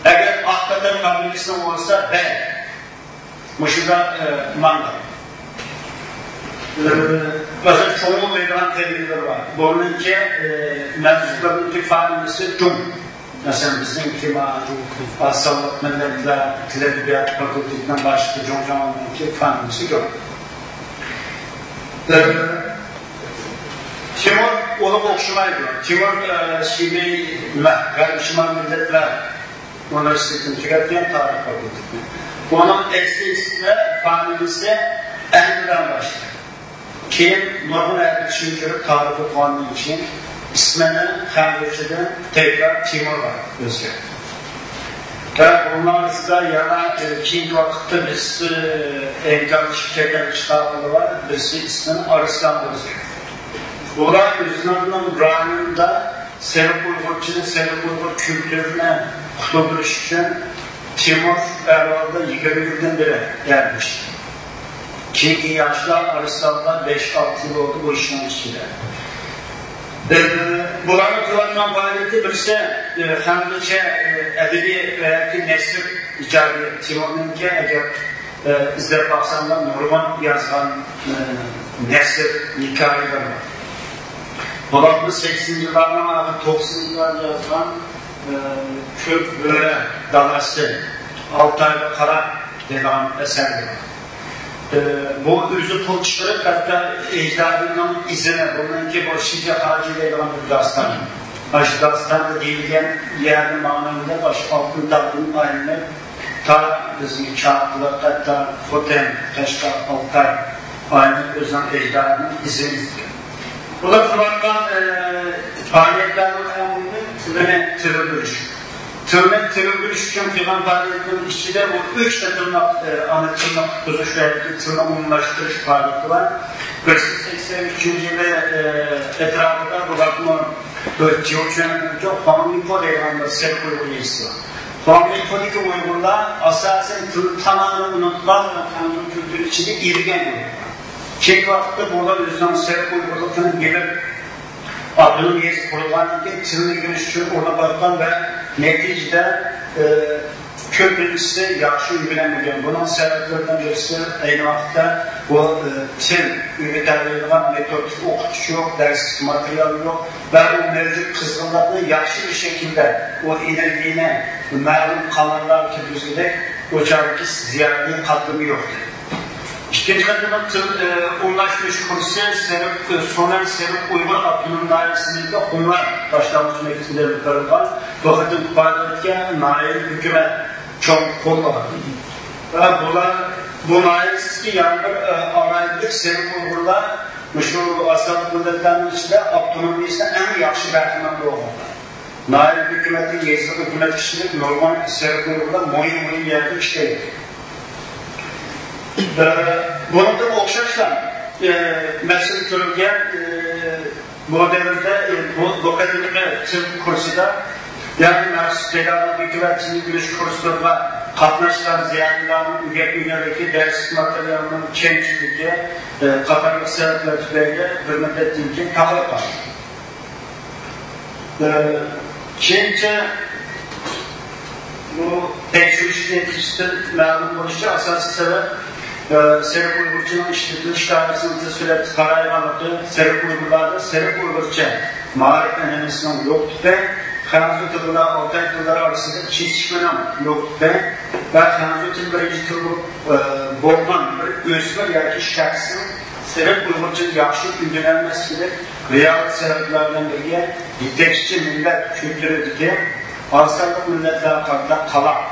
ئەگەر ئاق قەدەم فامىلىسىنىڭ بولسا، بەگ. مۇشۇنداق، ئە، ماڭغان. ئە، مەسىلەن، چوڭ ئوغۇل دەيدىغان تەربىيەلەر بار. بۇنىڭكى، ئە، مەنسۇپلىرىنىڭكى فامىلىسى جۇڭ. مەسىلەن، بىزنىڭكى ما-، ئاز سانلىق مىللەتلەر تىل ئەدەبىياتى فاكۇلتېتىنىڭ باشلىقى جۇڭ جاڭنىڭكى فامىلىسى جۇڭ. ئە، تىمۇر ئۇنىڭغا ئوخشىمايدۇ. تىمۇر، ئە، شىمەي، نېمە، غەربىي شىمال مىللەتلەر ئۇنىۋېرسىتېتىنى تۈگەتكەن، تارىخ فاكۇلتېتىنى. ئۇنىڭ ئەسلى ئىسمى، فامىلىسى ئەھمىدان باشلىق. كېيىن نۇرغۇن ھەربىي چۈشۈنچىلىك تارىخ ئوقۇغاندىن كېيىن ئىسمىنى خەنزۇچىدىن تەكرار تىمۇرغا ئۆزگەرتتى. ۋە بۇنىڭ ئارىسىدا يەنە، ئە، كېيىنكى ۋاقىتتا بىز، ئە، ئىنكاسلىشىپ كەلگەن كىتابلىرى بار، بىرسى ئىسمىنى ئارسلانغا ئۆزگەرتتى. ئۇلار ئۆزلىرىنىڭ رايونىدا سېرىق ئۇيغۇرچىنى، سېرىق ئۇيغۇر كۈلتۈرىنى قۇتۇلدۇرۇش ئۈچۈن تىمۇر ئەھۋالدا يىگىرمە يىلدىن بېرى يەرلىشتى. كېيىنكى ياشلار ئارىسىدا بەش-ئالتە يىل بولدى بۇ ئىشنىڭ ئىچىدە. بۇلارنىڭ قىلىۋاتقان پائالىيىتى بىرسى، ئە، خەنزۇچە، ئە، ئەدەبىي ۋە ياكى نەسر ئىجادىيەت، تىمۇرنىڭكى، ئەگەر ئىزدەپ باقساڭلار، نۇرغۇن يازغان، ئە، نەسر، ھېكايىلىرى بار. بۇلارمۇ سەكسىنىنچى يىللارنىڭ ئاخىرى، توقسىنىنچى يىللاردا يازغان، ئە، كۆك بۆرە دالاسى، ئالتايغا قارا دەيدىغان ئەسەرلىرى. ئە، بۇ ئۆزى پۇل چىقىرىپ، ھەتتا ئەجدادىنىڭ ئىزىنى، بۇنىڭكى بۇ شىجە ھاجى دەيدىغان بىر داستان. ئاشۇ داستاندا دېيىلگەن يەرنى ماڭغىنىمدا، ئاشۇ ئالتۇن تاغدىن ئايلىنىپ، تا بىزگە چاقىلىق، ھەتتا خوتەن، قەشقەر، ئالتاي ئايلىنىپ ئۆزىنىڭ ئەجدادىنىڭ ئىزىنى ئىزدىگەن. بۇلار قىلىۋاتقان، ئە، پائالىيەتلەرنىڭ ئەڭ مۇھىمى تىلنى تىرىلدۈرۈش. تىلنى تىرىلدۈرۈش ئۈچۈن قىلغان پائالىيەتنىڭ ئىچىدە بۇ ئۈچ خىل تىرناق، ئە، ئانا تىلنى قۇتقۇزۇش ۋە تىلنى ئومۇملاشتۇرۇش پائالىيىتى بار. بىرسى سەكسەن ئۈچىنچى يىلى، ئە، ئەتراپىدا بۇلارمۇ بىر جيۇچۈەن، خۇاڭلىپو دەيدىغان بىر سېرىق ئۇيغۇر يېزىسى بار. خۇاڭلىپودىكى ئۇيغۇرلار ئاساسەن تىلنى تامامەن ئۇنتۇپ قالغان، خەنزۇ كۈلتۈرى ئىچىدە ئېرىگەن ئۇيغۇرلار. كېيىنكى ۋاقىتتا بۇلار ئۆزىنىڭ سېرىق ئۇيغۇرلۇقىنى بىلىپ، ئاپتونوم يېزا قۇرۇلغاندىن كېيىن تىلنى ئۆگىنىش ئۈچۈن ئورنىغا بارغان ۋە نەتىجىدە، ئى، كۆپىنچىسى ياخشى ئۆگىنەلمىگەن. بۇنىڭ سەۋەبلىرىدىن بىرسى، ئەينى ۋاقىتتا بۇ، ئى، تىل ئۆگىتەلەيدىغان مېتودىك ئوقۇتقۇچى يوق، دەرسلىك ماتېرىيال يوق ۋە ئۇ مەۋجۇت قىزغىنلىقنى ياخشى بىر شەكىلدە، ئۇ ئېنېرگىيەنى مەلۇم قاناللارغا كىرگۈزگۈدەك ئۇ چاغدىكى زىيادىي قاتلىمى يوق ئىدى. ئىككىنچى قېتىملىق تىل، ئى، ئورۇنلاشتۇرۇش كۇرسى سېرىق، ئى، سۇنەن سېرىق ئۇيغۇر ئاپتونوم دائىرىسىنىڭكى خۇڭلار باشلانغۇچ مەكتىپىدە ئۆتكۈزۈلگەن. بۇ قېتىمقى پائالىيەتكە ناھىيەلىك ھۆكۈمەت چوڭ قول قويغان. ۋە بۇلار، بۇ ناھىيەدىكى يەنە بىر، ئى، ئالاھىدىلىك سېرىق ئۇيغۇرلار مۇشۇ ئاز سانلىق مىللەتلەرنىڭ ئىچىدە ئاپتونومىيەسىدە ئەڭ ياخشى بەھرىمەن بولغانلار. ناھىيە ھۆكۈمىتى، يېزا ھۆكۈمەت كىشىلىك نۇرغۇن سېرىق ئۇيغۇرلار مۇھىم، مۇھىم يەردە ئىشلەيدۇ. ئە، بۇنىڭغا ئوخشاشلا، ئە، مەسىلە كۆرۈلگەن، ئە، بۇ دەۋردە، ئە، بۇ، بۇ قېتىمقى تىل كۇرسىدا، يەنى مەخسۇس پېداگوگىكا ۋە تىل ئۆگىنىش كۇرسلىرىغا قاتناشقان زىيالىيلارنىڭ ئۆگەتمىگەنلىكى، دەرسلىك ماتېرىيالنىڭ كەمچىللىكى، ئە، قاتارلىق سەۋەبلەر تۈپەيلى بىر مۇددەتتىن كېيىن تاقىلىپ قالدى. ئە، كېيىنچە بۇ تەكشۈرۈش نەتىجىسىدىن مەلۇم بولۇشىچە، ئاساسىي سەۋەب، ئە، سېرىق ئۇيغۇرچىنىڭ ئىشلىتىلىش دائىرىسىنىڭ تىل سۈرئەتتە تارايغانلىقى، سېرىق ئۇيغۇرلاردا سېرىق ئۇيغۇرچە مائارىپ ئەنئەنىسىنىڭ يوقلۇقى، خەنزۇ تىلى بىلەن ئالتاي تىللىرى ئارىسىدا كېسىشمىنىڭ يوقلۇقى ۋە خەنزۇ تىلى بىرىنچى تىل بولۇپ، ئە، بولغان بىر ئۆسمۈر ياكى شەخسنىڭ سېرىق ئۇيغۇرچىنى ياخشى ئۆگىنەلمەسلىكى رېئال سەۋەبلەردىن بىرىگە يېتەكچى مىللەت كۈلتۈرىدىكى ئاز سانلىق مىللەتلەرگە قارىتا قالاق،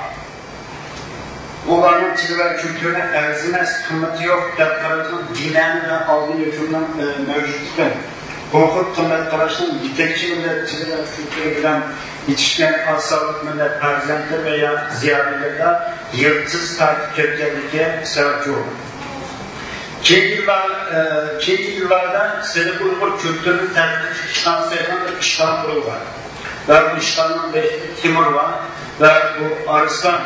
ئۇلارنىڭ تىلى ۋە كۈلتۈرىنى ئەرزىمەس، قىممىتى يوق دەپ قارايدىغان بىمەنە ۋە ئالدىن يوشۇرۇننىڭ، ئى، مەۋجۇتلۇقى، بۇ خىل قىممەت قاراشنىڭ يېتەكچى مىللەت تىلى ۋە كۈلتۈرى بىلەن يېتىشكەن ئاز سانلىق مىللەت پەرزەنتلىرى ۋە يا زىيالىيلىرىدا يىلتىز تارتىپ كەتكەنلىكى سەۋەبچى بولغان. كېيىنكى يىللار، ئى، كېيىنكى يىللاردا سېرىق ئۇيغۇر كۈلتۈرىنى تەتقىق قىلىشقا سېغىنىپ بىر ئىشخانا قۇرۇلغان. ۋە بۇ ئىشخانىنىڭ بېشىدا تىمۇر بار ۋە بۇ ئارسلان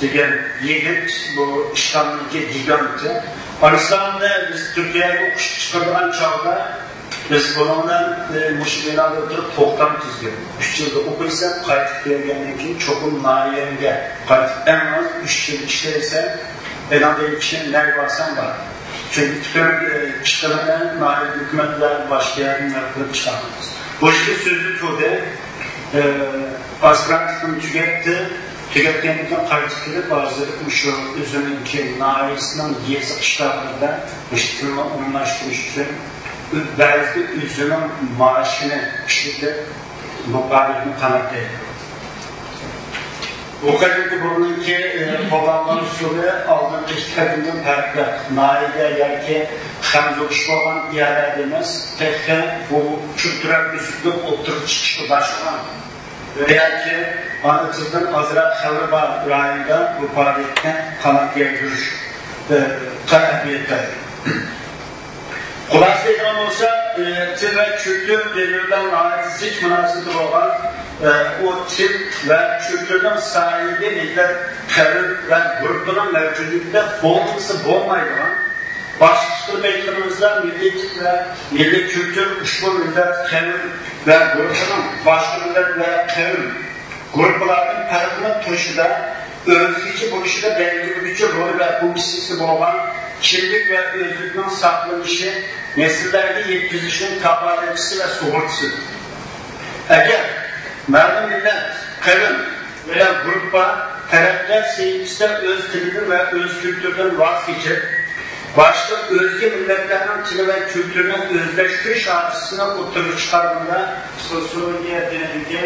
دېگەن يىگىت، بۇ ئىشخانىنىڭكى گىگانتى. ئارسلاننى بىز تۈركىيەگە ئوقۇشقا چىقىرىدىغان چاغدا، بىز بۇنىڭ بىلەن، ئى، مۇشۇ بىنادا ئولتۇرۇپ توختام تۈزگەن. ئۈچ يىلدا ئوقۇيسەن، قايتىپ كەلگەندىن كېيىن چوقۇم ناھىيەڭگە قايتىپ، ئەڭ ئاز ئۈچ يىل ئىشلەيسەن، ئېنىڭدىن كېيىن نەگە بارساڭ بار. چۈنكى پۈتۈن، ئى، چىقىمىنى ناھىيە ھۆكۈمەت بىلەن باشقا يەردىن نەق قىلىپ چىقارمىز. بۇ يەردە سۆزنى تۇردى. ئى، ئاسپىرانتلىقىنى تۈگەتتى. تۈگەتكەندىن كېيىن قايتىپ كېلىپ، ھازىر مۇشۇ ئۆزىنىڭكى ناھىيەسىنىڭ يېزا قىشلاقلىرىدا مۇشۇ تىلنى ئومۇملاشتۇرۇش ئۈچۈن بەزىدە ئۆزىنىڭ مائاشىنى ئىشلىتىپ، بۇ پائالىيەتنى قانات يايدۇرىدۇ. بۇ قېتىمقى بۇنىڭكى، ئى، قوللانغان ئۇسۇلى ئالدىنقى ئىككى قېتىمدىن پەرقلىق. ناھىيەدە ياكى خەنزۇ ئىش بولغان يەرلەردە ئەمەس، تېخى بۇ كۈلتۈرەل ئۆزۈكلۈك ئوتتۇرىغا چىقىشقا باشلىغان. ياكى ئانا تىلدىن ئازراق خەۋىرى بار رايوندا بۇ پائالىيەتكە قانات يايدۇرۇش، ئى، قەتئىيەتتە. خۇلاسىلەيدىغان بولسا، ئى، تىل ۋە كۈلتۈر بىر-بىرى بىلەن ناھايىتى زىچ مۇناسىۋىتى بولغان، ئى، ئۇ تىل ۋە كۈلتۈرنىڭ ساھىبى مىللەت، قەۋم ۋە گۇرۇپپىنىڭ مەۋجۇدىيىتىدە بولمىسا بولمايدىغان، باشقىچە قىلىپ ئېيتقىنىمىزدا، مىللىي تىل ۋە مىللىي كۈلتۈر ئۇشبۇ مىللەت، قەۋم ۋە گۇرۇپپىنىڭ باشقا مىللەت ۋە قەۋم گۇرۇپپىلاردىن پەرقلىنىپ تۇرۇشىدا، ئۆزگىچە بولۇشىدا بەلگىلىگۈچى رولى ۋە فۇنكسىيىسى بولغان كىملىك ۋە ئۆزلۈكنىڭ ساقلىنىشى، نەسىللەرگە يەتكۈزۈشنىڭ كاپالەتچىسى ۋە سۇغۇرتىسىدۇر. ئەگەر مەلۇم مىللەت، قەۋم ۋە گۇرۇپپا تەرەققىيات سەھىپىسىدە ئۆز تىلىدىن ۋە ئۆز كۈلتۈرىدىن ۋاز كېچىپ، باشقا ئۆزگە مىللەتلەرنىڭ تىلى ۋە كۈلتۈرىنى ئۆزلەشتۈرۈش ھادىسىسىنى ئوتتۇرىغا چىقارغاندا، سوسىيولوگىيە دېگەنكى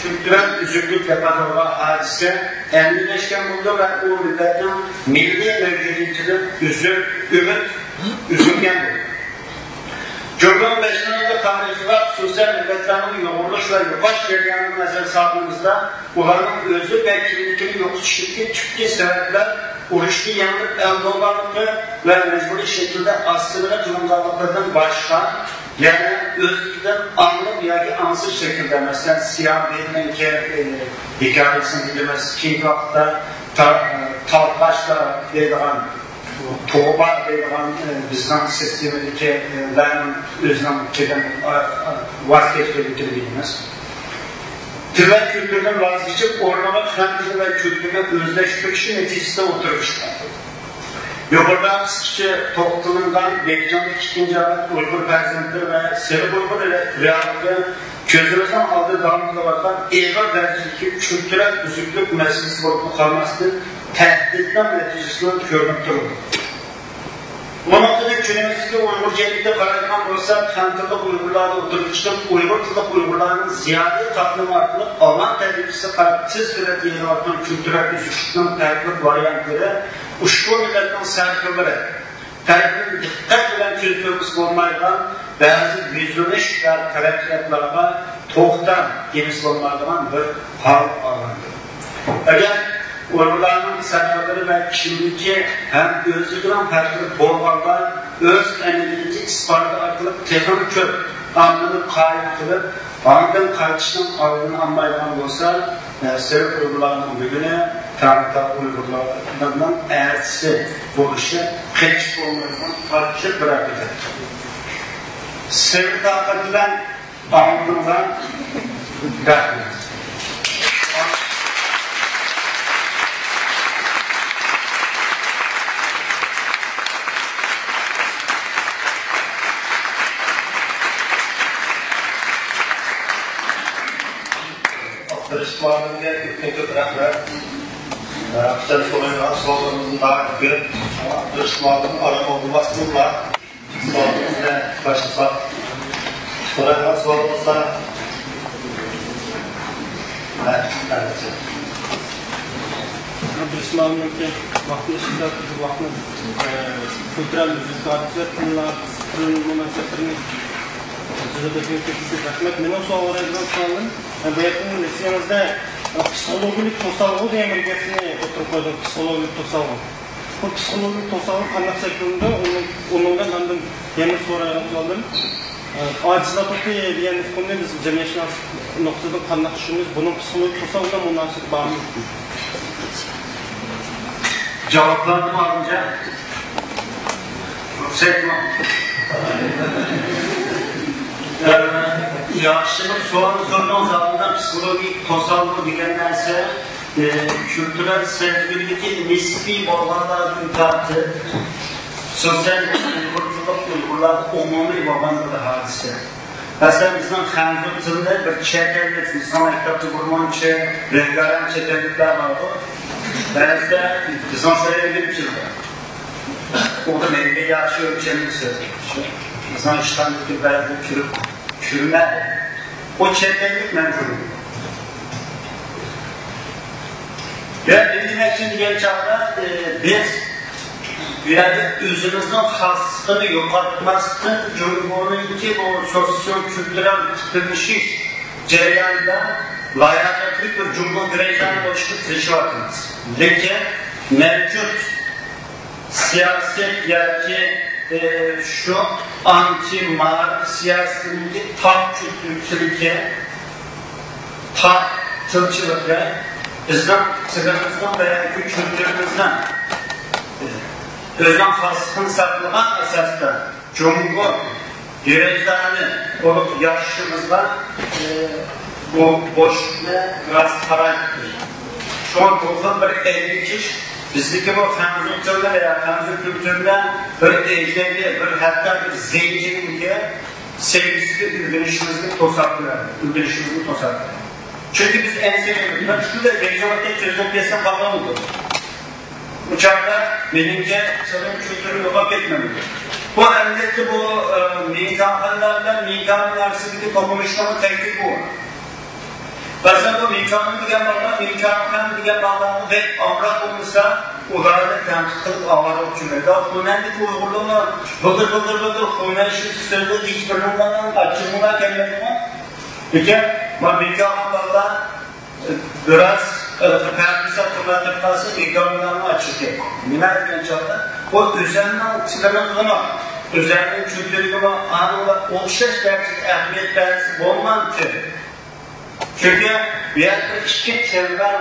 كۈلتۈرەل ئۈزۈكلۈك دەپ ئاتالغان ھادىسە ئەمەلىيلەشكەن بولىدۇ ۋە ئۇ مىللەتنىڭ مىللىي مەۋجۇدىيىتىدىن ئۈزۈل، ئۈمىد ئۈزۈلگەن بولىدۇ. جۇڭگونىڭ بەش مىڭ يىللىق تارىخىغا، خۇسۇسەن مىللەتلەرنىڭ يۇغۇرۇلۇش ۋە يوقىلىش جەريانىغا نەزەر سالغىنىمىزدا، ئۇلارنىڭ ئۆزى ۋە كىملىكىنى يوقىتىشتىكى تۈپكى سەۋەبلەر ئۇرۇشتا يېڭىلىپ ئەل بولغانلىقى ۋە مەجبۇرىي شەكىلدە ئاسسىمىلە قىلىنغانلىقىدىن باشقا، يەنە ئۆزلۈكىدىن ئاڭلىق ياكى ئاڭسىز شەكىلدە، مەسىلەن، سيامبىنىڭكى، ئى، ھېكايىسىنى بىلىمىز. كېيىنكى ۋاقىتتا تا-، تالقاشلار دەيدىغان، توبا دەيدىغان، ئى، بىزنىڭ سىستېمىدىكى، ئى، لەرنىڭ ئۆزىنىڭ كېلىپ، ئا، ئا، ۋاز كەچكەنلىكىنى بىلىمىز. تىل ۋە كۈلتۈردىن ۋاز كېچىپ، ئورنىغا خەنزۇ ۋە كۈلتۈرنى ئۆزلەشتۈرۈشى نەتىجىسىدە ئوتتۇرىغا چىققان. يۇقىرىدا قىسقىچە توختىلىنغان بېيجىڭدىكى ئىككىنچى ئاۋات ئۇيغۇر پەرزەنتلىرى ۋە سېرىق ئۇيغۇر رېئاللىقى كۆزىمىزنىڭ ئالدىدا داۋام قىلىۋاتقان ئېغىر دەرىجىدىكى كۈلتۈرەل ئۈزۈكلۈك مەسىلىسى بولۇپلا قالماستىن، تەھدىتنىڭ نەتىجىسىلا كۆرۈنۈپ تۇرىدۇ. بۇ نۇقتىدىن كۈنىمىزدىكى ئۇيغۇر جەمئىيىتىگە قارايدىغان بولساق، خەن تىللىق ئۇيغۇرلاردا ئوتتۇرىغا چىقىپ، ئۇيغۇر تىللىق ئۇيغۇرلارنىڭ زىيالىي قاتلىمى ئارقىلىق ئالماڭ تەربىيىسىگە قاراپ تېز سۈرئەتتە يېيىلىۋاتقان كۈلتۈرەل ئۈزۈكلۈكنىڭ پەرقلىق ۋارىيانتلىرى ئۇشبۇ مىللەتنىڭ سەرخىللىرى تەرىپىدىن دىققەت بىلەن كۆزىتىۋېتىلمىسە بولمايدىغان بەزى يۈزلىنىش ۋە تەرەققىياتلارغا توختام دېمىسە بولمايدىغان بىر ھال ئالاندۇر. ئەگەر ئۇيغۇرلارنىڭ سەرخىللىرى ۋە كىملىكى ھەم ئۆزلۈكىنىڭ پەرقلىق بولغاندا، ئۆز ئەمەلىيىتى ئىسپاتى ئارقىلىق تېخىمۇ كۆپ ئاممىنى قايىل قىلىپ، ئاندىن قايتىشنىڭ ئالدىنى ئالمايدىغان بولسا، سېرىق ئۇيغۇرلارنىڭ بۈگۈنى تەڭرىتاغ ئۇيغۇرلىرىنىڭ ئەتىسى بولۇشى قېچىپ بولمايدىغان ئاچچىق بىر ھەقىقەت. سېرىق تاقەت بىلەن ئاڭلىدىڭلار. رەھمەت. ئاختۇرۇش مۇئاۋىنىگە كۆپتىن كۆپ رەھمەت. ئە، قىسقىچە سورايدىغان سوئاللىرىمىزنى دائىم كۆرۈپ، ئاختۇرۇش مۇئاۋىنى ئارام ئالدۇرماستىنلا سوئالىمىزنى باشلىساق. سورايدىغان سوئال بولسا، ھە، ئەلۋەتتە. بىرىنچى مەلۇمكى، ۋاقىتنى ئىشلەپ، بىز ۋاقىتنى، ئە، كۈلتۈرەل ئۆزگىرىش ھادىسىلەر، تىللار، تىل مۇناسىۋەتلىرىنى سۆزلەپ ئۆتكەن كۆپتىن كۆپ رەھمەت. مېنىڭ سوئال بېرىدىغان سوئالىم، ئە، بۇ يەردىن ئېسىڭىزدە، ئە، پسىخولوگىيەلىك توسالغۇ دېگەن بىر گەپنى ئوتتۇرىغا قويدۇڭ، پسىخولوگىيەلىك توسالغۇ. بۇ پسىخولوگىيەلىك توسالغۇ قانداق شەكىللىنىدۇ؟ ئۇنىڭ، ئۇنىڭ بىلەن ئاندىن يەنە سورايدىغان سوئالىم، ئاجىزلار توپى دېگەن ئۇقۇمنى بىز جەمئىيەتشۇناسلىق نۇقتىدىن قانداق چۈشىنىمىز؟ بۇنىڭ پسىخولوگىيەلىك توسالغۇ بىلەن مۇناسىۋىتى بارمۇ؟ جاۋابلاندىمۇ ھازىرچە؟ رۇخسەتمۇ؟ ياخشى بىر سوئال سورىدىڭىز، ئالدىدا پسىخولوگىك توسالغۇ دېگەن نەرسە، ئى، كۈلتۈرەل سەزگۈلۈكى نىسپىي بولغانلاردىن تارتىپ، سوتسىيال ئۇيغۇرچىلىق ئۇيغۇرلاردا ئومۇمىي بولغان بىر ھادىسە. مەسىلەن، بىزنىڭ خەنزۇ تىلىنى بىر چەت ئەللىك، مىسال، مەكتەپتە بىر مۇنچە، رەنگارەڭ چەت ئەللىكلەر بارغۇ، بەزىدە بىزنىڭ شۇ يەرگە كېلىپ چىقىدۇ. ئۇ دا مەيلى ياخشى ئۆلچەملىك سۆز. بىزنىڭ ئىشخانىدىكى بەزى كىرىپ، كىرمە. ئۇ چەت ئەللىك مەن كۆردۈم. يا، نېمە دېمەكچى دېگەن چاغدا، ئى، بىز بۇ يەردە ئۆزىمىزنىڭ خاسلىقىنى يوقاتماستىن، جۇڭگونىڭكى بۇ سوتسىيو-كۈلتۈرەل تىكلىنىش جەريانىدا لاياقەتلىك بىر جۇڭگو گرەيدانى بولۇشقا تىرىشىۋاتىمىز. لېكىن مەۋجۇت سىياسەت ياكى، ئى، شۇ ئانتى مائارىپ سىياسىتىنىڭكى تاق كۈلتۈرچىلىكى، تاق تىلچىلىقى بىزنىڭ تىلىمىزنىڭ ۋە كۈلتۈرىمىزنىڭ، ئى، ئۆزىنىڭ خاسلىقىنى ساقلىغان ئاساستا جۇڭگو گرەيدانى بولۇپ ياشىشىمىزغا، ئى، بۇ بوشلۇقنى راست قارايدۇ. شۇڭا بۇ خىل بىر ئەگىشىش بىزدىكى بۇ خەنزۇ تىلىنى ۋە خەنزۇ كۈلتۈرىنى بىر ئېگەرگە، بىر ھەتتا بىر زەنجىرنىڭكى سەۋىيىسىدە ئۆگىنىشىمىزنى توساپ بېرەلمەيدۇ، ئۆگىنىشىمىزنى توساپ بېرەلمەيدۇ. چۈنكى بىز ئەنسىرەيمىز. بىر تۈركۈمدە بەيجىڭلىقتا سۆزلەپ كەتسەم قالغان بولىدۇ. بۇ چاغدا مېنىڭكى تىلىم، كۈلتۈرۈم يوقاپ كەتمەمدۇ. بۇ ئەمەلىيەتتە بۇ، ئە، مىڭكاخانلار بىلەن مىڭكانىڭ ئارىسىدىكى توقۇنۇشنىڭ تەكلىپى بۇ. مەسىلەن، بۇ مىڭكانىڭ دېگەن بالىلار، مىڭكاخان دېگەن بالىلارمۇ بەك ئامراق بولمىسا، ئۇلارنى تەنقىد قىلىپ ئاۋارە بولۇپ يۈرمەيدۇ. خۇنەندىكى ئۇيغۇرلارمۇ بىلدىر، بىلدىر، بىلدىر خۇنەن شىۋىسى سۆزلەيدۇ، ھېچبىرىنىڭ بالىنىڭ ئاچچىقىغا كەلمەيدىغۇ. لېكىن، مانا مىڭكاخان بالىلار بىراز، ئە، پەردىسى قۇرۇلاتىپ قالسا، مىكروفونلارنى ئاچىقى. نېمە دېگەن چاغدا، بۇ ئۆزەلنىڭ تىلىغىمۇ، ئۆزەلنىڭ كۈلتۈرىگىمۇ ئانىڭغا ئوخشاش دەرىجىدە ئەھمىيەت بەرسە بولمامتى؟ چۈنكى بۇ يەردە بىر ئىككى تىل بار.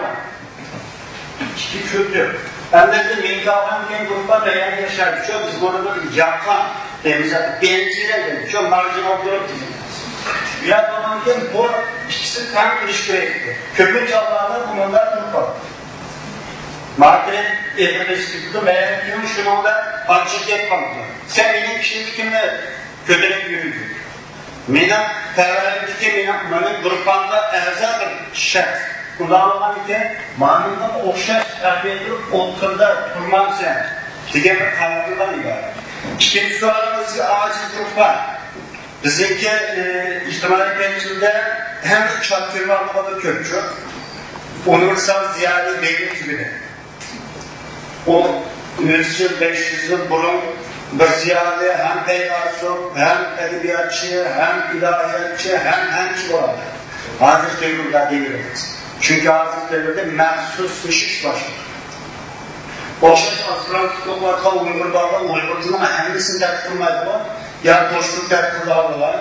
ئىككى كۈلتۈر. ئەمدى مىڭكاخان دېگەن گۇرۇپپا بەيەنگە ياشايدۇ. شۇ بىز بۇنى بىر ياققان دەيمىز، بەنچىلەر دەيمىز. شۇ مارجىنال گۇرۇپ دەيمىز. بۇ يەردە بولغاندىكىن بۇ ئىككىسى تەڭ تۇرۇش كېرەك. كۆپىنچە ھاللاردا بۇ مۇنداق تۇرۇپ قالىدۇ. مارتىن ئېغىرلىشىپ كېتىدۇ. مەيەنكىڭ شۇنىڭدا ئاچچىق گەپ قالىدۇ. سەن مېنىڭ كىشىلىكىمنى كۆتۈرۈپ يۈرمىگىن. مېنىڭ تەۋەلىكىمدىكى مېنىڭ، مېنىڭ گۇرۇپپامغا ئەزا بىر شەخس. ئۇنداق بولغاندىكىن، ماڭا ئوخشاش ئەھمىيەتلىك ئوتتۇرىدا تۇرمامسەن دېگەن بىر قارار قىلغان ئىبارەت. ئىككىنچى سوئالىڭىزغا ئاجىز گۇرۇپپا. بىزنىڭكى، ئى، ئىجتىمائىي پەنجىلەردە ھەم چاپ كىرىۋالغانلار كۆپچۇ. ئۇنىۋېرسال زىيالىي دەيمىز تۈگىدى. ئۇ يۈز يىل، بەش يۈز يىل بۇرۇن بىر زىيالىي، ھەم پەيلاسوپ، ھەم ئەدەبىياتچى، ھەم ئىلاھىياتچى، ھەم، ھەمچى بولاتتى. ھازىرقى دەۋردە دېيىلىمىز. چۈنكى ھازىرقى دەۋردە مەخسۇسلىشىش باشلىدى. ئوخشاش ئاسپىرانتلىق ئوقۇۋاتقان ئۇيغۇر بالىلار ئۇيغۇر تىلىنىڭ ھەممىسىنى تەتقىق قىلمايدىغۇ. يا دوستلۇق تەتقىق قىلىدىغانلىقى،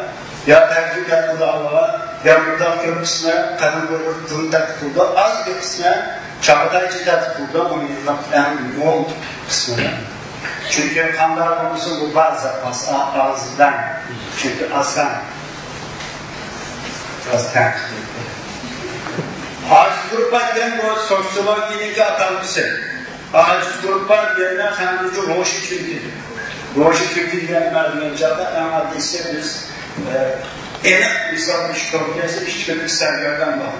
يا تەرجىمە تەتقىق قىلىدىغانلىقى، يا مۇنداق كۆپ قىسمى قەدىم ئۇيغۇر تىلىنى تەتقىق قىلىدۇ، ئاز بىر قىسمى چاغاتايچە تەتقىق قىلىدۇ، ئۇنى ئەڭ مول قىسمىنى. چۈنكى قانداق بولمىسۇن، بۇ بار زاپاس، ئا-، ئاز دەڭ. چۈنكى ئاسان. ئاز تەتقىق قىلىدۇ. ئاجىز گۇرۇپپا دېگەن بۇ سوتسىيولوگىيەنىڭكى ئاتالمىسى. ئاجىز گۇرۇپپا دېگەندە خەنزۇچە روشى چۈنكى. روشى چۈنكى دېگەن نېمە دېگەن چاغدا ئەڭ ئاددىيسى بىز، ئە، ئېنىق مىسالنى چىقىرىپ كەلسە، ئىچكىرىلىك سەرگەردان بار.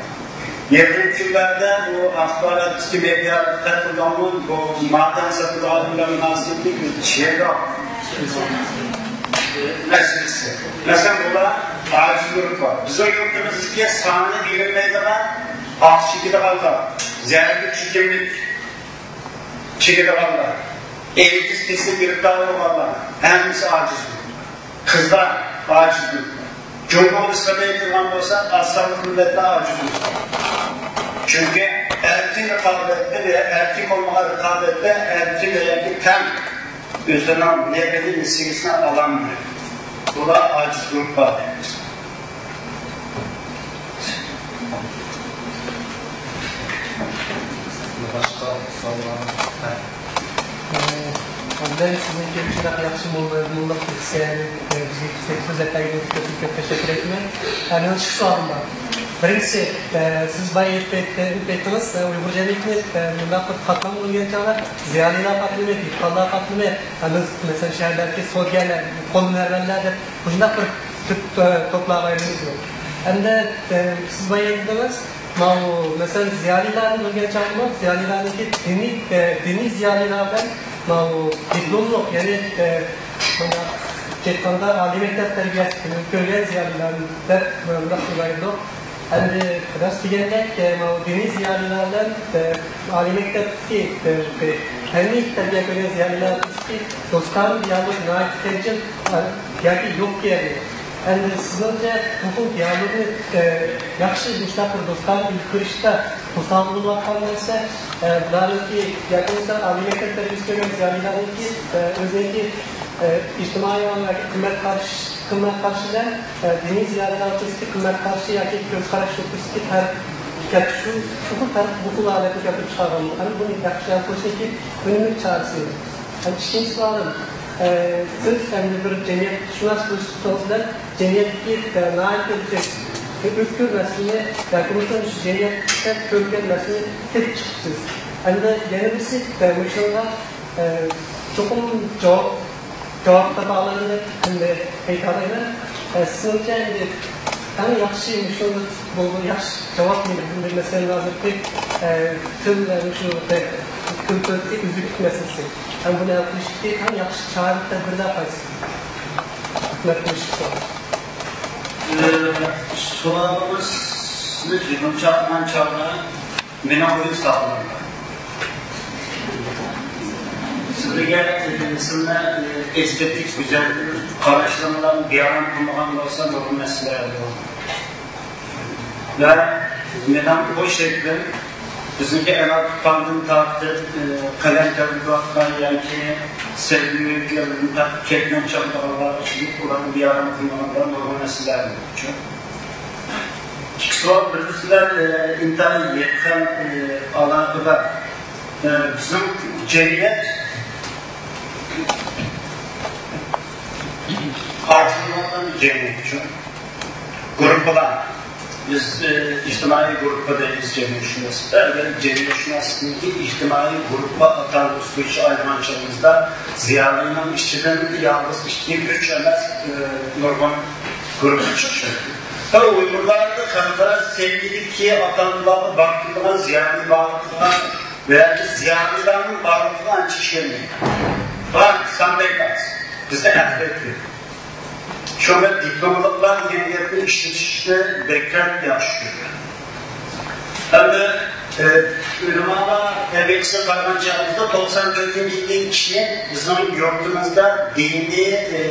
يېقىنقى كۈنلەردە بۇ ئاخباراتتىكى مېدىيادا دىققەت قىلغانمۇ، بۇ ماتەم ساتىدىغان ئادەملەر مۇناسىۋەتلىك بىر چېگرا مەسىلىسى. مەسىلەن، بۇلار ئاجىز گۇرۇپپا. بىزنىڭ يۇرتىمىزدىكى سانى بىلىنمەيدىغان ئاق چېكىدىغانلار، زەھەرلىك چېكىملىك چېكىدىغانلار، ئېيدىز كېسىلىگە گىرىپتار بولغانلار، ھەممىسى ئاجىز گۇرۇپپا. قىزلار ئاجىز گۇرۇپپا. جۇڭگوغا نىسبەتەن ئېيتىدىغان بولساق، ئاز سانلىق مىللەتلەر ئاجىز گۇرۇپپا. چۈنكى ئەركىن رىقابەتتە ۋە ئەركىن بولمىغان رىقابەتتە ئەركىن ۋە ياكى تەڭ ئۆزىنىڭ نېپىنى، نېسىۋىسىنى ئالالمايدۇ. بۇلار ئاجىز گۇرۇپپا دەيمىز. باشقا سوئاللار؟ مەن سىزنىڭكى شۇنداق ياخشى مۇللىق، مۇللىق لېكسىيەنى، ئى، بىزگە سۆزلەپ بەرگىنىڭىز ئۈچۈن كۆپتىن كۆپ تەشەككۈر ئېيتىمەن. ئە، مېنىڭ ئىككى سوئالىم بار. بىرىنچىسى، ئە، سىز بايا ئېيتىپ ئېيتتىڭىز، ئە، ئۇيغۇر جەمئىيىتىنى، ئە، مۇنداق بىر قاتلام بولغان چاغدا زىيالىيلار قاتلىمى، دېھقانلار قاتلىمى، ئە، مەسىلەن، شەھەردىكى سودىگەرلەر، قول ھۈنەرۋەنلەر دەپ مۇشۇنداق بىر تۈپ، ئە، توپلارغا ئايلىنىمىزمۇ؟ ئەمدى، ئە، سىز بايا ئېيتتىڭىز، ماۋۇ، مەسىلەن، زىيالىيلارنى بىلگەن چاغدىمۇ، زىيالىيلارنىڭكى دىنىي، ئە، دىنىي زىيالىيلار بىلەن ماۋۇ دىپلوملۇق، يەنى، ئە، مۇنداق ئېيتقاندا، ئالىي مەكتەپ تەربىيەسىنى كۆرگەن زىيالىيلار دەپ مۇنداق قىلايدۇق. ئەمدى راست دېگەندەك، ئە، ماۋۇ دىنىي زىيالىيلار بىلەن، ئە، ئالىي مەكتەپتىكى، ئە، پەننىي تەربىيە كۆرگەن زىيالىيلار ئارىسىدىكى دوستانە دىيالوگ ناھايىتى كەمچىل، ئە، ياكى يوق دېيەرلىك. ئەمدى سىزنىڭچە بۇ خىل دىيالوگنى، ئە، ياخشى مۇشۇنداق بىر دوستانە ئېلىپ بېرىشتا مۇساپە بولۇۋاتقان نەرسە، ئە، بۇلارنىڭكى ياكى بولمىسا ئالىي مەكتەپ تەربىيەسى كۆرگەن زىيالىيلارنىڭكى، ئە، ئۆزىنىڭكى، ئە، ئىجتىمائىي ئاڭ ياكى قىممەت قارىشى، قىممەت قارىشى بىلەن، ئە، دىنىي زىيالىيلار ئوتتۇرىسىدىكى قىممەت قارىشى ياكى كۆز قاراش ئوتتۇرىسىدىكى پەرق، گەپ شۇ، شۇ خىل پەرق بۇ خىل ھالەتنى كەلتۈرۈپ چىقارغان. ئەمدى بۇنى ياخشى ھەل قىلىشنىڭكى ئۈنۈملۈك چارىسى. ئەمدى ئىككىنچى سوئالىم، ئە، سىز ئەمدى بىر جەمئىيەتشۇناس بولۇشىڭىز بىلەن جەمئىيەتتىكى، ئە، ناھايىتى بىر ئۆتكۈر مەسىلىنى ياكى بولمىسا مۇشۇ جەمئىيەتتە كۆرۈلگەن مەسىلىنى تېپىپ چىقىپسىز. ئەمدى يەنە بىرسى، ئە، مۇشۇنىڭغا، ئە، چوقۇم جاۋاب، جاۋاب تاپالايمەن دەپ ئەمدى ئېيتالايمەن. ئە، سىزنىڭچە ئەمدى ئەڭ ياخشى مۇشۇ بولغان ياخشى جاۋاب نېمە؟ ئەمدى مەسىلەن، ھازىرقى، ئە، تىل، ئە، مۇشۇ تىل، تىل ئۈزۈكلۈك مەسىلىسى. ھەم بۇنى ھەل قىلىشتىكى ئەڭ ياخشى چارە تەدبىرلەر قايسى؟ ھۆكۈمەت قىلىشقا. ئى، سوئالىڭىزنى يىغىنچاقلىغان چاغدا مېنىڭ ئويۇم ساقلىنىدۇ. سىلىگە، ئى، سىلىنى، ئى، ئېستېتىك گۈزەل قاراشلىرىڭلارنى بىئارام قىلمىغان بولسا، نۇرغۇن مەسىلىلەر بولىدۇ. ۋە مېنىڭ بۇ شەكلىم بىزنىڭكى ئەنە تۇغقاندىن تارتىپ، ئى، قەلەم تەۋرىتىۋاتقان ياكى سەبىي ئۆيگە تارتىپ كەتمەن چاغدىغانلار ئىشلىك ئۇلارنى بىئارام قىلمىغاندا نۇرغۇن مەسىلىلەر بولىدۇ. ئىككى سوئال بىر-بىرسى بىلەن، ئى، ئىنتايىن يېقىن، ئى، ئالاقىدار. ئى، بىزنىڭ جەمئىيەت پارچىلانغان جەمئىيەت ئۈچۈن گۇرۇپپىلار، بىز، ئى، ئىجتىمائىي گۇرۇپپا دەيمىز جەمئىيەتشۇناسلىقتا. ئەگەر جەمئىيەتشۇناسلىقنىڭكى ئىجتىمائىي گۇرۇپپا ئاتالغۇسى بويىچە ئايرىغان چېغىمىزدا، زىيالىينىڭ ئىچىدىن يالغۇز ئىككى، ئۈچ ئەمەس، ئى، نۇرغۇن گۇرۇپپا چىقىشى مۇمكىن. ۋە ئۇيغۇرلاردا خەلقئارا سەۋىيەدىكى ئاتالغۇلارغا باقتۇرىدىغان زىيالىي بارلىقىغا ۋە زىيالىيلارنىڭ بارلىقىغا ئانچە ئىشەنمەيدۇ. بار، سان بەك ئاز. بىزدە ئەخلەت كۆپ. شۇڭا دىپلوملۇقلار دېگەن گەپنى ئىشلىتىشنى بەكرەك ياخشى كۆرىدۇ. ئەمدى، ئە، ئۆلىمالار تەبىقىسىگە قارىغان چاغىمىزدا توقسان تۆتىنچى يىلدىن كېيىن بىزنىڭ يۇرتىمىزدا دىنىي، ئە،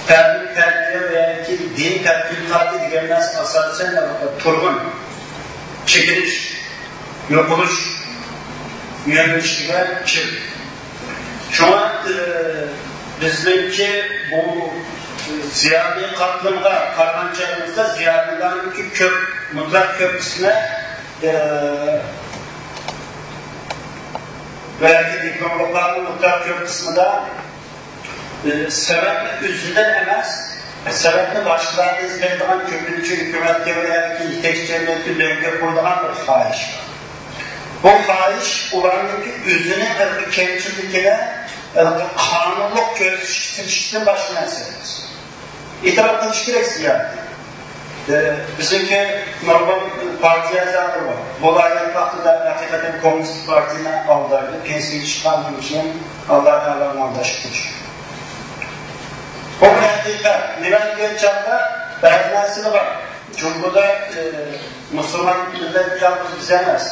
تەلىم تەربىيە ۋە دىن تەتقىقاتى دېگەن نەرسە ئاساسەن تۇرغۇن، چېكىنىش، يوقىلىش يۆنىلىشىگە كىردى. شۇڭا، ئى، بىزنىڭكى بۇ، ئى، زىيالىي قاتلىمىغا قارىغان چېغىمىزدا زىيالىيلارنىڭكى كۆپ، مۇتلەق كۆپ قىسمى، ئى، ۋە ياكى دىپلوملۇقلارنىڭ مۇتلەق كۆپ قىسمىدا، ئى، سەۋەبنى ئۆزىدىن ئەمەس، سەۋەبنى باشقىلاردىن ئىزدەيدىغان، كۆپىنچە ھۆكۈمەتكە ۋە ياكى يېتەكچىلەرگە دۆڭگەپ قويىدىغان بىر خاھىش. بۇ خاھىش ئۇلارنىڭكى ئۆزىنى ھېلىقى كەمچىللىكىنى، ھېلىقى قانۇنلۇق كۆزىتىشكە سېلىشتىن باشقا نەرسە ئەمەس. ئېتىراپ قىلىش كېرەك زىيادە. ئە، بىزنىڭكى نۇرغۇن پارتىيە ئەزالىرى بار. بۇ لايىق ۋاقتىدا ھەقىقەتەن كوممۇنىست پارتىيەنى ئالدايدۇ. پېنسىيەگە چىققاندىن كېيىن ئالدايدىغانلارنى ئالداش قىلىش. بۇ بىر ھەقىقەت. نېمە دېگەن چاغدا بەزى نەرسىلەر بار. جۇڭگودا، ئى، مۇسۇلمان مىللەت يالغۇز بىز ئەمەس.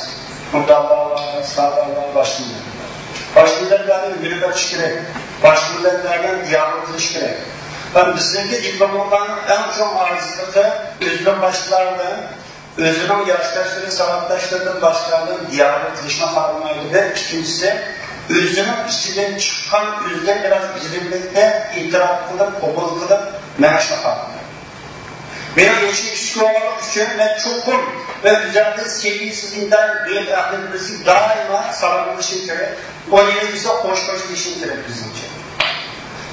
مۇددالار بار، سادالار، باشقا مىللەتلەر. باشقا مىللەتلەرنى ئۆگىنىپ بېقىش كېرەك. باشقا مىللەتلەر بىلەن دىيالوگ قىلىش كېرەك. ۋە بىزنىڭكى دىپلوملۇقلارنىڭ ئەڭ چوڭ ئاجىزلىقى ئۆزىدىن باشقىلاردىن، ئۆزىنىڭ ياشداشلىرى، ساۋاقداشلىرىدىن باشقىلاردىن دىيالوگ قىلىشنى خالىمايدۇ. بىر، ئىككىنچىسى، ئۆزىنىڭ ئىچىدىن چىققان، ئۆزىدىن بىراز بىلىملىكنى ئېتىراپ قىلىپ، قوبۇل قىلىپ مېڭىشنى خالىمايدۇ. مېنىڭ يېشىم كىچىك بولغانلىقى ئۈچۈن مەن چوقۇم ۋە ئۆزەمدىن سەۋىيەسىز ئىنتايىن بىلىم ئەھلى بىرسى دائىما سالاملىشىم كېرەك. ئۇ نېمە دېسە، خوش، خوش دېيىشىمىز كېرەك بىزنىڭچە.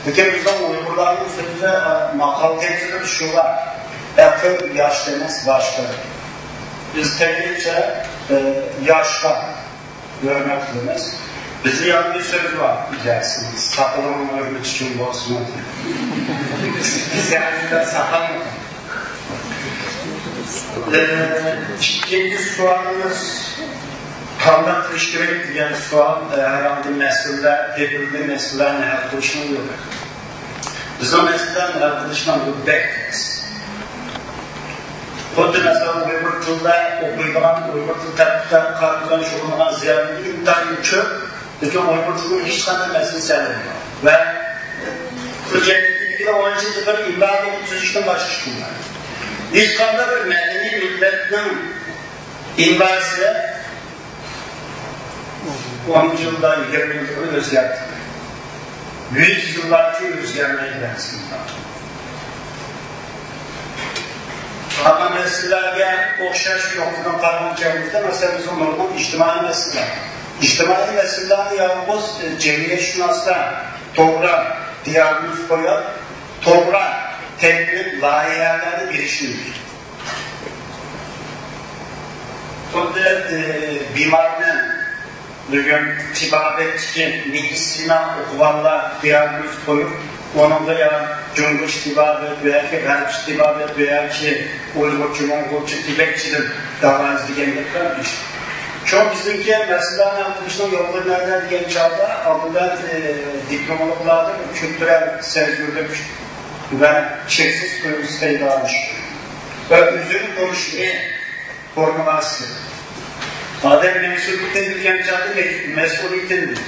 لېكىن بىزنىڭ ئۇيغۇرلارنىڭ سۆزىدە، ئە، ماقال تەپسىرىدە شۇ بار. ئەقىل ياش دېمەس، باشقا. بىز تېگىنچە، ئە، ياشقا ھۆرمەت قىلىمىز. بىزدە يەنە بىر سۆز بار، بىلەرسىڭىز، ساقىلىڭنىڭ ھۆرمىتى چوڭ بولسۇن. بىز ھەممىدە ساقال. ئە، ئىككىنچى سوئالىمىز، قانداق قىلىش كېرەك دېگەن سوئال. ئە، ھەر ھالدا مەسىلىلەر تېپىلدى، مەسىلىلەرنى ھەل قىلىشنىڭ يولى. بىزنىڭ مەسىلىلەرنى ھەل قىلىشنىڭ يولى بەك تەس. خۇددى مەسىلەن، ئۇيغۇر تىلىدا ئوقۇيدىغان، ئۇيغۇر تىل تەتقىقاتى بىلەن شۇغۇللىنىدىغان زىيالىيلار ئىنتايىن كۆپ، لېكىن ئۇيغۇر تىلىنىڭ ھېچقانداق مەسىلىسى ھەل بولمىغان. ۋە بۇ جەمئىيەتتىكىلەر ئون يىلدا بىر ئىملا تۈزۈشتىن باشقا ئىش قىلمايدۇ. ھېچقانداق بىر مەدەنىي مىللەتنىڭ ئىملاسى ئون يىلدا، يىگىرمە يىلدا ئۆزگەردى. يۈز يىللارچە ئۆزگەرمەيدۇ ئەسلىدە. قالغان نەسىللەرگە ئوخشاش نۇقتىدىن قارىغان چېغىمىزدا، مەسىلەن، بىزنىڭ نۇرغۇن ئىجتىمائىي مەسىلىلەر. ئىجتىمائىي مەسىلىلەرنى يالغۇز، ئە، جەمئىيەتشۇناسلار توغرا دىياگنوز قويۇپ، توغرا تەكلىپ لايىھەلەرنى بېرىشى مۇمكىن. خۇددى، ئى، بىمارنى بۈگۈن تېبابەتتىكى مېدىتسىنا ئوقۇغانلار دىياگنوز قويۇپ، ئۇنىڭغا يا جۇڭگوچە تېبابەت ياكى غەربچە تېبابەت ياكى ئۇيغۇرچە، موڭغۇلچە، تىبەتچىدىن داۋا ئىزدىگەندەك بىر ئىش. شۇڭا بىزنىڭكى مەسىلىلەرنى ھەل قىلىشنىڭ يوللىرى نەدە دېگەن چاغدا، ئالدى بىلەن، ئى، دىپلومولوگلاردا بىر كۈلتۈرەل سەزگۈرلۈك ۋە چەكسىز تۇيغۇسى پەيدا بولۇشى ۋە ئۆزىنى قورۇشنى فورمۇلاسى. ئادەم مەسئۇلىيىتىنى بىلگەن چاغدا مەس-، مەسئۇلىيىتىنى بىلىدۇ.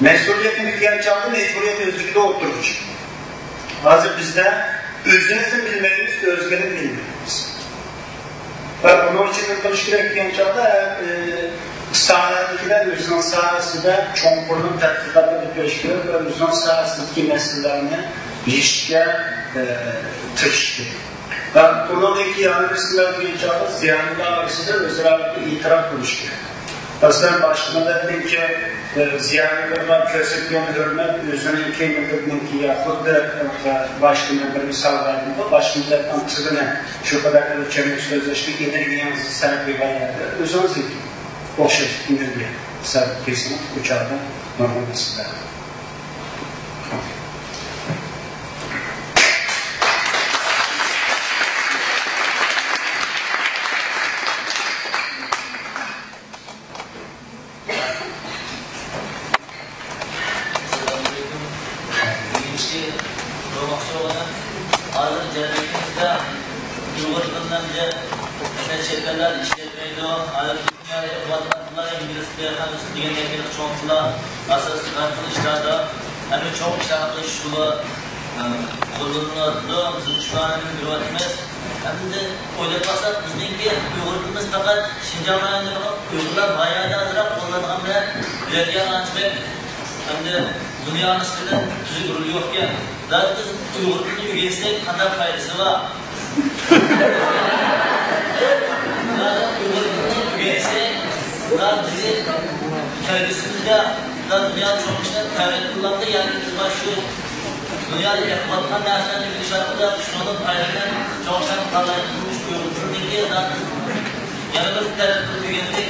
مەسئۇلىيەتنى بىلگەن چاغدا مەجبۇرىيەت ئۆزلۈكىدە ئولتۇرغۇچى. ھازىر بىزدە ئۆزىمىزنى بىلمەيمىز، ئۆزگىنى بىلمەيمىز. ۋە بۇنىڭ ئۈچۈن نېمە قىلىش كېرەك دېگەن چاغدا، ئە، ساھەدىكىلەر ئۆزىنىڭ ساھەسىدە چوڭقۇرلۇق تەتقىقات ئېلىپ بېرىش كېرەك ۋە ئۆزىنىڭ ساھەسىدىكى مەسىلىلەرنى يېشىشكە، ئە، تىرىشىش كېرەك. ۋە بۇنىڭدىن كېيىن يەنە بىرسى مەن دېگەن چاغدا زىيالىيلار ئارىسىدا ئۆزئارا ئېتىراپ بولۇش كېرەك. مەسىلەن، باشقا مىللەتنىڭكى، ئە، زىيالىيلىرىغا كۆرسەتكەن ھۆرمەت ئۆزىنىڭكى مىللىتىنىڭكىگە خۇددى، ئە، باشتا مەن بىر مىسال بەردىمغۇ، باشقا مىللەتنىڭ قىزىنى شۇ قەدەر ئۆلچەملىك سۆزلەشكە ئېنېرگىيەڭىزنى سەرپ قىلغان يەردە ئۆزىڭىزنىڭكى ئوخشاش ئېنېرگىيە سەرپ قىلسىڭىز، ئۇ چاغدا نۇرغۇن مەسىلىلەر. ھازىر جەمئىيىتىمىزدە ئۇيغۇر تىلىنى مەسىلەن چەت ئەللەردە ئىشلەتمەيدۇ. ھازىر دۇنيادا ئەخۋان ئاتىلار، ئىنگلىز تىلى، خەنزۇ تىلى دېگەندەك چوڭ تىللار ئاساسلىق ھەر خىل ئىشلاردا، ئەمدى چوڭ ئىشلار قىلىش ئۇسۇلى، ئە، قوللىنىلىدۇ. بىز شۇلارنى كۆرۈۋاتىمىز. ئەمدى ئويلاپ باقساق، بىزنىڭكى ئۇيغۇر تىلىمىز پەقەت شىنجاڭ رايونىدا ئۇيغۇرلار ناھايىتى ئازراق قوللانغان بىلەن بۇ يەرگە ئانچە بەك ئەمدى دۇنيا نىسبىتىدىن تۈزۈك رول يوقكەن. زادى بىز ئۇيغۇر تىلىنى ئۆگەنسەك قانداق پايدىسى بار؟ زادى ئۇيغۇر تىلىنى ئۆگەنسەك، زادى بىزنىڭ كەلگۈسىمىزدە زادى دۇنيا چوڭ ئىشلار تەرەققىي قىلامدۇ ياكى بىز مانا شۇ دۇنيادا يېقىۋاتقان نەرسىلەرنى بىلىش ئارقىلىق شۇنىڭدىن پايدىلىنىپ چوڭ ئىشلارنى قىلالايمىز. ئۇيغۇر تىلىنىڭكى زادى يەنە بىر تەرەپتىن دېگەندەك،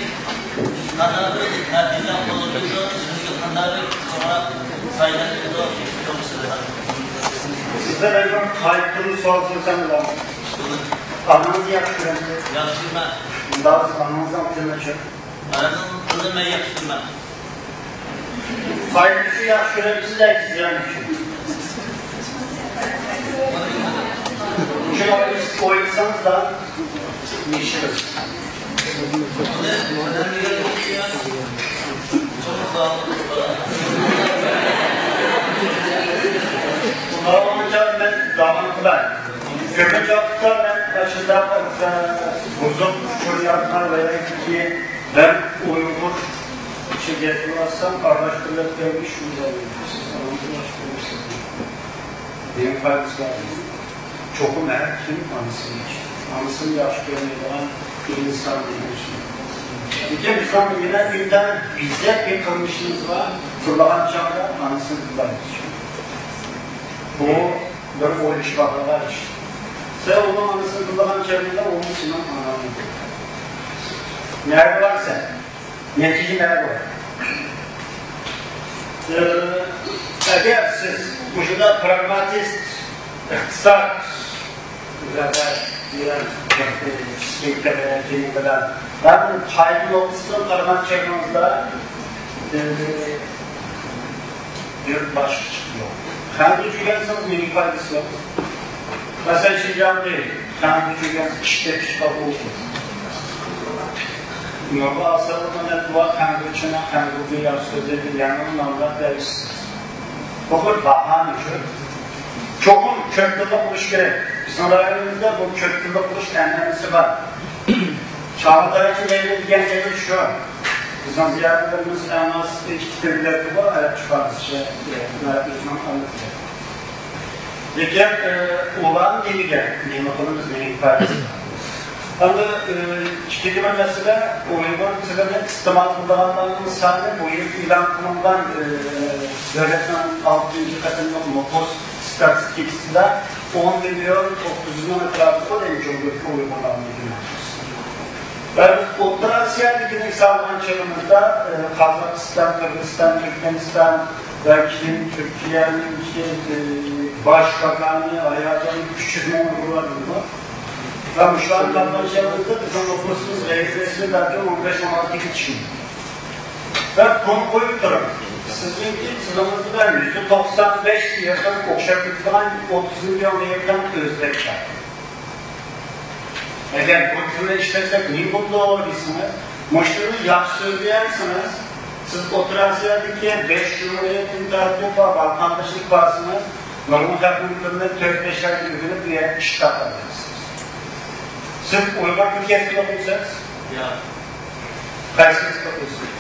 قانداق بىر نەتىجە قولغا كېلىدۇ، بىزگە قانداق بىر سوڭراق پايدا كېلىدۇ، شۇنىڭ ئۈستىدە. سىزدىن بىر قايتىدىن سوئال سورىسام بولامدۇ؟ ئانىڭىزنى ياخشى كۆرەمسىز؟ ياخشى كۆرىمەن. ئۇنداق بولسا ئانىڭىزنىڭ تىلىنى چۈشۈرۈڭ. ئانىڭىزنىڭ تىلىنى مەن ياخشى كۆرىمەن. پايدا ئۈچۈن ياخشى كۆرەمسىز ياكى زىيان ئۈچۈن؟ شۇنى ئويلىسىڭىزلا، نېمە ئىش قىلىسىز؟ ئۇنىڭغا مەن داۋام قىلاي. كۆپىنچە ۋاقىتتا مەن ئاشۇنداق بۇزۇق ئۇچۇر يازغان ۋە ياكى مەن ئۇيغۇرچە گەپ قىلىۋاتسام، ئارىلاشتۇرۇلۇپ كەلگەن شۇ دەۋرىدە سىز ئانىڭىزنى ياخشى كۆرمىسىڭىز، نېمە پايدىسى بار؟ چوقۇم ھەر كىم ئانىسىنى ياخشى، ئانىسىنى ياخشى كۆرمەيدىغان ئىنسان دېگەن لېكىن بىزنىڭ يەنە ئىنتايىن بېزەپ بىر قىلمىشىمىز بار، تىللىغان چاغدا ئانىسىنى تىللايمىز. بۇ بىر ئويلىشىپ باقىدىغان ئىش. سەن ئۇنىڭ ئانىسىنى تىللىغان چېغىڭدا ئۇمۇ سېنىڭ ئاناڭ. نەدە بارسەن؟ نەتىجە نەدە بار؟ ئى، ئەگەر سىز مۇشۇنداق پراگماتىست، ئىقتىساد، بىلەن، بىلەن، بىلەن، بىلەن، بىلەن، بىلەن، قايدا نۇقتىسىدىن قارىغان چېغىڭىزدا، ئى، بىر باشقىچە يوق. خەنزۇچە ئۆگەنسىڭىز نېمە پايدىسى يوق؟ مەسىلەن، شىنجاڭدا خەنزۇچە ئۆگەنسە ئىش تېپىشقا ئۇ. نۇرغۇن ئاسانلىقنى بار، خەنزۇچىنىڭ خەنزۇچە ياخشى سۆزلەيدۇ، يەنە نامرات دەۋرىسى. بۇ بىر باھانە شۇ. چوقۇم كۆپ تىللىق بولۇش كېرەك. بىزنىڭ رايونىمىزدا بۇ كۆپ تىللىق بولۇش ئەنئەنىسى بار. چاغدايچى مەيلى دېگەن گېپى شۇ. بىزنىڭ زىيادىلىرىمىز ئەڭ ئاز ئىككى تىل بىلەتتىمۇ، ئەرەبچە، فارسچە، ئۆزىنىڭ ئانا تىلى. لېكىن، ئۇلار نېمىگە، نېمە قىلىمىز، نېمە ئىپادىسى؟ ئەمدى، ئىككىنچى بىر مەسىلە، ئۇيغۇر تىلىنى ئىستېمال قىلىدىغانلارنىڭ سانى بۇ يىل ئېلان قىلىنغان، دۆلەتنىڭ ئالتىنچى قېتىملىق نوپۇس ستاتىستىكىسىدا ئون مىليون توققۇز يۈز مىڭ ئەتراپىدا، ئەمدى جۇڭگودىكى ئۇيغۇرلارنىڭ. ۋە بىز ئوتتۇرا ئاسىيادىكىنى ھېسابلىغان چېغىمىزدا، ئى، قازاقىستان، قىرغىزىستان، تۈركمەنىستان ۋە كېيىن تۈركىيەنىڭكى، ئى، باش ماكانى ھاياجانى ئۈچ يۈز مىڭ ئۇيغۇر بار دېدىغۇ. ۋە مۇشۇلارنى قاتناشتۇرغاندا بىزنىڭ نوپۇسىمىز غەيرىي رەسمىي بەلكىم ئون بەش، ئون ئالتىگە چىقىدۇ. ۋە بۇنى قويۇپ تۇرۇڭ. سىزنىڭكى تىلىڭىز بىلەن يۈزدە توقسان بەشكە يېقىن ئوخشاپ كېتىدىغان ئوتتۇز مىليونغا يېقىن ئۆزبەك بار. ئەگەر بۇ تىلنى ئىشلەتسەك نېمە بولىدۇ دېسىڭىز، مۇشۇ تىلنى ياخشى سۆزلىيەلىسىڭىز، سىز ئوتتۇرا ئاسىيادىكى بەش جۇمھۇرىيەتتىن تارتىپ ۋە بالقاندىشىپ بارسىڭىز، نۇرغۇن خەقنىڭ تىلىنى تۆت-بەش ئايدا ئۆگىنىپ، بۇ يەردە ئىش تاپالايسىز. سىز ئۇيغۇر تىلى كەسپىنى ئوقۇمسىز؟ ياق. قايسى كەسىپتە ئوقۇيسىز؟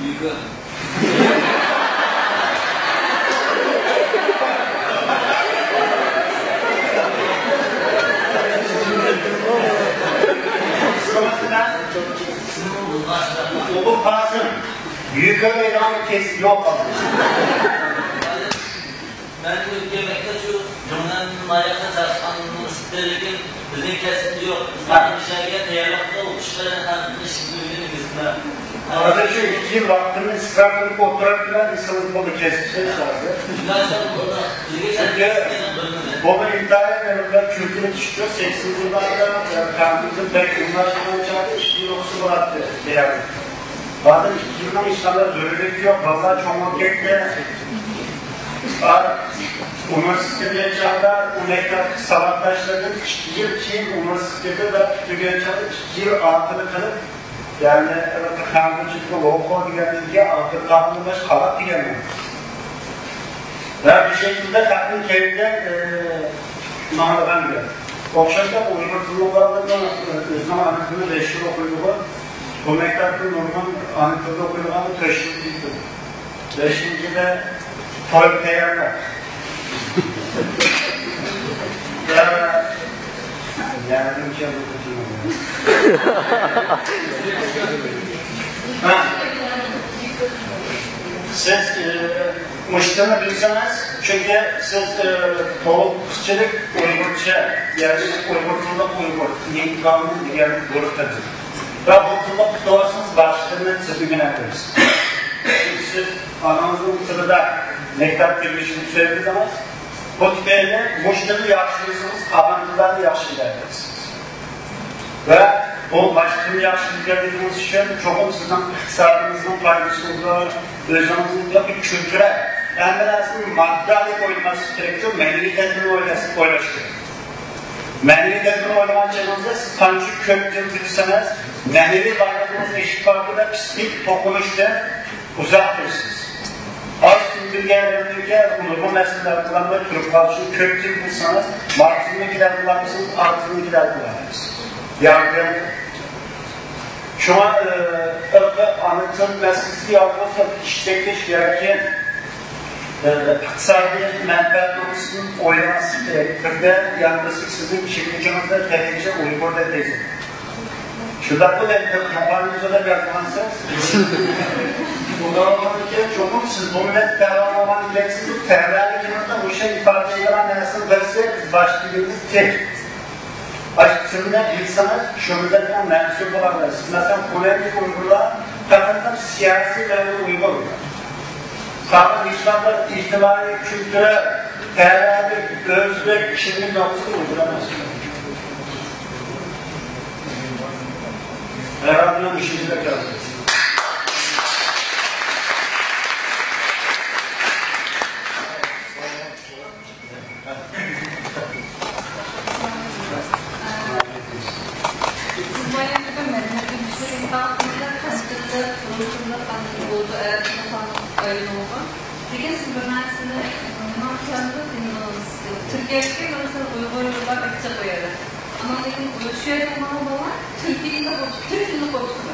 يۈگۈر. ئوقۇپ قالسۇن. يۈگۈر دەيدىغان كەسىپ يوق. مەن ئۆتكەن ۋاقىتتا شۇ يۇننان ماياققا چاچقاننىڭ ئىسپىتى، لېكىن بىزنىڭ كەسىپتە يوق. بىز ھە. مۇشۇ يەرگە تەييارلىق قىلىپ، ئىشقا ھەم ئىش بۆلۈمىمىزدە. ھازىر شۇ ئىككى يىل ۋاقتىمنى ئىسراپ قىلىپ ئولتۇرۇپ بىلەن ئېسىڭىز بولدى، كەسىپسىز ھازىر. شۇنداق بولدى. بىزگە چۈنكى كەسىپ بولمىدى. بۇمۇ ئىنتايىن بىر كۈلكىلىك ئىشتۇر. سەكسىنىنچى يىللاردا، ئە، كامپيۇتېر بەك ئومۇملاشقان چاغدا ئىككى يىل ئوقۇسا بولاتتى، دېگەن. ھازىر ئىككى يىلنىڭ ھېچقانداق زۆرۈرىيىتى يوق، بالىلار چوڭ بولۇپ كەتتى. ئا، ئۇنىۋېرسىتېتكە كىرگەن چاغدا ئۇ مەكتەپتىكى ساۋاقداشلىرىدىن ئىككى يىل كېيىن ئۇنىۋېرسىتېتكە كىردى ۋە پۈتتۈرگەن چاغدا ئىككى يىل ئاخىرى قىلىپ، يەنى خەنزۇچىدىكى لوخۇ دېگەندىن كېيىن ئاخىرى قالغىنى باش قالاق دېگەن. ۋە بۇ شەكىلدە خەقنىڭ كەينىدە، ئى، ماڭىدىغان گەپ. ئوخشاشلا ئۇيغۇر تىللىقلارنىڭ، ئى، ئۆزىنىڭ ئانا تىلىنى بەش يىل ئوقۇيدىغۇ. بۇ مەكتەپتە نۇرغۇن ئانا تىلدا ئوقۇيدىغان تۆت يىل كېتىدۇ. بەشىنچىدە، توي تەييارلاپ. يا، يەنە بىر كەم. ھە. سىز، ئى، مۇشۇ تىلنى بىلسىڭىز، چۈنكى سىز، ئى، تولۇقچىلىك ئۇيغۇرچە، يەنى ئۇيغۇر تىللىق ئۇيغۇر، نىڭكاۋنىڭ دېگەن گۇرۇپپىدىن. ۋە بۇ تىلنى ئۇقتۇرسىڭىز، باشقا تىلنى سىز ئۆگىنەلەيسىز. چۈنكى سىز ئانىڭىزنىڭ تىلىدا مەكتەپ تۈگىشىنى سۆزلىدىڭىز. بۇ تۈپەيلى مۇشۇ تىلنى ياخشى بىلسىڭىز، قالغان تىللارنى ياخشى بىلەلەيسىز. ۋە بۇ باشقا تىلنى ياخشى بىلگەنلىكىڭىز ئۈچۈن چوقۇم سىزنىڭ ئىقتىسادىڭىزنىڭ پايدىسى بولىدۇ، ئۆزىڭىزنىڭ بىر كۈلتۈرى، ھەممە نەرسىنى ماددا دەپ ئويلىماسلىق كېرەك، شۇ مەنىۋى تەرىپىنى ئويلاش، ئويلاش كېرەك. مەنىۋى تەرىپىنى ئويلىغان چېغىڭىزدا سىز قانچە كۆپ تىل بىلسىڭىز، مەنىۋى بايلىقىڭىز ئېشىپ بارىدۇ ۋە پىسخىك توقۇنۇشتىن ئۇزاق تۇرىسىز. ئاز تىل بىلگەنلىرىڭىزگە نۇرغۇن مەسىلىلەر بىلەن تۇرۇپ قالىشى، كۆپ تىل بىلسىڭىز، ماركسىزمنىڭكىدەك بولالمىسىڭىز، ئارتىزمنىڭكىدەك بولالمايسىز. ياردەم. شۇڭا، ئى، ئانا تىل مەسىلىسى يالغۇز ئىشلىتىش ياكى، ئى، ئىقتىسادىي مەنپەئەت نۇقتىسىدىن ئويلىماسلىق كېرەك. بىردە، يەنە بىرسى سىزنىڭ كىملىكىڭىزدە تەبىئىيچە ئۇيغۇر دەپ يېزىلىدۇ. شۇنداقمۇ؟ ئەمدى قاپارنى سۆزلەپ يازغانسىز. ئۇنداق بولغاندىكىن، چوقۇم سىز بۇنى دەپ تەۋرەنمىگەن ئىكەنسىز. تەۋرەنگىنىڭىزدە ئوشۇ ئىپادىلەيدىغان نەرسىنىڭ بىرسى، بىز باش دېگىنىمىز تىل. ئاشۇ تىلنى بىلسىڭىز، شۇ مىللەتنىڭ مەنسۇبى بولىدۇ. سىز، مەسىلەن، فونېتىك ئۇيغۇرلار پەقەت سىياسىي مەنىدە ئۇيغۇر. قالغان ھېچقانداق ئىجتىمائىي، كۈلتۈرەل، تەۋەلىك، ئۆزبېك، كىملىك نۇقتىسىدا ئۇيغۇر ئەمەس. ھەرھالدا مۇشۇ يىلدا كەلدى. سىز بايام بۈگۈن مەدەنىيەت ئۆگىتىشنى توختالغىنىڭىزدا، قەشقەردە رۇس تىللىق، ئاندىن ئۇردۇ، ئەرەب تىللىق قانۇن ئايرىلغان. لېكىن سىز بىر نەرسىنى، مېنىڭ خىيالىمدا، تۈركىيەدىكى، مەسىلەن، ئۇيغۇرلار بەك جىق ئۇ يەردە. ئاندىن كېيىن شۇ يەردە بولغان بالىلار تۈركىي تىلدا قوپتۇ، تۈرك تىلىدا قوپتۇ.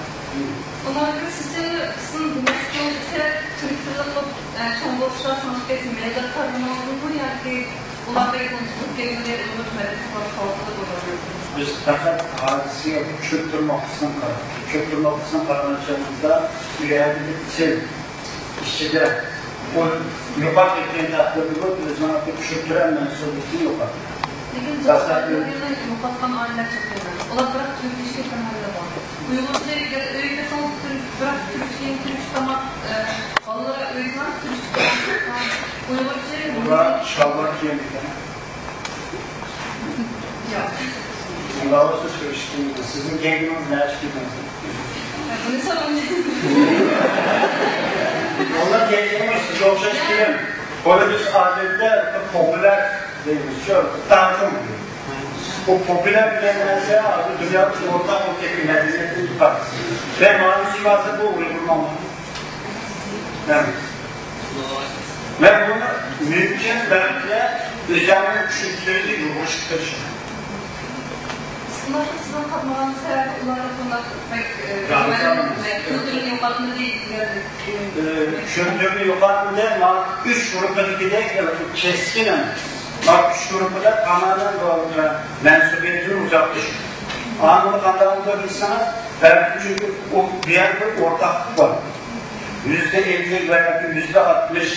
ئۇنىڭ كۆرۈشىچە، سىزنىڭ بۇ مەسىلىدە تۈرك تىللىق بولۇپ، ئە، چوڭ بولۇشلار سىڭىپ كەتسە مەيلى قارىماڭىزمۇ ياكى ئۇلار بەك ئۇنتۇلۇپ كەتمىدى، ئۇيغۇر مەدەنىيىتى خالتىلىق بولۇپ. بىز پەقەت ھادىسىگە، كۈلتۈر نۇقتىسىدىن قارىدۇق. كۈلتۈر نۇقتىسىدىن قارىغان چېغىمىزدا، ئۇ يەردىكى تىل ئىچىدە ئۇ يوقاپ كەتكەن تەقدىردىمۇ، ئۆزىنىڭ كۈلتۈرەل مەنسۇبىيىتىنى يوقاتىدۇ. لېكىن مەسىلەن، يوقاتقان ئائىلىلەر چوقۇم بار. ئۇلار بىراق تۈركلىشىپ كەتكەن ھالدا بار. ئۇيغۇرچە ئەگەر ئۆيگە كىرسىڭىز، تۈرك، بىراق تۈركچە، تۈركچە تاماق، ئە، بالىلار ئۆيگە بارسا تۈركچە تاماق. ئۇيغۇرچە، ئۇلار شالۋار كىيەمدىكەن. ياق. ئۇنداق بولسا تۈركچە كىيىڭ. سىزنىڭ كىيگىنىڭىز نەچچە كىيىڭىز؟ بۇنى سوراڭ. ئۇلار كىيگىنىڭىز سىزگە ئوخشاش كىيىم. بۇنى بىز ئادەتتە پوپۇليار دەيمىز، شۇ تاچۇم. بۇ پوپۇليار دېگەن نەرسە ھازىر دۇنيادا ئورتاق بولۇپ كەتكەن مەدەنىيەتنىڭ ئىپادىسى. ۋە مانا شۇ ھازىر بۇ ئۇيغۇرنىڭ. مەن، مەن بۇنى مۇمكىن بەلكى ئۆزۈمنىڭ چۈشىنىشىمنى يۇغۇرۇشقا تىرىشىمەن. ئىسلام سىزنىڭ قاتمىغان سەۋەبى ئۇلارنى قانداق بەك، ئە، ياخشى ئۆزىنىڭ، ئە، كۈلتۈرىنى يوقاتمىدى دېگەندەك، ئە، كۈلتۈرنى يوقاتمىدى، مانا ئۈچ گۇرۇپپىدىكىدەك كەسكىن ئەمەس. مانا ئۈچ گۇرۇپپىدا تامامەن بۇ مەنسۇبىيىتىنى ئۇزارتىش. ئاندىن قانداق بولىدۇ دېسىڭىز، بەلكى چۈنكى ئۇ، بۇ يەردە بىر ئورتاقلىق بار. يۈزدە ئەللىك ۋە ياكى يۈزدە ئاتمىش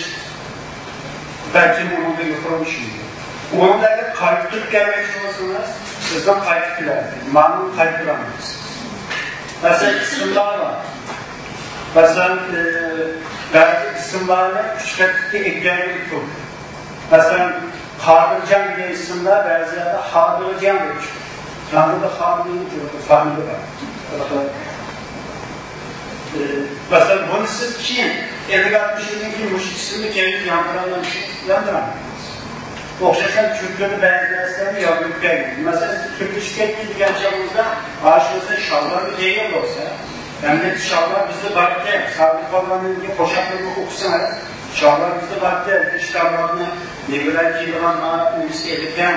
بەلكىم ئۇنىڭدىن يۇقىرى بولۇشى مۇمكىن. ئۇنىڭدىن قايتىپ كەلمەكچى بولسىڭىز، سىزدىن قايتىپ كېلەلمەيدۇ. مانا قايتۇرالمايسىز. مەسىلەن، ئىسىملار بار. مەسىلەن، ئى، بەزى ئىسىملارنى ئۈچ خەتلىككە ئېگىزلەيدۇ. مەسىلەن، قادىرجان دېگەن ئىسىملار بەزى يەردە خادىرجان دەپ چىقىدۇ. ياندىدا خادىرجان دەپ فامىلە بار. ئى، مەسىلەن، بۇنى سىز كېيىن، ئەللىك ئاتمىش يىلدىن كېيىن مۇشۇ ئىسىمنى كەينىگە ياندۇرالامسىز؟ ياندۇرالمايسىز. ئوخشاشلا كۈلتۈرنى بەزى نەرسىلەرنى ياندۇرۇپ كەلگەن. مەسىلەن، سىز تۈركلىشىپ كەتتى دېگەن چاغىڭىزدا، ئاشۇ شالۋارنى كىيگەن بولسا، ئەمدى شالۋار بىزدە بار ئىكەن، سابىت قالغاندىن كېيىن قوشاقلىرىنى ئوقۇسىڭىز، شالۋار بىزدە بار ئىكەن، ئىشتانلارنى نېمىلەر كىيىدىغان، مانا ئۇنىسى ئېلىكەن،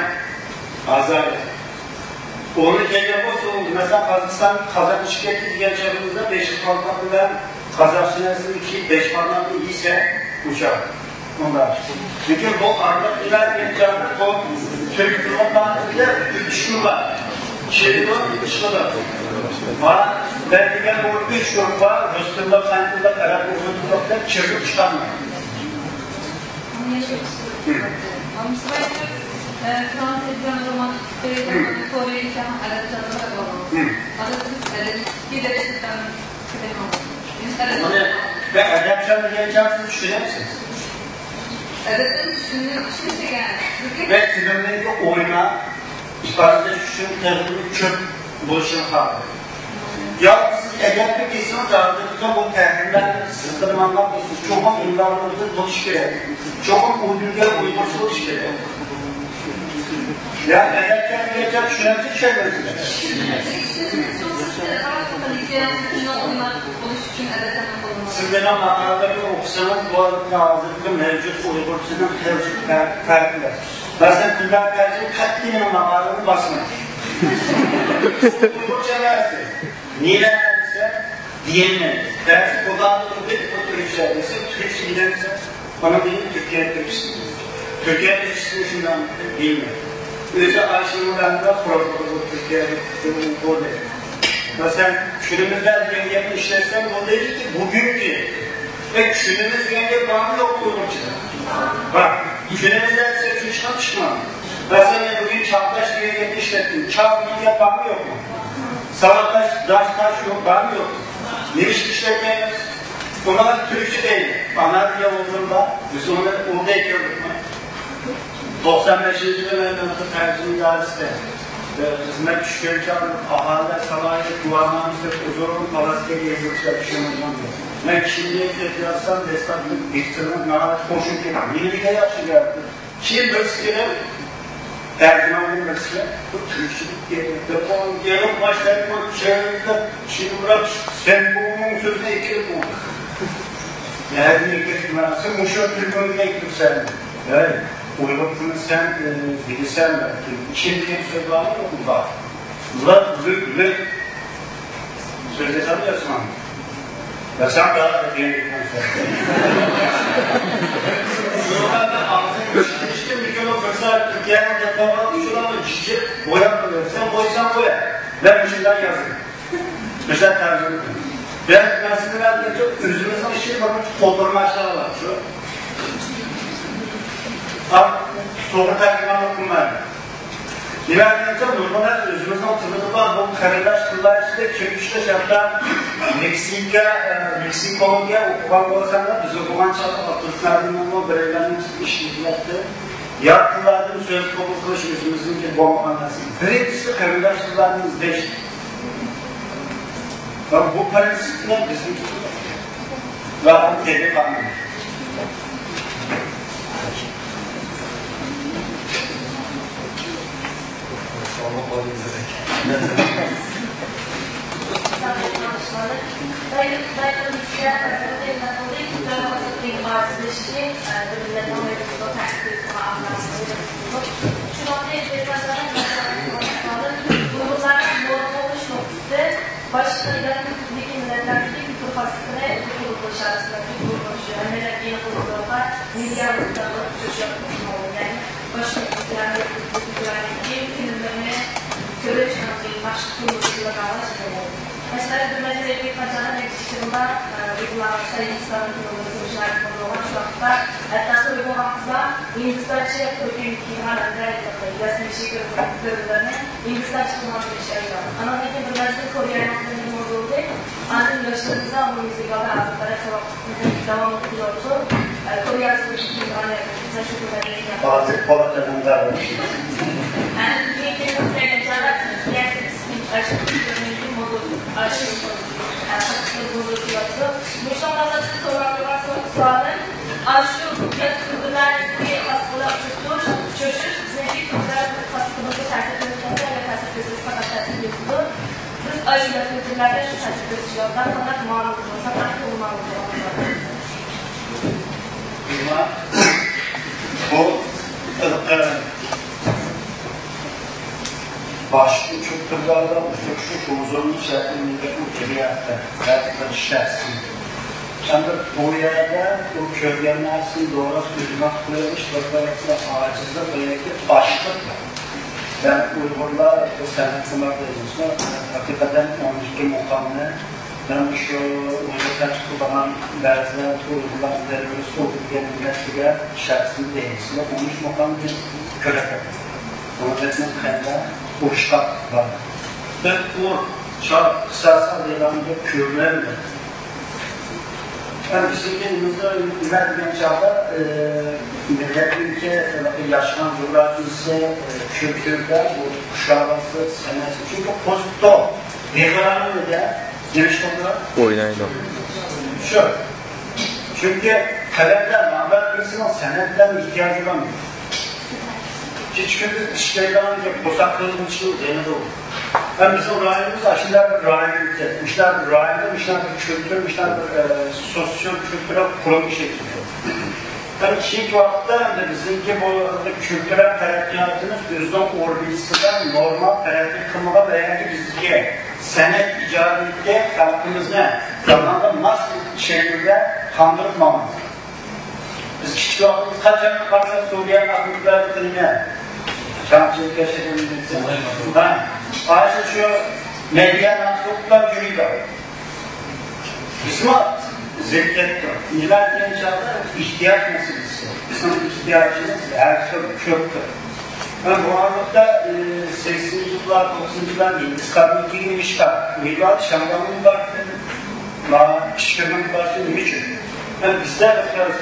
ھازىر. ئۇنى كىيگەن بولسا، مەسىلەن، قازاقىستان، قازاقلىشىپ كەتتى دېگەن چېغىمىزدا، بېشى قالپاق بىلەن قازاقچە نەرسىنى كىيىپ، بەش بارماقنى يېسە، ئۇچار. ئۇنداق. لېكىن بۇ ئارىلىق بىلەن ئېيتقاندا، بۇ تۈرك تىلىدا ئۆتۈشمە بار. كىرىدۇ، چىقىدۇ. مانا، مەن دېگەن بۇ ئۈچ گۇرۇپپا، رۇس تىللىق، خەنزۇ تىللىق، ئەرەب ئۇيغۇر تىللىق دەپ كىرگۈزۈپ چىقارمايدۇ. بۇنى، بۇ ئەدەبچان دېگەن چاغ سىز چۈشىنەمسىز؟ ئەدەبتىن چۈشىنىپ، چۈشىنىدىكەن. بەك تىلىمدىكى ئويناپ، ئىپادىلەش ئۈچۈن تېخىمۇ كۆپ بولۇشىنى خالايمەن. يالغۇز سىز ئەدەبكە كەلسىڭىز، ھازىرقى بۇ تەھرىرلەرنى سىزدىن ئاڭلاپ، چوقۇم ئىملالىرىڭىزنى تونۇش كېرەك. چوقۇم ئۇ دىلگە ئۇيغۇرچە بولۇش كېرەك. يا ئەدەبكە كەلگەچ چۈشىنەمسىز، چۈشەنمەيسىز؟ سىز مېنىڭ ماقالىلىرىمنى ئوقۇسىڭىز، بۇ ھازىرقى مەۋجۇت ئۇيغۇرچىنىڭ قىلچە پەرقى بار. مەسىلەن، تىللار تەرجىمە قەتئىي مېنىڭ ماقالىمنى باسمايدۇ. ئۇيغۇرچە ئەمەس. نېمە دېسە، دېيەلمەيدۇ. بەزى قوتاندا تۇرۇپ، بۇ تۈركچە دېسە، تۈركچە دېيەلمىسە، ئۇنىڭ دېگىنى تۈركىيە تۈركچىسى. تۈركىيە تۈركچىسى شۇنداق دېيەلمەيدۇ. ئۆزى ئاشۇنىڭ بىلەن سوراپ تۇرىدۇ، تۈركىيەدە ئۇيغۇر دەپ. مەسىلەن، كۈنىمىزدە دېگەن گەپنى ئىشلەتسەم، بۇ دەيدىكى، بۈگۈنكى. ۋە كۈنىمىز دېگەن گەپ بارمۇ يوقمۇ ئۇيغۇرچىدا؟ بار. كۈنىمىزدە دېسە، كۈن چىقىپ چىقمامدۇ؟ مەسىلەن، مەن بۈگۈن چاغداش دېگەن گەپنى ئىشلەتتىم. چاغ دېگەن گەپ بارمۇ يوقمۇ؟ ساۋاتداش، داش، تاش يوق، بارمۇ يوقمۇ؟ نېمە ئىشقا ئىشلەتمەيمىز؟ ئۇنىڭغا تۈركچە دەيلى. ئانا دېگەن ئورنىدا بىز ئۇنى ئۇلدا ئەكەلدۇقمۇ؟ توقسان بەشىنچى يىلى مەن بىر تەرجىمە ئىدارىسىدە، ئە، خىزمەت چۈشكەن چاغدا ئاھالىلەر سالاھىيەت گۇۋاھنامىسى دەپ ئۇزۇن پالاستىكا يېزىلىپ چۈشۈرمىگەن. مەن كىمنى ئېيتىپ يازسام، دەسلەپتە دىكتورنىڭ ناھايىتى قوشۇپ كېتىپ، نېمە دېگەن ياخشى گەپ. كېيىن بىرسى كېلىپ، تەرجىماندىن بىرسى، بۇ تۈركچىلىك دەپ، دەپ، ئېلىپ باشلايدۇ، بۇ چۆرۈپ، چىمراپ، سەن بۇنىڭ سۆزىنى ئېكىلىپ بولدى. يەنى ئېكىلىپ، سەن مۇشۇ تۈركۈمگە ئېكىلىپسەن. ھەي، ئۇيغۇر تىلىنى سەن، ئە، دېگۈسەن، بەلكىم. كىم، كىم سۆزلەرنى ئۇنداق. لات، لۈك، لۈك. سۆزلىسەم يازسام. يازسام دا دېگەن گەپنى سۆزلىسەم. يوق، مەن ئاغزىمنى چىقىرىشتىن بىر كۈنى بىر سائەت تۈركىيەنىڭ دەپ قالغان ئۇچۇرلارنى جىجىق بوياپ قويۇپ، سەن قويساڭ قوي. مەن مۇشۇنداق يازدىم. مۇشۇنداق تەرجىمە قىلدىم. بەزى مەسىلىلەردە ئۆزىمىزنىڭ ئىچىدە بىر قوپۇرماچلار بار شۇ. ئا، توغرا تەرجىمە قىلمايمەن. نېمە دېگەنسە، نۇرغۇن ئۆزىمىزنىڭ تىلىدا بار، بۇ قېرىنداش تىللار ئىچىدە كىم كۈچلۈك، ھەتتا لېكسىكا، ئە، لېكسىكولوگىيە ئوقۇغان بولساڭلار، بىز ئوقۇغان چاغدا ئابدۇلقادىرنىڭمۇ بىرەيلەننىڭ ئىشلىتىلەتتى. يات تىللاردىن سۆز قوبۇل قىلىش ئۆزىمىزنىڭكى بولمىغان نەرسە. بىرىنچىسى، قېرىنداش تىللاردىن ئىزدەش. ۋە بۇ پىرىنسىپنى بىزنىڭكى ۋە بۇ تەبىئىي قانۇن. باشقا يات تىلدىكى مىللەتلەردىكى كۈلتۈر خاسلىقىنى ئۆزى قوبۇل قىلىش ئارىسىدىكى بۇ خۇرۇلۇشى ھەممىلەر ئېنىق بولىدىغان مىللىي ئارزۇلارغا ئۇچرىشىۋاتقان، يەنى باشقا مىللەتلەرنىڭ كۈلتۈرلىرىنىڭ كىيىم-كىيىملىرىنى كۆرۈش، ناخشا ئۇسسۇللىرىنى ئاڭلاش. مەسىلەن، بىر مەسىلە ئېلىپ ئېيتقان چاغدا، مەن كىچىك چېغىمدا، ئە، ئۇيغۇرلارغا سەي ھىندىستاننىڭ كىنولىرىنى كۆرۈشنى ئادەت قىلىپ بولغان، شۇ ۋاقىتتا ھەتتا توي بولغان قىزلار ھىندىستانچە كۆركەم كىيىدىغان ھەمدە ياسىنىش كۆرگۈلىرىنى ئىنگلىزچە قىلغان بىر ئىش ئايرىم. ئاندىن كېيىن بىر مەزگىل كورېيەنىڭ فىلىمى مودا بولدى. ئاندىن ياشلىرىمىزدا ئۇنىڭ يۈزىگە ئالدى ھازىر قەدەر ساۋاق داۋام ئېتىپ كېلىۋاتىدۇ. ئە، كورېيە سۈرىتى كىيىدىغان يەردە بىزنىڭ شۇ كۈنلەردە يەنە ھازىر پولات ئەمەندار. ئەنە كېيىن كېلىپ ئىزدەگەن چاغدا يەنە بىر مودا ئاشۇ، ئە، مودا كېلىۋاتىدۇ. مۇشۇنىڭ ئالدىدا سوراپ تۇرغان سوئالىم، ئاشۇ يات كۈلتۈرلەرنىڭكى ئاستىدا ئۇچرىتىش، ئۇچرىشىش بىزنىڭكى كۈلتۈرلەر خاسلىقىمىزغا تەسىر كۆرسىتىدۇ يا تەسىر كۆرسەتسە پەقەت تەسىر كۆرسىتىدۇ. بىز ئاشۇ يات كۈلتۈرلەرگە شۇ تەسىر كۆرسىتىش ئالدىدا قانداق مۇئامىلە قىلساق، قانداق مۇئامىلە قىلغان بولىدۇ؟ بۇ ھېلىقى باشقا كۈلتۈرلەردە ئۇچرىشىش ھۇزۇرنى شەكىللەندۈرۈش تەبىئەتتە، ھەر بىر شەخسنىڭ. ئەمدى بۇ يەردە ئۇ كۆرگەن نەرسىنى دوراپ ئۆزىنىڭ قىلىۋېلىش بىر تەرەپتىن ئاجىزلىق، بىر يەردە باشلىق. يەنى ئۇيغۇرلار بۇ سەنئەت قىلماق دەيمىزغۇ، ھەقىقەتەن ئون ئىككى مۇقامنى مەن مۇشۇ ئۇيغۇر تەنقىد قىلىدىغان بەزىلەر ئۇيغۇرلار دەرۋىش سوۋېت دېگەن مىللەتكە شەخسىي دەيمىز. ئون ئۈچ مۇقامنى كۆرەتتىم. ئۇنىڭ قەندە ئۇرۇشقا بار. بىر ئۇر، چار، قىساس دېگەن گەپ كۆرمەيمەن. ھەم بىزنىڭكى نېمە دېگەن چاغدا، ئى، مىللەتنىڭكى ياشىغان جۇغراپىيىسى، ئى، كۈلتۈرىدە بۇ خۇشاللىقى، سەنئىتى، چۈنكى قوزۇپ تۇر. بىغىرانىدا نېمە ئىش قىلىدۇ؟ ئوينايدۇ. شۇ. چۈنكى قەلەمدە مەبلەغ بىرسىنىڭ سەنئەت بىلەن ئېھتىياجى بولمايدۇ. كېچە-كۈندۈز ئىشلەيدىغان قورساق تويغۇچىنىڭ زېمىنى بۇ. ھەم بىزنىڭ رايونىمىز ئاشۇنداق بىر رايون، مۇشۇنداق بىر رايوندا مۇشۇنداق بىر كۈلتۈر، مۇشۇنداق بىر، ئە، سوتسىيو-كۈلتۈرەل قۇرۇم ئىشلەيدۇ. ھەم كېيىنكى ۋاقىتتا ئەمدى بىزنىڭكى بۇ كۈلتۈرەل تەرەققىياتىمىز ئۆزىنىڭ ئوربىتىسىدا نورمال تەرەققىي قىلمىغان ۋە يەنى بىزگە سەنئەت ئىجادىيىتى خەلقىمىزنى زامانغا ماس شەكىلدە تاندۇرۇپ ماڭمىدى. بىز كىچىك ۋاقتىمىز قاچان قارىساق سۇرىيە مەخلۇقلار فىلمى. شۇ، شۇ، مەيدىيە مەخلۇقلار يۈرىدۇ. بىزمۇ زېرىكىپ كەتتۇق. نېمە دېگەن چاغدا ئېھتىياج مەسىلىسى. بىزنىڭ ئېھتىياجىمىز ھەر خىل كۆپتۇر. مەن بۇ ئارىلىقتا، ئى، سەكسىنىنچى يىللار، توقسىنىنچى يىللار ھىندىستاندىن كېلگەن ئىشقا، نېگا شياڭگاڭنىڭ باركەن، ما ئىچكىرىنىڭ باركەن، نېمە ئۈچۈن؟ مەن بىزدە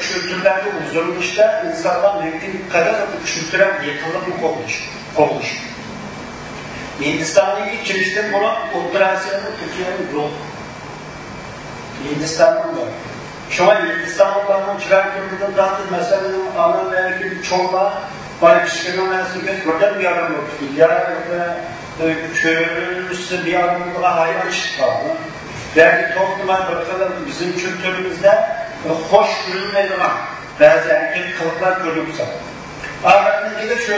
كۈلتۈرلەرنى ھۇزۇرلىنىشتا ئىنسانلار مۇمكىن قەدەر كۈلتۈرەل يېقىنلىقنى قوغدىشى. قوغدىشى. ھىندىستاندىكى كىرىشتىن بۇرۇن ئوتتۇرا ئاسىيانىڭ تۈركىيەنىڭ يوق. ھىندىستاننىڭ بار. شۇڭا ھىندىستانلىقلارنىڭ چىراي كۆرۈكىدىن تارتىپ، مەسىلەن، ئانا ۋە كىم چوڭلار، باي كىچىكىنىڭ نەرسىگە بىردەم بىئارام بولۇپ كېتىدۇ. يا، ئە، كۆرۈنسە بىئارام بولىدىغان ھايۋان چىقىپ قالدى. ياكى توختىماي بىر خىل بىزنىڭ كۈلتۈرىمىزدە خوش كۆرۈنمەيدىغان بەزى ھەرىكەت قىلىقلار كۆرۈنۈپ قالدى. ئادەتتىكىدە شۇ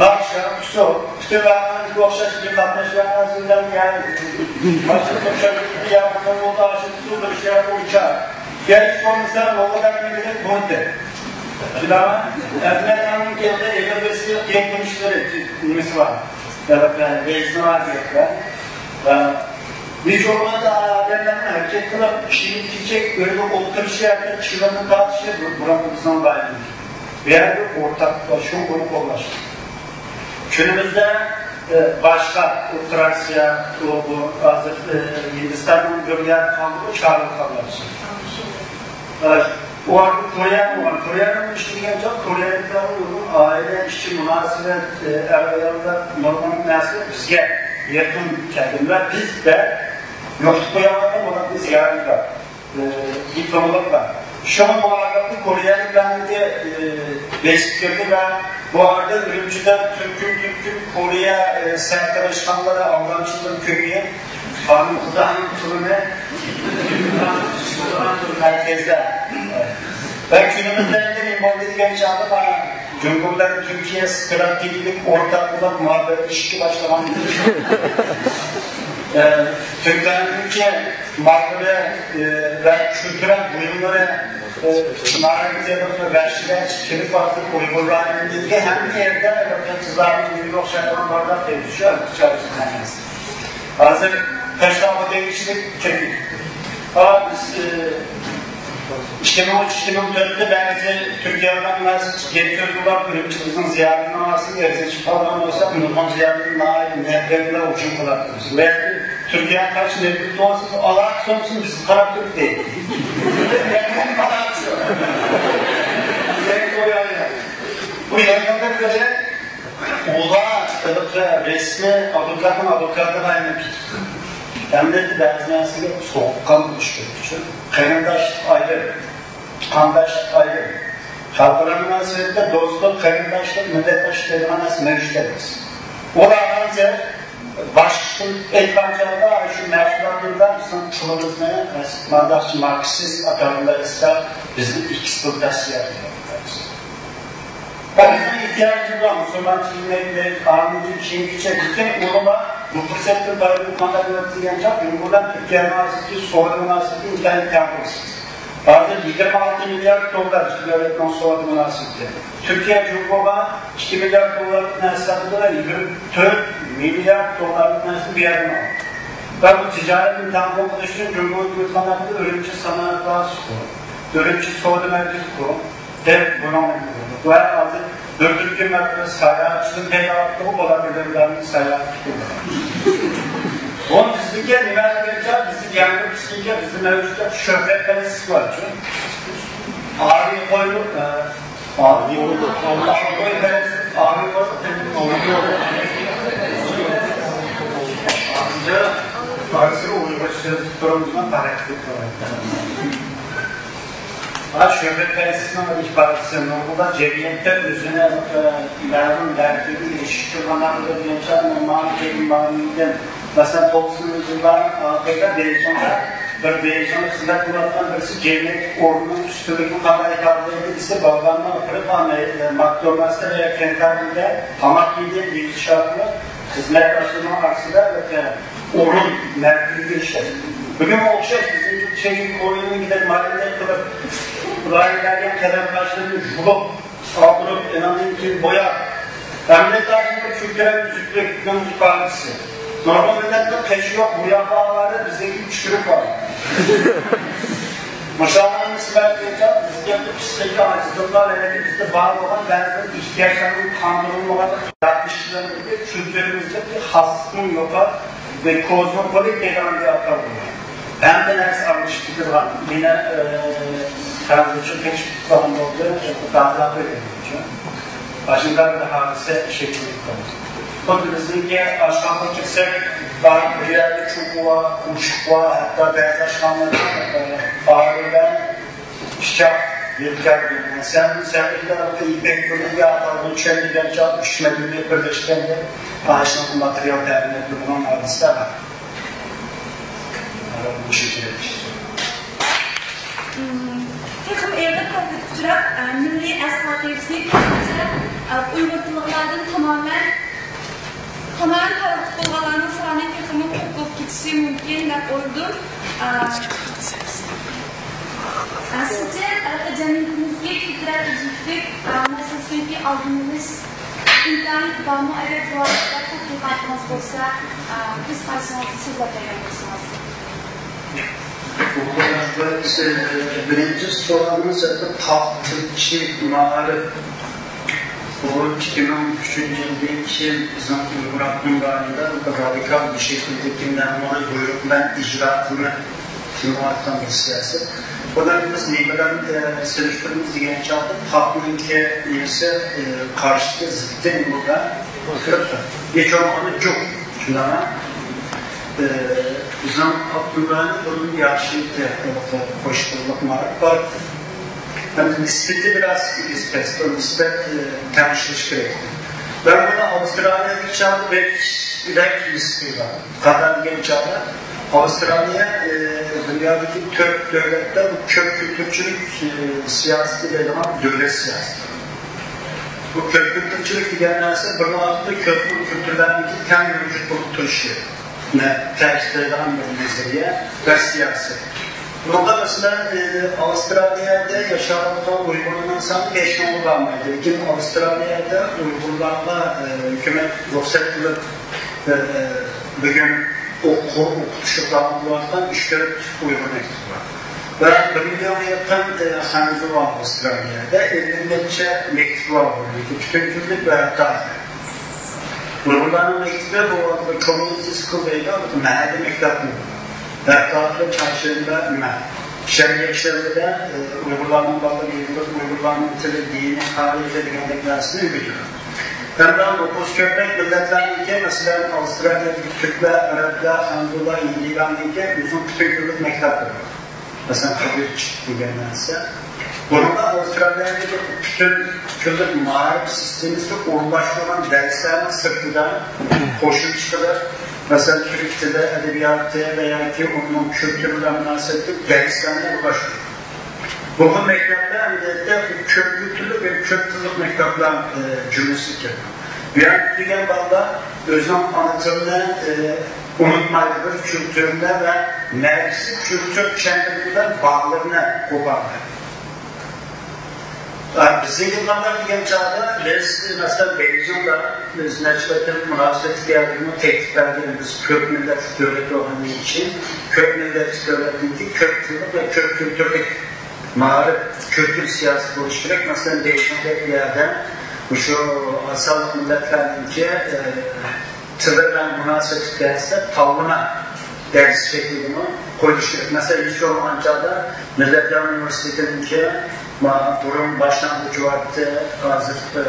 ناخشا، ئۇسسۇل، پۈتۈن ۋەقەنىڭكى ئوخشاش بىر قاتناش ۋەقەسى بىلەن يا باشقا ئوخشاش بىر يا بولمىسا ئاشۇ ئۇسسۇل بىر شەيئى ئوينىشار. يا ھېچ بولمىسا موغۇللارنىڭكىدەك بۇرۇتى. بىلەن ئەزمەتنىڭ كەلدى ئېغىر بىر سىياق يەكۈنۈشلىرى نېمىسى بار. يا بەزىسىنى ۋە نېچە بولغاندا ئادەملەرنىڭ ھەرىكەت قىلىپ، كىيىم-كېچەك، ئۆيدە ئولتۇرۇشى، ھەتتا چىۋىننى تارتىشى بۇ، بۇرۇنقى بىزنىڭ بايىمىز. بۇ يەردە ئورتاق، شۇ ئۇنى قوللاش. كۈنىمىزدە، ئە، باشقا ئوتتۇرا ئاسىيا، بۇ، بۇ ھازىر، ئە، ھىندىستاننىڭ بىر يەر قالدى، چارلىق قالدى. ئە، ئۇ ئارىدا كورېيە بولغان. كورېيەنىڭ ئىشى دېگەن چاغ، كورېيەلىكلەرنىڭ ئائىلە ئىچى مۇناسىۋەت، ئە، ئەر-ئايالدا نۇرغۇن نەرسە بىزگە يېقىن كەلگەن ۋە بىز دە يوقىتىپ قويالمايدىغان بولغان زىيادىلەر. ئى، دىپلوملۇقلار. شۇڭا بۇ ئارىلىقتا كورېيەلىكلەرنىڭكى، ئى، بېسىپ كىردى ۋە بۇ ئارىدا ئۈرۈمچىدە تۈركۈم، تۈركۈم كورېيە، ئى، سەھىتى ئىشخانىلىرى ئالدامچىلىرى كۆپىيىپ، خانىم قىزلارنىڭ پۇلىنى مەركەزدە. ۋە كۈنىمىزدە ئەمدى نېمە بولدى دېگەن چاغدا، مانا، جۇڭگو بىلەن تۈركىيە ستراتېگىيەلىك ئورتاق بولۇپ مۇھەببەتلىشىشكە باشلىغان. ئى، تۈركلەرنىڭكى ماللىرى، ئى، ۋە كۈلتۈرەل بۇيۇملىرى، ئى، ناھايىتى بىر ۋەھشىيلەرچە كېلىپ باقتى ئۇيغۇرلارنىڭكى ھەممە يەردە بىر قىزلارنىڭ ئۆيىگە ئوخشايدىغان بارلار دەيدۇ، شۇ چارچىسى ئەمەس. ھازىر تاشلاما دېگۈچىلىك چېكىندى. ھا، بىز، ئى، ئىككى مىڭ ئۈچ، ئىككى مىڭ تۆتتە بەزى تۈركىيەلىك نەرسە گەپ سۆز بولۇپ، ئۈرۈمچى بىزنىڭ زىيارىتىنىڭ ئاستىدا ئېغىزى چىقىپ قالغان بولسا، نۇرغۇن زىيارەتنى ناھايىتى نەپرەت بىلەن ھۇجۇم قىلاتتى. بۇ يەردە تۈركىيەگە قارشى نەپرەت بولسىڭىز، ئالاقە سومسىز بىزگە قاراپ تۇرۇپ دەيدۇ. بۇ يەردە بۇ يەردە ئۇلار رەسمىي ئادۋوكاتنىڭ ئادۋوكاتىغا ئايلىنىپ كېتىپتۇ. ئەمدى بەزى نەرسىگە سوغۇققان بولۇش كېرەك ئۈچۈن قېرىنداشلىق ئايرىم، قانداشلىق ئايرىم. خەلقئارا مۇناسىۋەتتە دوستلۇق، قېرىنداشلىق، مىللەتداشلىق دەيدىغان نەرسە مەۋجۇت ئەمەس. ئۇلار ھازىر باشقىچە ئېيتقان چاغدا شۇ مەھسۇلاتلىرىدا بىزنىڭ پۇلىمىزنى، مانداقچە ماركسىست ئاتالغۇلار ئىستاپ بىزنى ئېكسپلۇئاتاتسىيە قىلىۋاتىدۇ. بىزنىڭ ئېھتىياجىمىز بار، مۇسۇلمانچە يېمەك، ئاممىۋى كىيىم-كېچەك، لېكىن ئۇلىمۇ بۇ پۇرسەتتىن پايدىلىنىپ قانداق قىلىۋاتىدۇ دېگەن چاغ، جۇڭگو بىلەن تۈركىيە مۇناسىۋىتى، سودا مۇناسىۋىتى ئىنتايىن تەڭ بولسۇن. ھازىر يىگىرمە ئالتە مىليارد دوللار ئىككى دۆلەتنىڭ سودا مۇناسىۋىتى. تۈركىيە جۇڭگوغا ئىككى مىليارد دوللارلىق نەرسە ساتىدۇ ۋە يىگىرمە تۆت مىليارد دوللارلىق نەرسىنى بۇ يەردىن ئالىدۇ. ۋە بۇ تىجارەتنى تەڭ قىلىش ئۈچۈن جۇڭگو ھۆكۈمىتى قانداق قىلدى؟ ئۈرۈمچى سانائەت بازىسى قۇرۇڭ، ئۈرۈمچى سودا مەركىزى قۇرۇڭ دەپ بۇنىڭ ۋە ھازىر بىر تۈركۈم ساياھەتچىدىن پەيدا ئاپتۇ، بۇلار بىلەن ساياھەت قىلىدۇ. بۇ بىزنىڭكى نېمە دېگەنچە، بىزنىڭ يەنە بىزنىڭكى، بىزنىڭ مەۋجۇتتا شۆھرەتپەرەسلىك بار شۇ. ئارىي قويلۇق، ئە، ئارىي قويلۇق، ئارىي قويلۇق، ئارىي قويلۇق. بارىسى ئۇيغۇرچە سۆز تۇرۇمىزنى تەرەققىي قىلىۋاتىدۇ. ھا، شۆھرەتپەرەسلىكنىڭ ئىپادىسى نۇرغۇنلار جەمئىيەتتە ئۆزىنى، ئە، مەلۇم دەرىجىگە ئېرىشىشكە قانداق قىلىدۇ دېگەن چاغ، مەن ماڭا دېگەن ماڭا دېگەن. مەسىلەن، توقسىنىنچى يىللارنىڭ ئاخىرىدا بېيجىڭدا بىر بېيجىڭدا خىزمەت قىلىۋاتقان بىرسى جەمئىيەت ئورنىنىڭ ئۈستۈنلۈكىنى قانداق ئىپادىلەيدۇ دېسە، بالىلارنى ئاپىرىپ، ماكدونالدستا يا كېنتاككىدا تاماق يېدى دېيىش ئارقىلىق خىزمەتداشلىرىنىڭ ئارىسىدا ئورۇن مەركىزىگە ئىشلەيدۇ. بۈگۈنگە ئوخشاش بىزنىڭ چېگىن كويىنىڭ مارىنېت قىلىپ، رايى بەرگەن قەلەمكاشلىرىنى يۇلۇپ، ئاغدۇرۇپ، ئېنىڭدىن كېيىن بوياپ، ئەمەلىيەتتە بىر كۈلتۈرەل ئۈزۈكلۈكنىڭ ئىپادىسى. نورمال مىللەتنىڭ قېشى يوق، بۇ ياققا ئاۋارە بىزدىكى چۈشۈرۈپ قويدى. مۇشۇلارنىڭ نىسبەتىنچە بىزگە پىسخىكا ئاجىزلىقلار ھەيلى بىزدە بار بولغان بەزى بىر ئېھتىياجلارنىڭ قاندۇرۇلمىغانلىقى، ياخشىلىرىمىزدىكى كۈلتۈرىمىزدىكى خاسلىقنىڭ يوقى ۋە كوزموپولىت دەيدىغان بىر ئاتال بولغان. ھەممە نەرسە ئالمىشىپ كېتىدىغان. مېنى، ئە، خەنزۇچە قېچىپ قالغان بولدى، بازار قويغىنى ئۈچۈن. ئاشۇنداق بىر ھادىسە شەكىللىنىپ قالدى. خۇددى بىزنىڭكى ئاشخانىغا كىرسەك، بار بىر يەردە چوققا بار، ئوشۇق بار، ھەتتا بەزى ئاشخانىلاردا، ئە، ئاغرىلار، پىچاق، يۆتكەلگەن. سەن، سەن ئىللا يىپەك يولىغا ئاتالغۇنى چۈشەندۈرگەن چاغ ئۈچ مەدەنىيەت بىرلەشكەندە، ئاشۇنداق ماتېرىيال تەمىن قىلىدىغان ھادىسە بار. تېخىمۇ ئېغىر تەنقىدكە ئۇچراپ، مىللىي ئەس خاتىرىسىنى تېخىچە ئۇيغۇر تىللىقلاردىن تامامەن، تامامەن پەرقلىق بولغانلارنىڭ سانى تېخىمۇ كۆپ بولۇپ كېتىشى مۇمكىن دەپ ئويلىدىم. سىزچە، جەمئىيىتىمىزدىكى كۈلتۈرەل ئۈزۈكلۈك مەسىلىسىدىكى ئالدىنى ئېلىش ئىمكانىيىتى بارمۇ؟ ئەگەر بۇ ھەقتە تەتقىقاتىڭىز بولسا، ئۆز قارىشىڭىزنى سۆزلەپ بەرگەن بولسىڭىز. بۇ قوناقلار، بىرىنچى سوئالىڭىز ھەققىدە، تاختىچى مائارىپ. بۇ ئىككى مىڭ ئۈچىنچى يىلدىن كېيىن بىزنىڭ ئۇيغۇر ئاپتونوم رايونىدا رادىكال بىر شەكىلدىكى مەمۇرىي بۇيرۇق بىلەن ئىجرا قىلىنىپ كېلىۋاتقان بىر سىياسەت. بۇلارنى بىز نېمە بىلەن، ئە، سېلىشتۇرىمىز دېگەن چاغدا، تاختنىڭكى نېمىسى، ئە، قارشىسى، زىتى نېمە بىلەن؟ ھېچ بولمىغاندا جۇق. شۇنداقمۇ؟ ئە، بىزنىڭ ئاپتونوم رايونى بۇندىن ياخشى قوشقىلىق مائارىپ بار. ھەم نىسبىتى بىراز ئېگىز پەس، بۇ نىسبەت، ئە، تەڭشىلىش كېرەك. مەن بۇنى ئاۋسترالىيەدىكى چاغدا بەك، بەك نىسبىي بار. قانداق دېگەن چاغدا، ئاۋسترالىيە، ئە، دۇنيادىكى تۆت دۆلەتتە بۇ كۆپ كۈلتۈرچىلىك، ئە، سىياسىتى دەيدىغان دۆلەت سىياسىتى. بۇ كۆپ كۈلتۈرچىلىك دېگەن نەرسە بىر ۋاقىتتا كۆپ خىل كۈلتۈرلەرنىڭكى تەڭ مەۋجۇت بولۇپ تۇرۇشى. نە، تەكىتلەيدىغان بىر نەزەرىيە ۋە سىياسەت. بۇنىڭدا، مەسىلەن، ئى، ئاۋسترالىيەدە ياشاۋاتقان ئۇيغۇرلارنىڭ سانى بەش مىڭغا بارمايدۇ. لېكىن ئاۋسترالىيەدە ئۇيغۇرلارغا، ئى، ھۆكۈمەت رۇخسەت قىلىپ، ئى، ئى، بۈگۈن ئوقۇ-، ئوقۇتۇشقا داۋام قىلىۋاتقان ئۈچ تۆت ئۇيغۇر مەكتىپى بار. ۋە بىر مىليونغا يېقىن، ئى، خەنزۇ بار ئاۋسترالىيەدە، ئەللىك نەچچە مەكتىپى بار. بۇنىڭكى پۈتۈن كۈنلۈك ۋە ھەتتا ئۇيغۇرلارنىڭ مەكتىپى بۇ كوميۇنىتى سكۇل دەيدۇ، مەھەللە مەكتەپمۇ. ھەتتا چارشەنبە نېمە، شەنبە، يەكشەنبىدە، ئى، ئۇيغۇرلارنىڭ بالىلىرى يىغىلىپ، ئۇيغۇرلارنىڭ تىلى، دىنى، تارىخى دېگەندەك نەرسىنى ئۆگىتىدۇ. ھەمدە نوپۇس كۆپرەك مىللەتلەرنىڭكى، مەسىلەن، ئاۋسترالىيەدىكى تۈركلەر، ئەرەبلەر، خەنزۇلار، ھىندىلارنىڭكى ئۆزىنىڭ پۈتۈن كۈنلۈك مەكتەپلىرى بار. مەسىلەن، قىزىل چىشىك دېگەن نەرسە. بۇنىڭدا ئاۋسترالىيەدىكى پۈتۈن كۈنلۈك مائارىپ سىستېمىسى ئورۇنلاشتۇرغان دەرسلەرنىڭ سىرتىدا قوشۇمچە قىلىپ، مەسىلەن، تۈرك تىلى، ئەدەبىياتى ۋە ياكى ئۇنىڭ كۈلتۈرى بىلەن مۇناسىۋەتلىك دەرسلەرنى ئورۇنلاشتۇرىدۇ. بۇ خىل مەكتەپلەر ئەمەلىيەتتە كۆپ كۈلتۈرلۈك ۋە كۆپ تىللىق مەكتەپلەر، ئى، جۈملىسىگە كىرىدۇ. بۇ يەردە ئۆتىدىغان بالىلار ئۆزىنىڭ ئانا تىلىنى، ئى، ئۇنتۇمايدۇ، ئۆز كۈلتۈرىنى ۋە مەركىزىي كۈلتۈر چەمبىرىكى بىلەن باغلىرىنى قوپارمايدۇ. ئە، بىزنىڭكى قانداق دېگەن چاغدا، بىز، مەسىلەن، بېيجىڭدا بىز نەچچە قېتىم مۇناسىۋەتلىك يەرلەرگىمۇ تەكلىپ بەرگەنبىز، كۆپ مىللەتلىك دۆلەت بولغاندىن كېيىن، كۆپ مىللەتلىك دۆلەتنىڭكى كۆپ تىللىق ۋە كۆپ كۈلتۈرلۈك مائارىپ، كۆپ تىل سىياسىتى بولۇشى كېرەك. مەسىلەن، بېيجىڭدەك يەردە مۇشۇ ئاز سانلىق مىللەتلەرنىڭكى، ئە، تىلى بىلەن مۇناسىۋەتلىك دەرسلەر تاللىما دەرس شەكلىدىمۇ قويۇلۇشى كېرەك. مەسىلەن، ھېچ بولمىغان چاغدا مىللەتلەر ئۇنىۋېرسىتېتىنىڭكى، ما-، بۇرۇن باشلانغۇچى بارتتى، ھازىر، ئى،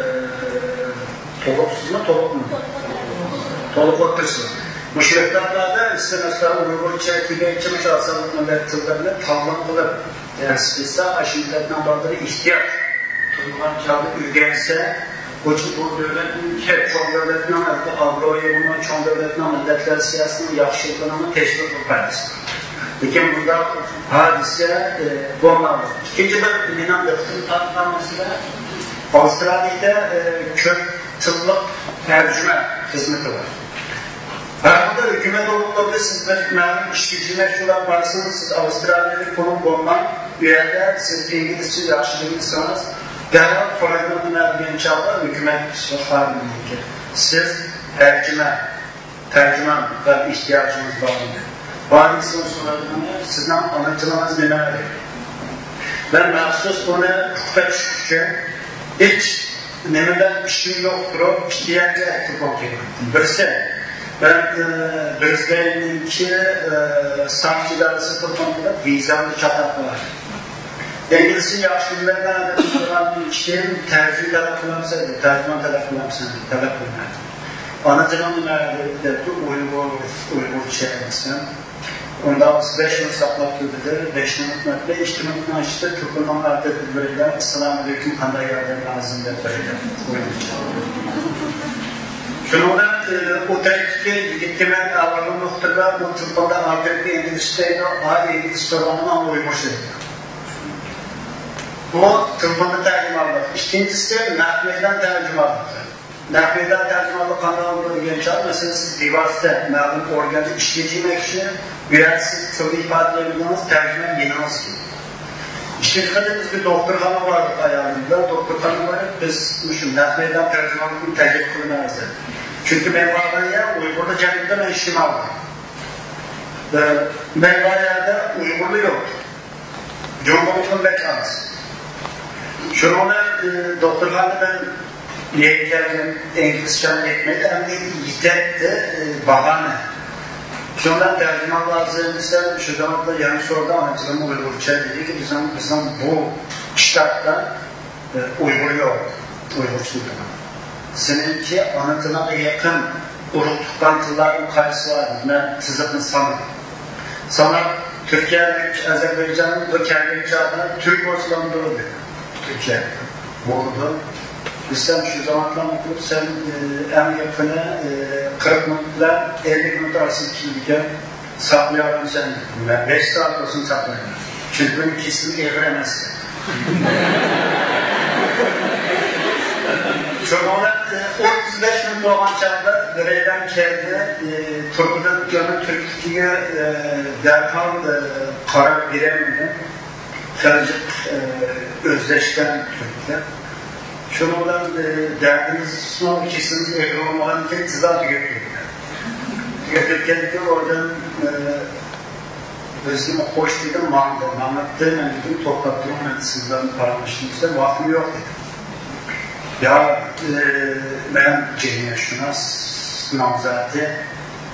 تولۇقسىزمۇ، تولۇقمۇ؟ تولۇق ئوتتۇرىسى. مۇشۇ مەكتەپلەردە سىز، مەسىلەن، ئۇيغۇرچە، تىبەتچە، مۇشۇ ئاساسلىق مىللەت تىللىرىنى تاللىما قىلىپ دەرس قىلسا، ئاشۇ مىللەتنىڭ بالىلىرى ئېھتىياج تۇرغان چاغدا ئۆگەنسە، بۇ، بۇ دۆلەتنىڭكى، چوڭ دۆلەتنىڭ ئابرۇيىمۇ، چوڭ دۆلەتنىڭ مىللەتلەر سىياسىتىنىڭ ياخشىلىقىنىڭ تەشۋىق قىلىپ بەرمىسە. لېكىن بۇنداق ھادىسە، ئى، بولمايدۇ. ئىككىنچى بىر مېنىڭ دىققىتىمنى تارتقان مەسىلە، ئاۋسترالىيەدە، ئى، كۆپ تىللىق تەرجىمە خىزمىتى بار. ھەر قانداق ھۆكۈمەت ئورۇنلىرىدا سىز بىر مەلۇم ئىشكە جىمەش يوللاپ بارسىڭىز، سىز ئاۋسترالىيەدىكى قونۇق بولماڭ، ئۇ يەردە سىز ئىنگلىزچە ياخشى بىلمىسىڭىز، دەرھال فايدىلىنىمەن دېگەن چاغدا ھۆكۈمەت سىزگە خادىملىكى. سىز تەرجىمە تەرجىمان ۋە ئېھتىياجىڭىز بارمىدى؟ بار دېسىڭىز، سورايدىغىنى سىزنىڭ ئانا تىلىڭىز نېمە؟ مەن مەخسۇس بۇنى ئۇقۇپ يېتىش ئۈچۈن ھېچ نېمە بىلەن ئىشىم يوق تۇرۇپ، ئىككى يەرگە تېلېفون قىلدىم. بىرسى، مەن، ئى، برىزبېننىڭكى، ئى، ساقچى ئىدارىسىگە تېلېفون قىلىپ، ۋىزامنى چاتاق قىلىۋەتتىم. ئىنگلىزچە ياخشى بىلمەيدىغان ئادەمنى سورىغاندىن كېيىن، تەرجىمە تەلەپ قىلامسەن دېدى. تەرجىمان تەلەپ قىلامسەن دېدى. تەلەپ قىلمىدىم. ئانا تىلىڭ نېمە دەپتۇ، ئۇيغۇر، ئۇيغۇرچە دېسەم. ئۇنداق بولسا بەش مىنۇت ساقلاپ تۇر دېدى. بەش مىنۇت ئۆتتى، ئىككى مىنۇتنىڭ ئىچىدە تېلېفوننىڭ ئارقىدىن بىرىدىن، ئەسسالامۇئەلەيكۇم، قانداق ياردەم لازىم دەپ بىرىدىن ئۇيغۇرچە. شۇنىڭ بىلەن، ئى، ئۇ تەرەپتىكى يىگىتكە مەن ئاۋۋاللا نۇقتىدا ئۇ تېلېفوندا ئاپىرىپ ئىنگلىزچە دەيدۇ، ئا، ئىنگلىزچە سورىغاندا ماڭا ئۇيغۇرچە دەيدۇ. بۇ تېلېفوندا تەرجىمانلىق. ئىككىنچىسى، نەق مەيدان تەرجىمانلىقى. نەق مەيدان تەرجىمانلىقى قانداق بولىدۇ دېگەن چاغدا، مەسىلەن، سىز بىۋاسىتە مەلۇم ئورگاندا ئىشلىگەن كىشى، بۇ يەردە سىز تىلدا ئىپادىلەيدىغىنىڭىز تەرجىمە يېنىڭىز كېلىدۇ. ئىككىنچى قېتىم بىز بىر دوختۇرخانىغا باردۇق ئايالىم بىلەن. دوختۇرخانىغا بېرىپ، بىز مۇشۇ نەق مەيدان تەرجىمانلىقىنى تەكلىپ قىلىمىز دېدى. چۈنكى مەن بارغان يەر ئۇيغۇرلار جەمئىيىتىدە مەن ئىشلىمەيمەن. مەن بارغان يەردە ئۇيغۇرلار يوق. جۇڭگولۇقلار بەك ئاز. شۇنىڭ بىلەن، ئى، دوختۇرخانىدا مەن يەنە كەلگەن، ئىنگلىزچە يەتمەيدۇ، ئەمدى يېتەتتى، ئى، باھانە. شۇنىڭ بىلەن تەرجىمان لازىم دېسەم، شۇ زاماندا يەنە سورىدى، ئانا تىلىم ئۇيغۇرچە دېدىكى، بىزنىڭ، بىزنىڭ بۇ شتاتتا ئۇيغۇر يوق، ئۇيغۇرچە سۆزلىمەڭ. سېنىڭكى ئانا تىلىڭغا يېقىن ئۇرۇق تۇغقان تىللاردىن قايسى بار؟ مەن تىزىقنى سانىدىم. ساناپ، تۈركىيە، ئەزەربەيجان، بۇ كەلگەن چاغدا تۈرك بولسىلا بولىدۇ دېدى. تۈركىيە. بولىدۇ. دېسەم، شۇ زامانلارنى قىلىپ، سەن، ئى، ئەڭ يېقىنى، ئى، قىرىق مىنۇت بىلەن ئەللىك مىنۇت ئارىسىدا كېلىدىكەن. ساقلىيالامسەن؟ مەن بەش سائەت بولسۇن ساقلايمەن. چۈنكى مېنىڭ كېسىلىم ئېغىر ئەمەس. شۇنىڭ بىلەن، ئوتتۇز بەش مىنۇت بولغان چاغدا بىرەيلەن كەلدى. ئى، تۇرقىدىن تۈركلۈكىگە، ئى، دەرھال، ئى، قارار بېرەلمىدىم. خېلى جىق، ئى، ئۆزلەشكەن تۈركلەر. شۇنىڭ بىلەن، ئى، دەردىمىزمۇ، كېسىلىمىز ئېغىر بولمىغاندىكىن تېزلا تۈگەپ كەتتى. تۈگەپ كەتكەندىكىن ئوردىن، ئى، بىزگىمۇ خوش دېدىم، ماڭدى. ماڭاتتى، مەن دېدىم، توختاپ تۇرۇڭ، مەن سىز بىلەن پاراڭلىشىمىز دېسەم، ۋاقتىم يوق دېدى. يا، ئى، مەن جەمئىيەتشۇناس نامزاتى.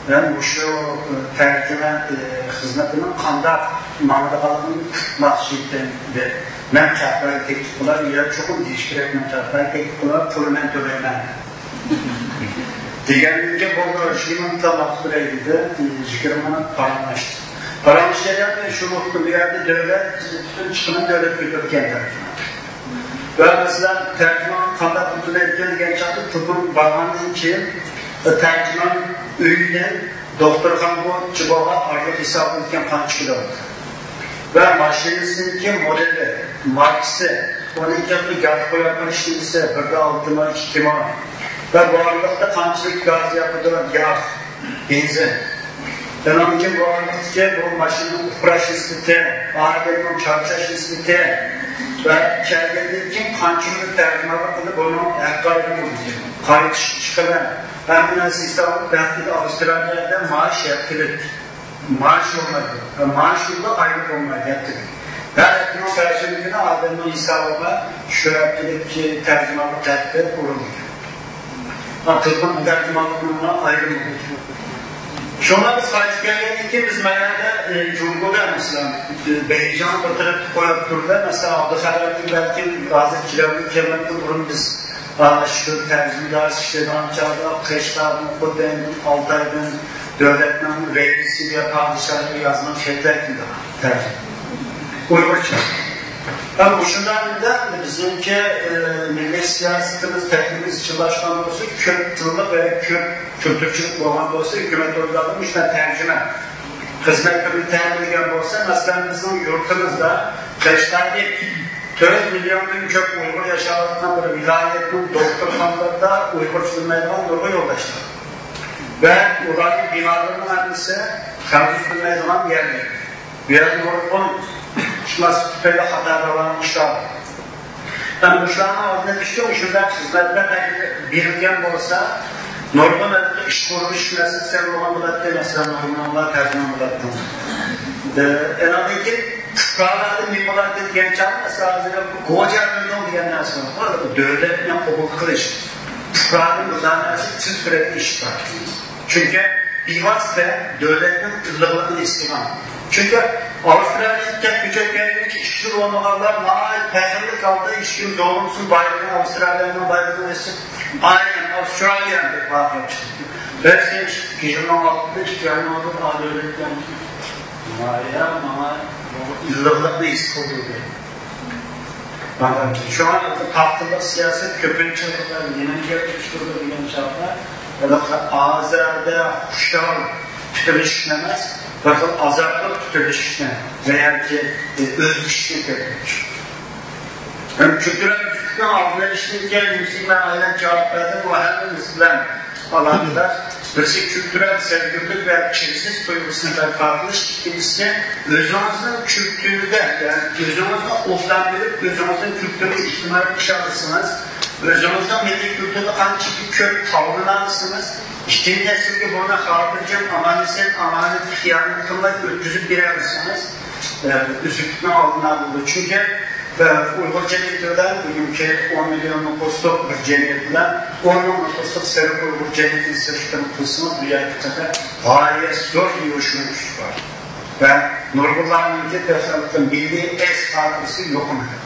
مەن مۇشۇ، ئى، تەرجىمە، ئى، خىزمىتىنىڭ قانداق ماڭىدىغانلىقىنى ئۇقماقچى ئىدىم دېدى. مەن قەھۋەگە تەكلىپ قىلاي، يا چوقۇم دېيىش كېرەك، مەن قەھۋەگە تەكلىپ قىلاي، پۇلنى مەن تۆلەيمەن. دېگەندىن كېيىن بولدى، يىگىرمە مىنۇتلا ۋاقىت بېرەي دېدى. يىگىرمە مىنۇت پاراڭلاشتى. پاراڭلىشىش جەريانىدا شۇ ۋاقىتتا بۇ يەردە دۆلەت، پۈتۈن چىقىمىنى دۆلەت كۆتۈرىدىكەن تەرجىمان. ۋە مەسىلەن، تەرجىمان قانداق پۇل تۆلەيدىكەن دېگەن چاغدا، تېلېفون بارغاندىن كېيىن، تەرجىمان ئۆيىدىن دوختۇرخانىغا چىبوغا ئارىلىق ھېسابلىنىدىكەن قانچە كىلومېتىر. ۋە ماشىنىسىنىڭكى مودېلى، ماركىسى، ئۇنىڭكى گاز قويۇۋاتقان شىشىسى، بىردە ئالتىمۇ، ئىككىمۇ؟ ۋە بۇ ئارىلىقتا قانچىلىك گاز ياقىدۇ، ياغ، بېنزىن. ئۇنىڭدىن كېيىن بۇ ئارىلىقتىكى بۇ ماشىنىنىڭ ئۇخلاش نىسبىتى، ئادەمنىڭ چارچاش نىسبىتى ۋە كەلگەندىن كېيىن قانچە مىنۇت تەرجىمانلىق قىلىپ، بۇنىڭ ھەققى ئايرىم بولىدۇ. قايتىش چىقىمى، ھەممە نەرسە ھېسابلىنىپ، بەختلىك ئاۋسترالىيەدە مائاش ھەپتىلىك. مائاش بولمايدۇ. مائاش بولىدۇ، ئايلىق بولمايدۇ، ھەپتىلىك. ھەر ھەپتىنىڭ پەيشەنبە كۈنى ئادەمنىڭ ھېسابىغا شۇ ھەپتىلىك تەرجىمانلىق ھەققى ئۇرۇلىدۇ. ھا، تېلېفون تەرجىمانلىقىنىڭ ئايرىمى. شۇڭا بىز قايتىپ كەلگەندىن كېيىن بىز مانا يەردە، ئى، جۇڭگودا، مەسىلەن، بېيجىڭ بىر تەرەپكە قويۇپ تۇردى. مەسىلەن، ئابدۇخەلەتنىڭ بەلكىم ھازىر كېلەلمەي، كەلمەكتىن بۇرۇن بىز، ئا، شۇ تەرجىمە ئىدارىسى ئىشلەيدىغان چاغدا قەشقەردىن، خۇدەيدىن، ئالتايدىن دۆلەتنىڭ رەئىسىگە، پادىشاھىغا يازغان خەتلەر كېلىدۇ. تەرجىمە. ئۇيغۇرچە. ھەم مۇشۇنداق بىزنىڭكى، ئى، مىللىي سىياسىتىمىز تېخىمۇ ئىزچىللاشقان بولسا، كۆپ تىللىق ۋە كۆپ كۈلتۈرچىلىك بولغان بولسا، ھۆكۈمەت ئورگانلىرى مۇشۇنداق تەرجىمە خىزمەتلىرىنى تەمىنلىگەن بولسا، مەسىلەن، بىزنىڭ يۇرتىمىزدا قەشقەردىكى تۆت مىليوندىن كۆپ ئۇيغۇر ياشاۋاتقان بىر ۋىلايەتنىڭ دوختۇرخانىلىرىدا ئۇيغۇرچە بىلمەيدىغان نۇرغۇن يولداشلار ۋە ئۇلارنىڭ بىمارلىرىنىڭ ھەممىسى خەنزۇ بىلمەيدىغان يەرلىك. بۇ يەردە نۇرغۇن ئۇقۇشماسلىق تۈپەيلى خاتا داۋالغان ئىشلار بار. مۇشۇلارنىڭ ئالدىنى ئېلىش ئۈچۈن شۇنداق خىزمەتلەر بېرىلگەن بولسا، نۇرغۇن ئىشقۇرۇش مەسىلىسى بولغان بولاتتى، مەسىلەن، نۇرغۇنلار تەرجىمە بولاتتى. ئاندىن كېيىن پۇقرالاردا نېمە بولاتتى دېگەن چاغدا، مەسىلەن، ھازىر گوجيا بىلدىڭ دېگەن نەرسە بار. دۆلەتنى قوبۇل قىلىش، پۇقرادىن بۇ نەرسە تېز سۈرئەتتە ئېشىپ باراتتى. چۈنكى بىۋاسىتە دۆلەتنىڭ ئىللىقلىقىنى ھېس قىلغان. چۈنكى ئاۋسترالىيەگە كەپ كۆچۈپ كەلگەن ئىككى يىل بولمىغانلار ناھايىتى پەخىرلىك ھالدا ھېچكىم زورلىمىسۇن، بايرىقىنى، ئاۋسترالىيەنىڭ بايرىقىنى ئېسىپ، «I am Australian» دەپ ۋارقىراپ چىقتى. بەش يىل، ئىككى يىلنىڭ ئالدىدا، ئىككى ئاينىڭ ئالدىدا، «ئا، دۆلەت» دېگەن. مايا ماڭا بۇ ئىللىقلىقنى ھېس قىلدۇردى. شۇڭا تاپتىلىق سىياسەت كۆپىنچە يېنىڭ كەلتۈرۈشتۇرىدۇ دېگەن چاغدا، بىر خىل ئازادە، خۇشال پۈتۈنلىشىشنى ئەمەس، بىر خىل ئازادلىق پۈتۈنلىشىشنى ۋە ياكى ئۆزگىرىشنى كەلتۈرۈش. ھەم كۈلتۈرەل ئۆزگىرىشنىڭ ئالدىنى ئېلىشتىن كېيىن، مۇشۇ مەن ئايلەن جاۋاب بەردىم، ئۇ ھەممىمىز بىلەن ئالاقىدار. بىرسى كۈلتۈرەل سەزگۈرلۈك ۋە كىرىزىس تۇيغۇسىنى بەرپا قىلىش، ئىككىنچىسى ئۆزىڭىزنىڭ كۈلتۈرىدە، يەنى ئۆزىڭىزنى ئوبدان بىلىپ، ئۆزىڭىزنىڭ كۈلتۈرىنى ئىجتىمائىي قىلىشالىسىڭىز، ئۆزىڭىزنىڭ مىللىي كۈلتۈرىنى قانچىلىك كۆپ تاۋلىنالىسىڭىز، ئىككىنچى نەسىلگە بۇنى خاتىرجەم، ئامانلىسەن، ئامانەتكە خىيانەت قىلماي ئۆتكۈزۈپ بېرەلىسىڭىز، ئۆزگىرتمە ئالدىنى ئالىدۇ. چۈنكى ئۇيغۇر جەمئىيىتى بىلەن بۈگۈنكى ئون مىليون نوپۇسلۇق بىر جەمئىيەت بىلەن ئون مىڭ نوپۇسلۇق سېرىق ئۇيغۇر جەمئىيىتىنى سېلىشتۇرما قىلسىڭىز، بۇ يەردە پەقەت غايەت زور يۇيۇشمىلىك كۈچ بار. ۋە نۇرغۇنلارنىڭكى دەسلەپكى مىللىي ئەس خاتىرىسى يوقىمىدى.